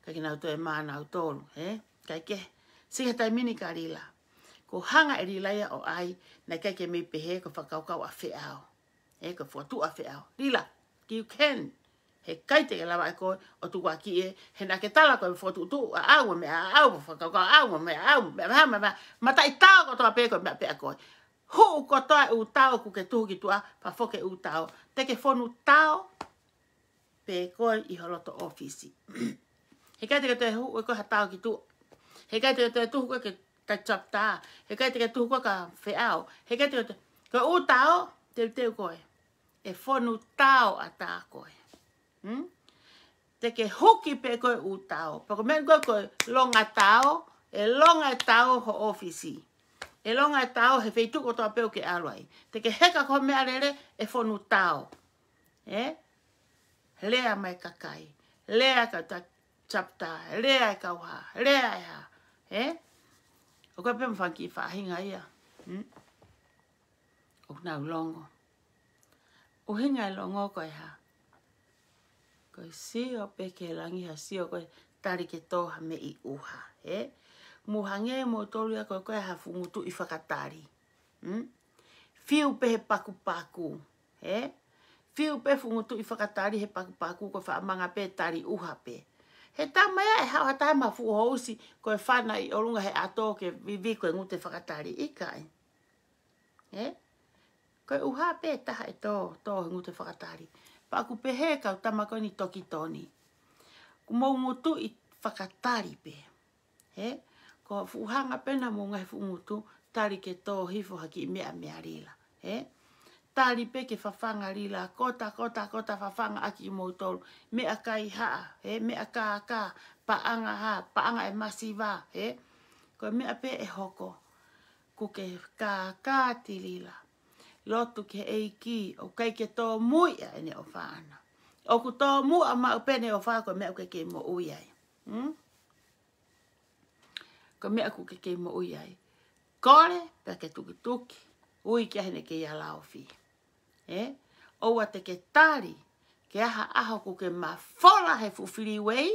Ka ke nau toe mā nautolu, ē? Kae kehe, sio ki he taimi ni kia Lila. Kuo hanga ʻe Lila ia ʻo ʻai, naʻe ʻikai ke mei pehē ko e fakakaukau ʻa Feʻao. Ē, ko e fokotuʻu ʻa Feʻao. Lila, you can. Heʻikai te ke lava ʻe koe ʻo tukuakiʻi ē, he naʻa ke tala ko e fokotuʻutuʻu ʻaʻau mo e meʻa ʻaʻau, mo e fakakaukau ʻaʻau mo e meʻa ʻaʻau, meʻa, meʻa, meʻa, meʻa, mataʻi tao kotoa pē ko e meʻa pē ʻa koe. Huʻu kotoa e ʻū tao ʻoku ke tuhu ki tuʻa, pea foki e ʻū tao. Te ke fonu tao pē koe ʻi ho loto ʻōfisi. Heʻikai te ke toe huʻu ʻe koe ha tao ki tuʻa. Heʻikai te ke toe tuhu koe ki he tau chapter. Heʻikai te ke tuhu koe kia Feʻao. Heʻikai te ke toe, ko e ʻū tao, teuteu koe. ʻE fonu tao ʻatā koe. Hmm? Te ke huki pē koe ʻū tao. Pea ko e meʻa ko ē ko e longa tao, ʻe longa e tao ho ʻōfisi. ʻE longa e tao he feituʻu kotoa pē ʻoku ke ʻalu ai. Te ke heka ko e meʻalele, ʻe fonu tao. Ē? Lea mai kakai. Lea ka ta chapter. Lea e kau hā. Lea e hā. Ē? ʻOku ʻi ai pē mo e fanga kiʻi faʻahinga ia. Hmm? ʻOku nau longo. ʻUhinga e longo ko e hā. Ko e sio pē ki he langi ha sio ko e tali ke tō ha meʻi ʻuha, ē? Mou hangē moutolu ia ko e ko e ha fuʻu ngutuʻi fakatali. Hmm? Fiu pē he pakupaku, ē? Fiu pē fuʻu ngutuʻi fakatali he pakupaku ko e faʻa manga pē tali ʻuha pē. He taimi ia ʻe haʻu ha taha mo ha fuʻu housi ko e fana ʻi ʻolunga he ʻato ke vivi ko e ngutu e fakatali ʻikai. Ē? Ko e ʻuha pē taha ʻe tō, tō he ngutu e fakatali. Pea ʻoku pehē kau tama ko eni toki toni. Kuo mou ngutuʻi fakatali pē. Ē? Ko e fuʻu hanga pē naʻa mou ngaahi fuʻu ngutu, tali ke tō hifo ha kiʻi meʻa meʻa Lila. Ē? Tali pē ke fafanga Lila, kota, kota, kota fafanga ʻaki kimoutolu. Meʻa kaihaʻa, ē? Meʻa kākā, paʻanga hā, paʻanga e masiva, ē? Ko e meʻa pē ʻe hoko. Kuo ke kākā Tilila. Lotu ki he ʻEiki, ʻoku ʻikai ke tōmuʻa ʻene ʻofa ʻana. ʻOku tōmuʻa maʻu pē ʻene ʻofa ko e meʻa ʻoku ke kei moʻui ai. Hmm? Ko e meʻa ʻoku ke kei moʻui ai. Kole, pea ke tukituki. Ui ki ai heʻene kei ala ofi. Ē? ʻOua te ke tali, ke aha ʻaho kuo ke mafola he fuʻu filiuei,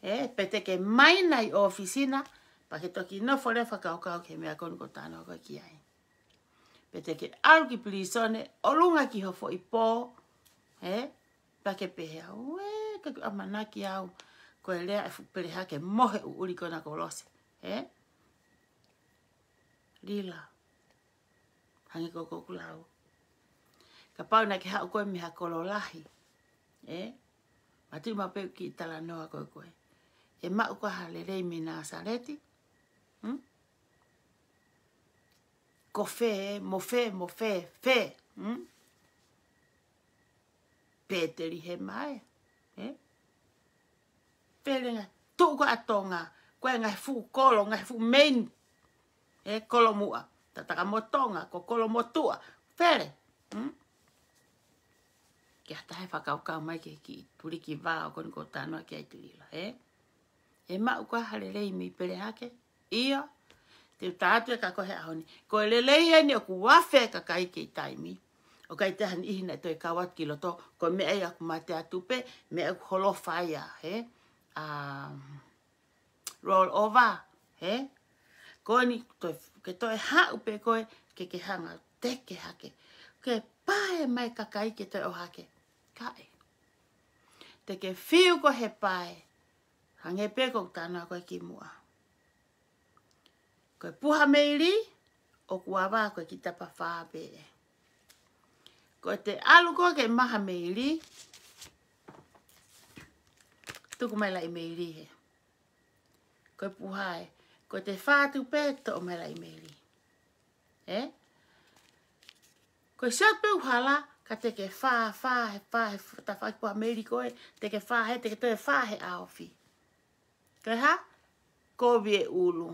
ē? Pe te ke maina ʻi ʻōfisi na, pea ke toki nofo leva fakakaukau ki he meʻa ko eni ʻoku ou talanoa ko ē ki ai. Pe te ke ʻalu ki pilīsone, ʻolunga ki ho foʻi pō, ē? Pea ke pehē au, ē, ka ku ʻamanaki au, ko e lea e fuʻu pele hake mo he ʻuʻuli ko ena ko Lose, ē? Lila. Hangē ko ʻeku lau. Kapau naʻa ke haʻu koe mei ha kolo lahi. Ē? Matuʻi maʻu pē kiʻi talanoa ko ē ko ē. ʻE maʻu koā ha lelei mei Nāsaleti? Hmm? Ko fē, mo fē, mo fē, fē. Hmm? Petelihema ē. Ē? Felenga, tuʻu ko ē ʻa Tonga, ko e ngaahi fuʻu kolo, ngaahi fuʻu main, ē, kolo muʻa. Tataka mo Tonga, ko Kolomotuʻa, fele. Hmm? Ke ʻatā he fakakaukau mai ki he kiʻi tuliki vao ko eni ʻoku ou talanoa ki ai Tilila, ē? ʻE maʻu koā ha lelei mei pele hake? ʻIo, te u tā atu ē kia koe he ʻaho ni. Ko e lelei eni ʻoku afe kakai kei taimi. ʻOku ʻikai te ha niʻihi naʻe toe kau atu ki loto, ko e meʻa ia ʻoku mate atu pē, meʻa ʻoku holofa ia, ē? Um, roll over, ē? Ko eni toe, ke toe haʻu pē koe, ke ke hanga teke hake. Ke pae mai kakai ke toe ʻohake. Kae. Te ke fiu koe he pae. Hangē pē ko ʻeku talanoa ko ē kimuʻa. Ko e puha meili, ʻoku ava ko e kiʻi tapa fā pē ē. Ko ʻete ʻalu ko ē ke maha meili, tuku mai laʻi meili hē. Ko e puha ē, ko ʻete fā atu pē toʻo mai laʻi meili. Ē? Ko e sio pē ʻoku hala, ka te ke fā, fā, he fā, he tafaʻaki puha meili ko ē, te ke fā hē, te ke toe fā he ʻaofi. Ko e hā? Kovi e ʻulu.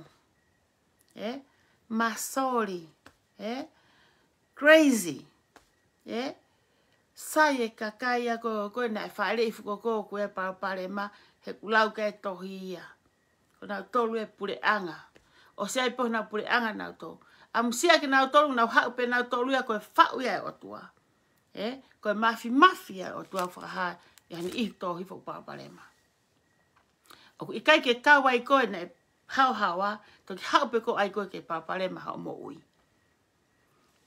Ē? Masoli. Ē? Crazy. Ē? Sai e kakai ia ko, ko ē naʻe fāʻeleʻi fuko ko, ko e palopalema, he ʻoku lau ki ai e tohi ia. Ko nautolu e puleʻanga. ʻOsi ʻi ai pē honau puleʻanga nautolu. ʻAmusia kinautolu, nau haʻu pē nautolu ia ko e faʻu ia ʻe he ʻOtua. Ē? Ko e mafimafi ia ʻo e ʻOtua fakahā, ʻi ha niʻihi tō hifo palopalema. ʻOku ʻikai ke kau ai koe naʻe haohaoa, toki haʻu pē koe ai koe ke palopalema hoʻo moʻui.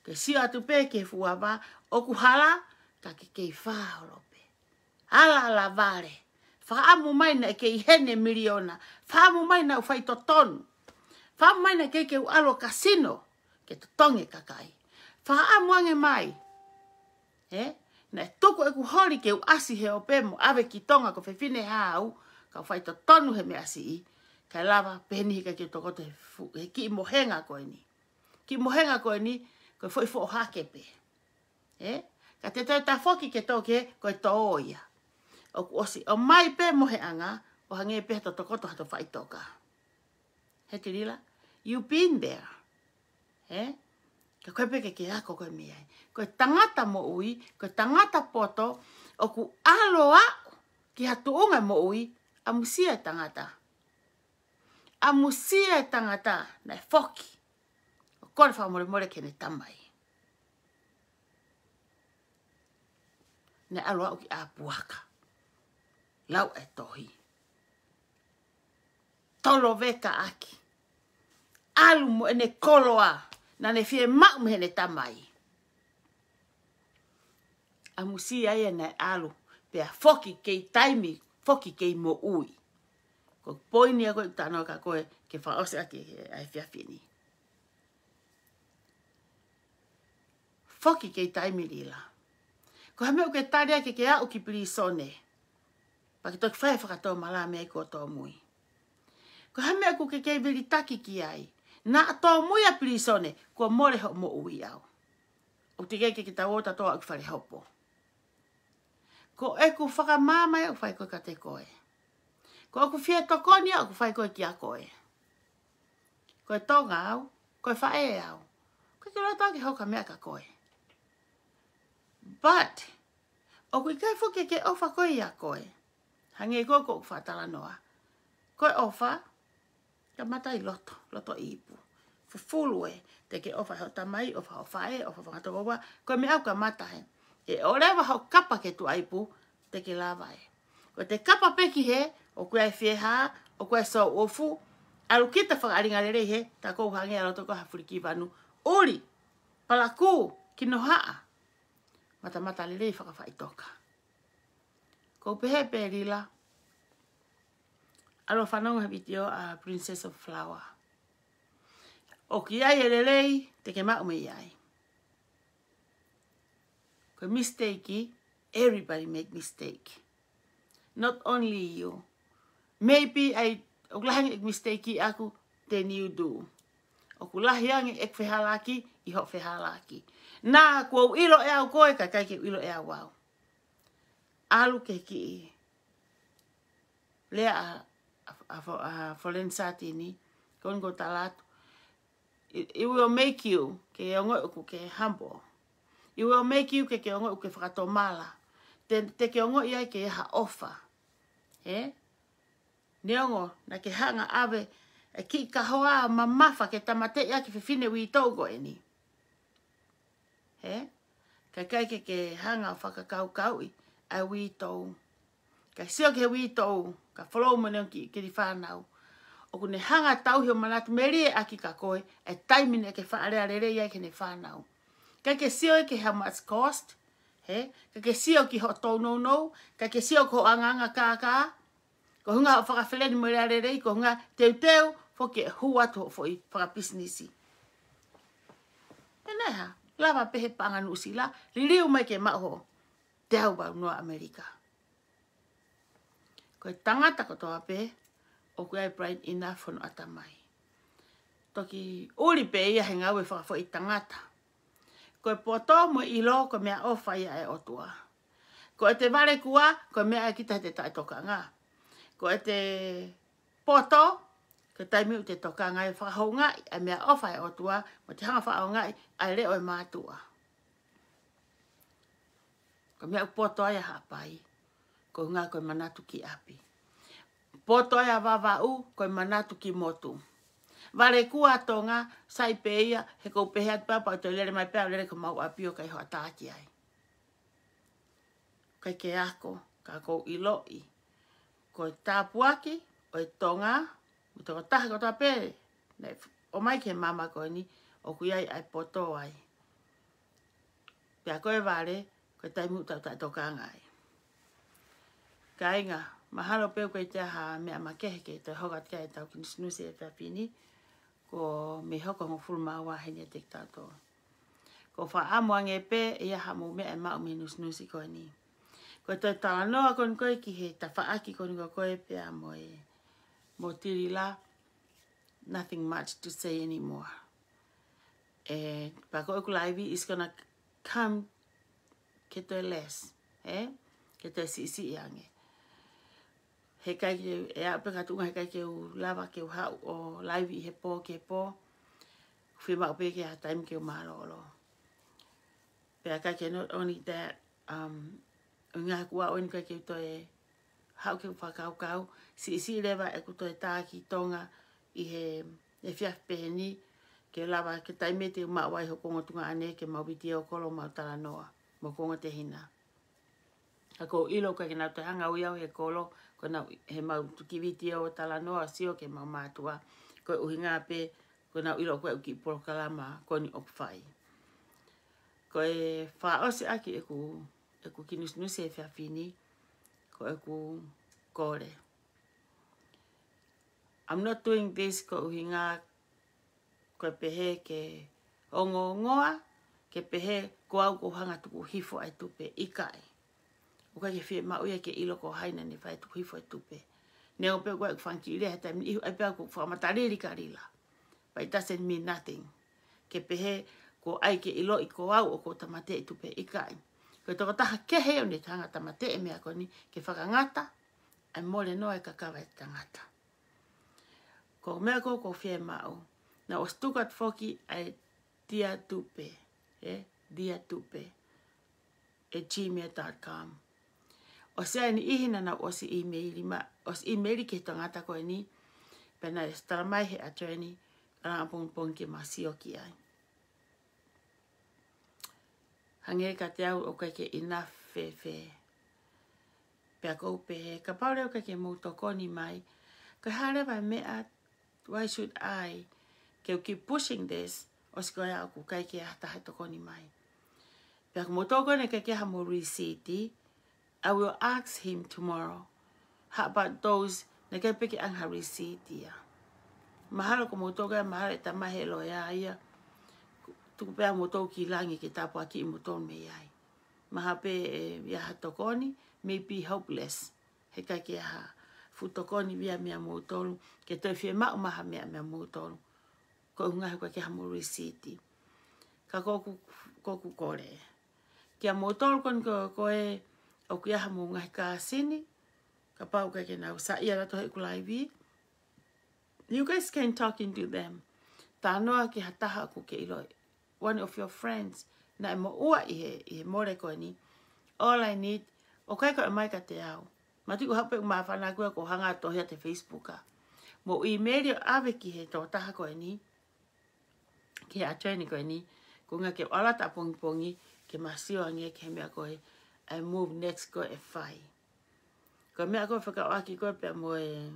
Ke sio atu pē ki he fuʻu ava, ʻoku hala, ka ke kei fā holo pē. Ala ala vale. Fakaʻamu mai naʻe kei ʻi heni e miliona. Fakaʻamu mai naʻa ku faitotonu. Fakaʻamu mai naʻe kei ke u ʻalu ʻo kasino. Ke totongi e kakai. Fakaʻamu ange mai. Ē? Naʻe tuku ʻeku holi ke u ʻasi he ope mo ʻave ki Tonga ko e fefine hā au, kau faitotonu he meʻa siʻi, kae lava pē eni he ʻikai ke u tokoto he fu-, he kiʻi mohenga ko eni. Kiʻi mohenga ko eni, ko e foʻi foʻohake pē. Ē? Ka te toe tafoki ke toki, ko e tō ia. ʻOku ʻosi ʻomai pē mohenga, ʻo hangē pē ha tokoto ha toe faʻitoka. Hē Tilila, you been there. Ē? Ka ko e pē ke ke ako koe mei ai. Ko e tangata moʻui, ko e tangata poto, ʻoku ʻalu ʻo aʻu ki ha tuʻunga moʻui, ʻamusia e tangata. ʻAmusia e tangata, naʻe foki. ʻO kole fakamolemole ki heʻene tamai. Naʻe ʻalu ʻo aʻu ki ʻApuaka. Lau e tohi. Tolo veka ʻaki. ʻAlu mo ʻene koloa, naʻa ne fiemaʻu mei heʻene tamai. ʻAmusia ia naʻe ʻalu, pea foki kei taimi, foki kei moʻui. Ko e poini ia ko ē ʻoku ou talanoa kia koe, ke fakaʻosi ʻaki ʻa e efiafi ni. foki ki he taimi Lila. Ko e hā e meʻa ʻoku ke tali ai ke ke aʻu ki pilīsone? Pea ke toki fai e fakatomala mei ai kuo tōmui. Ko e hā e meʻa ʻoku ke kei vilitaki ki ai? Naʻa tōmui ʻa pilīsone, kuo mole hoʻo moʻui ʻaʻau. ʻOku teʻeki ke ke tau ō tautolu ʻo aʻu ki fale hopo. Ko ʻeku fakamaama ʻoku fai ko ē kiate koe. Ko ʻeku fie tokoni ʻoku fai ko ē kiate koe. Ko e Tonga au, ko e faʻē au. Ko e ke loto ke hoko ha meʻa kia koe. But, ʻoku ʻikai foki ke ʻofa koe ia koe. Hangē ko ē ko ʻeku fakatalanoa. Ko e ʻofa, kamata ʻi loto, loto ipu. Fufulu ē, te ke ʻofa hoʻo tamai, ʻofa hoʻo faʻē, ʻofa fanga tokoua, ko e meʻa ʻoku kamata ē. ʻE ʻoleva hoʻo kapa ki he tuʻa ipu, te ke lava ē. Ko ʻete kapa pē ki hē, ʻoku ʻi ai e fiehā, ʻoku ʻi ai e sōʻofu, ʻalu kita fakaʻalinga lelei hē, tā ʻoku hangē ʻa loto ko ha fulikivanu. ʻUli, palakū, kinohaʻa. Matamata lelei fakafaʻitoka. ʻOku ou pehē pē Lila, ʻalu ʻo fanongo he vitiō ʻa Princess of Flower. ʻOku ʻi ai e lelei, te ke maʻu mei ai. Ko e mistake, everybody make mistake. Not only you. Maybe I, ʻoku lahi ange e mistake ʻaʻaku than you do. ʻOku lahi ange e fehālaaki ʻi hoʻo fehālaaki. Naʻa kuo u ʻilo ʻe au koe, ka ʻikai ke u ʻilo ʻe au au. ʻAlu ki he kiʻi lea ʻa, ʻa, ʻa Fo-, ʻa Foleni Satini, ko eni ʻoku ou tala atu. It, it will make you ke ongoʻi ʻoku ke humble. It will make you ke, ke ongoʻi ʻoku ke fakatomala. Te, te ke ongoʻi ai ke ʻi ai ha ʻofa. Ē? Neongo, naʻa ke hanga ʻave e kiʻi kahoa mamafa ke tāmateʻi ʻaki e fefine uitou ko eni. Ē? Ka ʻikai ke, ke hanga ʻo fakakaukauʻi ʻa e uitou. Ka sio ki he uitou, ka follow mo ʻene kiʻi, kiʻi fānau. ʻOku ne hanga ʻo tauhi hoʻo manatu melie ʻaki kia koe, e taimi naʻa ke faʻa lea lelei ai ki heʻene fānau. ʻIkai ke sio ki he how much cost, ē? ʻIkai ke sio ki hoʻo tōnounou, ʻikai ke sio ki hoʻo angaanga kākā, ko e ʻuhinga hoʻo fakafeleni mo e lea lelei, ko e ʻuhinga teuteu foki e hū atu hoʻo foʻi fakapisinisi. Pea naʻe hā, lava pē he paʻanga Nuʻusila, liliu mai ke maʻu hoʻo teau vau noa ʻAmelika. Ko e tangata kotoa pē, ʻoku ʻi ai e bright enough hono ʻatamai. Toki ʻuli pē ia he ngāue fakafoʻi tangata. Ko e poto mo e ʻilo, ko e meʻaʻofa ia ʻa e ʻOtua. Ko ʻete valekua, ko e meʻa ʻe kita he te taʻetokanga. Ko ʻete poto, ko e taimi ʻoku te tokanga ai ʻo fakahoungaʻi ʻa e meʻaʻofa ʻa e ʻOtua, mo te hanga ʻo fakahoungaʻi ʻa e leʻo ʻo e mātuʻa. Ko e meʻa ʻoku poto ai ʻa Haʻapai, ko e ʻuhinga ko e manatu ki ʻapi. Poto ai ʻa Vavaʻu, ko e manatu ki motu. Valekua ʻa Tonga, sai pē ia, he ʻoku ou pehē atu pē au pea u toe lele mai pē au ʻo lele ki homau ʻapi ʻo ʻikai hoʻata ki ai. ʻIkai ke ako, ka ʻoku ou ʻiloʻi. Ko e tāpuaki ʻo e Tonga, mo e tokotaha kotoa pē naʻe ʻomai ki he māmani ko eni, ʻoku ʻi ai ʻa e poto ai. Pea ko e vale, ko e taimi ʻoku tau taʻetokanga ai. Kāinga, mahalo pē ʻoku ʻikai toe ʻi ai ha meʻa makehe ke toe hoko atu ki ai ʻetau kiʻi nusinusi he efiafi ni, kuo mei hoko hongofulu mā ua heni ʻiate kitautolu. ʻOku ou fakaʻamu ange pē ʻe ʻi ai haʻamou meʻa ʻe maʻu mei he nusinusi ko eni. Ko e toe talanoa ko eni ko ē ki he tafaʻaki ko eni ko ē pea mo e, mo Tilila, nothing much to say anymore. ʻE, pea ko ʻeku live is gonna come ke toe less, ē? Ke toe siʻisiʻi ange. He ʻikai ke, ʻe aʻu pē ki ha tuʻunga he ʻikai ke u lava ke u haʻu ʻo live ʻi he pō ki he pō. Fiemaʻu pē ke ʻi ai ha taimi ke u mālōlō. Pea ʻikai ke not only that, um, ʻuhinga he kuo aʻu eni ʻikai ke u toe haʻu ke u fakakaukau, siʻisiʻi leva ʻeku toe tā ki Tonga ʻi he, he efiafi pehē ni, ke lava ke taimi te u maʻu ai hoku ongo tuongaʻane ke mau vitiō kolo mau talanoa, mo hoku ongo tehina. Ka ʻoku ou ʻilo ʻoku ʻikai ke nau toe hanga ʻo ui au he kolo, ko ʻenau, he mau kiʻi vitiō talanoa ʻo sio ki heʻemau mātuʻa, ko e ʻuhinga pē, ko ʻenau ʻilo ko ʻeku kiʻi polokalama ko eni ʻoku fai. Ko e fakaʻosi ʻaki ʻeku, ʻeku kiʻi nusinusi he efiafi ni, ko ʻeku kole. I'm not doing this ko e ʻuhinga ko e pehē ke ongoongoa, ke pehē ko au ʻoku ou hanga ʻo tuku hifo ʻa e tupe, ʻikai. ʻOku ʻikai ke fiemaʻu ia ke ʻilo ko hai naʻa ne fai tuku hifo ʻa e tupe. Neongo pē ʻoku ʻikai ke u fanga kiʻi lea he taimi ni, ʻai pē au ʻoku ou fakamatalili kalila. But it doesn't mean nothing. Ke pehē ko e ʻai ke ʻiloʻi ko au ʻoku ou tāmateʻi tupe, ʻikai. Ko e tokotaha kehe ʻoku ne hanga ʻo tāmateʻi e meʻa ko eni ke fakangata ʻa e mole noa e kakava ʻa e tangata. Ko e meʻa ko ē ʻoku ou fiemaʻu, naʻa ku ʻosi tuku atu foki ʻa e Dear Tupe, ē, Dear Tupe at gmail dot com. ʻOsi ʻi ai e niʻihi naʻa nau ʻosi ʻīmeili mai, ʻosi ʻīmeili ki he tangata ko eni, pea naʻe ʻosi tala mai ʻe he attorney ʻalu ʻapongipongi ke ma sio ki ai. Hangē kiate au ʻoku ʻikai ke enough fēfē. Pea ʻoku ou pehē, kapau leva ʻoku ʻikai ke mou tokoni mai, ko e hā leva e meʻa, why should I ke u keep pushing this, ʻosi ko ia ʻoku ʻikai ke ʻi ai ha taha ʻe tokoni mai. Pea ko moutolu ko ē naʻe ʻikai ke ʻi ai hamou receipt, I will ask him tomorrow. How about those naʻe ʻikai pē ke ʻoange ha receipt ia? Mahalo ko moutolu ko ē, mahalo ʻe talamai ʻe he loea ia, tuku pē ʻa moutolu ki langi ke tāpuakiʻi moutolu mei ai. Mahalo pē ʻe ʻi ai ha tokoni, maybe hopeless. He ʻikai ke ʻi ai ha fuʻu tokoni ia meia moutolu, ke toe fiemaʻu mai ha meʻa meia moutolu. Ko e ʻuhinga he ʻoku ʻikai ke ʻi ai hamou receipt. Ka ko ʻeku, ko ʻeku kole kia moutolu ko eni ko, ko ē ʻoku ʻi ai hamou ngaahi kāsini, kapau ʻoku ʻikai ke nau saiʻia ʻalu atu heʻeku live, you guys can talk into them. Talanoa ki ha taha ʻoku ke ʻiloʻi, one of your friends, naʻe moʻua ʻi he, ʻi he mole ko eni. All I need, ʻoku ʻikai ko e ʻomai kiate au. Matuʻu hape ʻoku māfana ʻoku ou hanga ʻo tohi atu he Facebook ā. Mou ʻīmeili ʻo ʻave ki he tokotaha ko eni, ki he attorney ko eni, ko e ʻuhinga ke u ʻalu atu ʻapongipongi ke ma sio ange ki he meʻa ko ē, ʻa e move next ko ē ʻe fai. Ko e meʻa ko ē fekauʻaki ko ē pea mo e,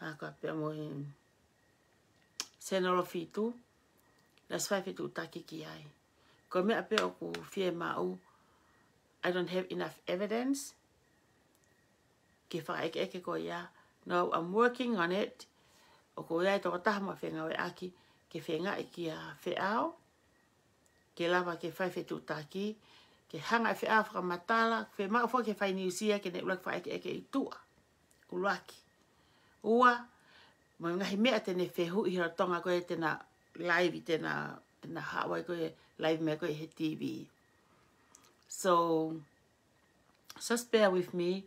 ha, ko ē pea mo e Senolo Fitu, naʻe ʻosi fai fetuʻutaki ki ai. Ko e meʻa pē ʻoku fiemaʻu, I don't have enough evidence ke fakaʻekeʻeke ko ia. No, I'm working on it. ʻOku ʻi ai e tokotaha ʻoku ma fengāueʻaki ke feingaʻi kia Feʻao ke lava ke fai fetuʻutaki, ke hanga ʻe Feʻao ʻo fakamatala, fiemaʻu foki ke fai niusi ia ke ne ʻuluaki fakaʻekeʻeke ʻi tuʻa. ʻUluaki. Ua, mo e ngaahi meʻa te ne fehuʻi ʻi he lolotonga ko ē te na live, te na, te na haʻu ai ko ē live mai ko ē he T V. So, just bear with me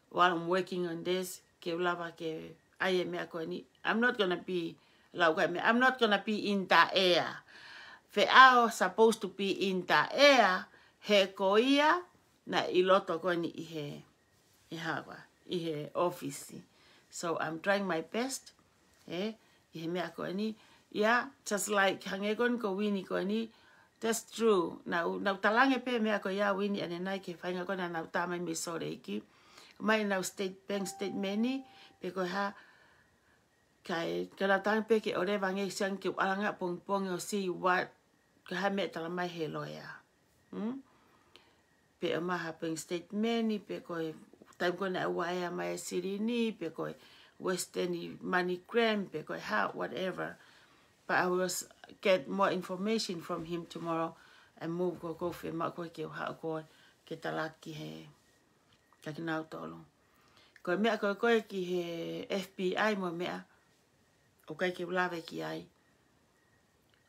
while I'm working on this, ke u lava ke ʻai e meʻa ko eni. I'm not gonna be, lau ko ē meʻa, I'm not gonna be in the air. Feʻao supposed to be in the air, he ko ia naʻe ʻi loto ko eni ʻi he, ʻi he hā ko ē, ʻi he ʻōfisi. So I'm trying my best, ē, ʻi he meʻa ko eni. Yeah, just like hangē ko eni ko Vini ko eni, that's true. Naʻa ku, naʻa ku talaange pē meʻa ko ia Vini ʻanenai ki he faʻahinga ko ē naʻa nau tā mai mei Salt Lake. ʻOmai ʻenau state, bank statement ni, pe ko e hā, kae, ka nau talaange pē ke ʻoleva ange siʻi ange ke u ʻalu ange ʻapongipongi ʻo see what, ko e hā e meʻa ʻe talamai ʻe he loea. Hmm? Pe ʻomai ha bank statement ni, pe ko e taimi ko ē naʻe ʻave mai e silini, pe ko e Western MoneyGram, pe ko e hā, whatever. But I will s-, get more information from him tomorrow and move ko ē, ʻoku ou fiemaʻu ko ē ke u haʻu ko ē ke talaki he, kia kinautolu. Ko e meʻa ko ē ko ē ki he F B I mo e meʻa, ʻoku ʻikai ke u lave ki ai.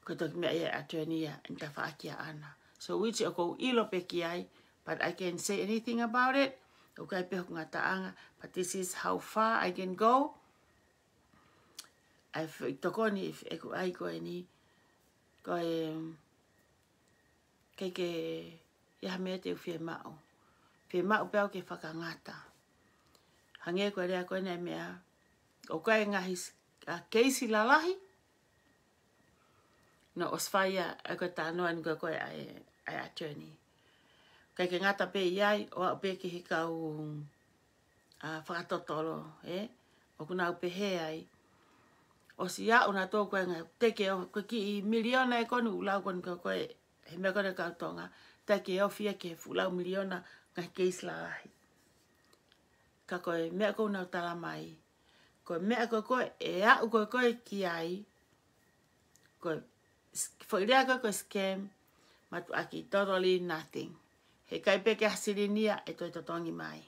Ko e toki meʻa ia ʻa e attorney ia ʻi he tafaʻaki ʻaʻana. So which ʻoku ou ʻilo pē ki ai, but I can't say anything about it. ʻOku ʻikai pē hoku ngataʻanga, but this is how far I can go. ʻAi fe-, tokoni ʻeku ʻai ko eni, ko e, ʻikai ke ʻi ai ha meʻa te u fiemaʻu. Fiemaʻu pē au ke fakangata. Hangē ko e lea ko eni ʻa e meʻa, ʻoku ʻi ai e ngaahi s-, ʻa, keisi lalahi naʻe ʻosi fai ʻa e, ko e talanoa ni ko ē ko ē ʻa e, ʻa e attorney. ʻIkai ke ngata pē ʻi ai, ʻo aʻu pē ki he kau, ʻa, fakatotolo, ē? ʻOku nau pehē ai, ʻosi aʻu nautolu ko ē ngaahi, take off, ko e kiʻi miliona ē ko eni ʻoku lau ko eni ko ē ko ē, he meʻa ko eni kau Tonga, take off ia ki he fuʻu lau miliona ngaahi keisi lalahi. Ka ko e meʻa ʻoku nau talamai, ko e meʻa ko ē ko ē ʻe aʻu ko ē ko ē ki ai, ko e s-, foʻi lea ko ē ko e scam, Mātuʻaki, totally nothing. Heʻikai pē ke ʻasi liliu ʻe toe totongi mai.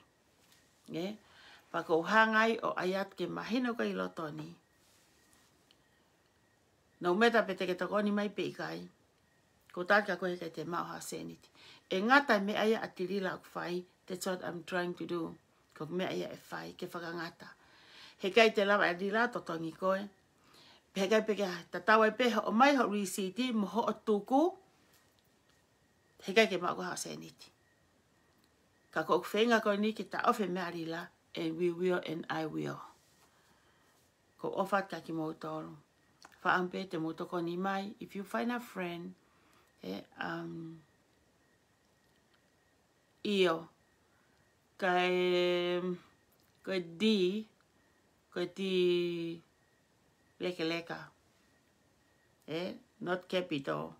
Ē? Pea ʻoku ou hanga ai ʻo ʻai atu ke mahino ko ē ʻi loto ni. No matter pe te ke tokoni mai pe ʻikai. Ko tati ka ko e heʻikai te maʻu haʻo sēniti. ʻE ngata e meʻa ia ʻa Tilila ʻoku fai, that's what I'm trying to do. Ko e meʻa ia ʻe fai, ke fakangata. Heʻikai te lava ʻe Tilila totongi koe. Pea heʻikai pē ke tatau ai pē hoʻo ʻomai hoʻo lisiti mo hoʻo tuku. Heʻikai ke maʻu koe haʻo sēniti. Ka ko ʻeku feinga ko eni ke taʻofi e meʻa ʻa Tilila, and we will, and I will. ʻOku ou ʻofa atu kia kimoutolu. Fakaʻamu pē te mou tokoni mai, if you find a friend, ē, um, ʻio, kae, ko e D, ko e D lekeleka. Ē, not capital.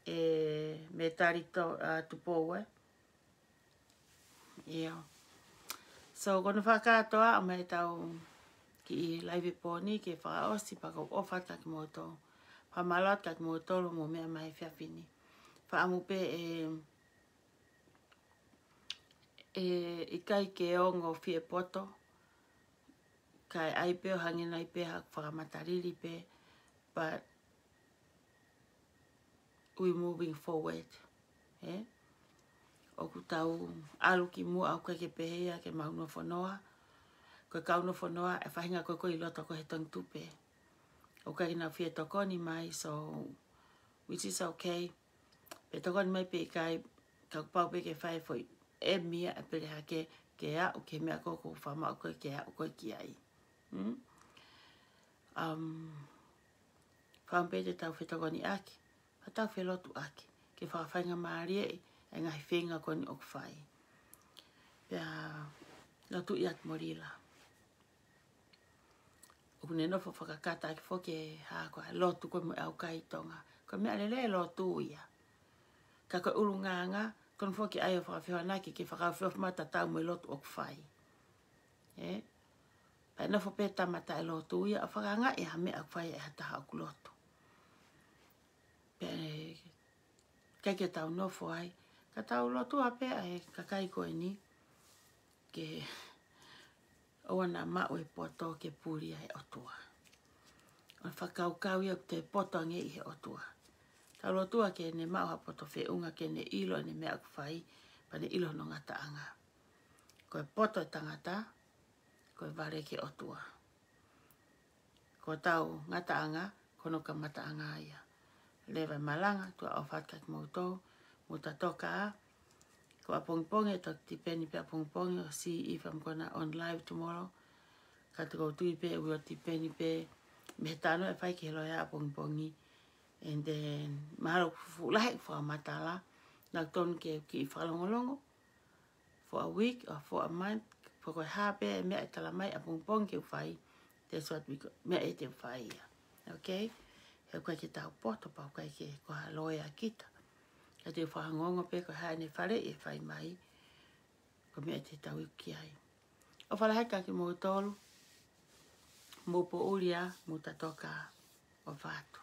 Ē, me tali to, ā, Tupou, ē. ʻIo. So, ko hono fakakātoa ʻo ʻetau kiʻi live pō ni ke fakaʻosi pea ʻoku ou ʻofa atu kia kimoutolu. Fakamālō atu kia kimoutolu hoʻomou meʻa mai he efiafi ni. Fakaʻamu pē ē, ē, ʻikai ke ongo fie poto. Kae ʻai pē ʻo hangē nai pē haʻaku fakamatalili pē. But we moving forward. Ē? ʻOku tau ʻalu ki muʻa, ʻoku ʻikai ke pehē ia ke mau nofonoa. Ko e kau nofonoa, ʻe faʻahinga ko ē ko ē ʻi loto ko ē he Tongi Tupe. ʻOku ʻikai ke nau fie tokoni mai, so, which is okay. Pe tokoni mai pe ʻikai, ka kuo pau pē ke fai e foʻi ʻemi ia ʻe pele hake, ke aʻu ki he meʻa ko ē ʻoku ou fakamaʻu ko ē ke aʻu ko ē ki ai. Hmm? Um, fakaʻamu pē te tau fetokoniʻaki, pea tau felotuʻaki, ke fakafaingamālieʻi e ngaahi feinga ko eni ʻoku fai. Pea lotuʻi atu mo Lila. ʻOku ne nofo fakakata ʻaki foki e hā ko ē lotu ko ē mo e ʻaukai ʻi Tonga. Ko e meʻa lelei e lotu ia. Ka ko e ʻulungaanga, ko hono foki ai ʻo fakafehoanaki ke fakaofiofi mai tatau mo e lotu ʻoku fai. Ē? Pea nofo pē tama taʻelotu ia ʻo fakaangaʻi ha meʻa ʻoku fai ʻe ha taha ʻoku lotu. Pea ʻikai ke tau nofo ai, ka tau lotua pē ʻa e kakai ko eni ke ʻoua naʻa maʻu e poto ke puli ai e ʻOtua. ʻO fakakaukau ia ʻoku toe poto ange ʻi he ʻOtua. Tau lotua ke ne maʻu ha poto feʻunga ke ne ʻilo ʻene meʻa ʻoku fai, pea ne ʻilo hono ngataʻanga. Ko e poto e tangata, ko e vale ki he ʻOtua. Ko hotau ngataʻanga, ko hono kamataʻanga ia. Leva e malanga, tuʻa ʻofa atu kia kimoutolu, mou tatoka ā. Ko ʻapongipongi, ʻe toki tipeni pē ʻapongipongi, ʻo see if I'm gonna on live tomorrow. Ka te kou tui pē, ʻe ʻoua tipeni pē, mei he talanoa ʻe fai ki he loea ʻapongipongi. And then, mahalo ʻoku fuʻu lahi ʻeku fakamatala, naʻa tonu ke kiʻi fakalongolongo, for a week or for a month, pe ko e hā pē e meʻa ʻe tala mai ʻapongipongi ke u fai, that's what we go, meʻa ʻe te u fai ia. Okay? He ʻoku ʻikai ke tau poto pea ʻoku ʻikai ke ko ha loea kita. Ka te u fakaongoongo pē ko e hā ʻene faleʻi ʻe fai mai, ko e meʻa te tau iku ki ai. ʻOfa lahi kia kimoutolu, mou poʻuli ā, mou tatoka ā, ʻofa atu.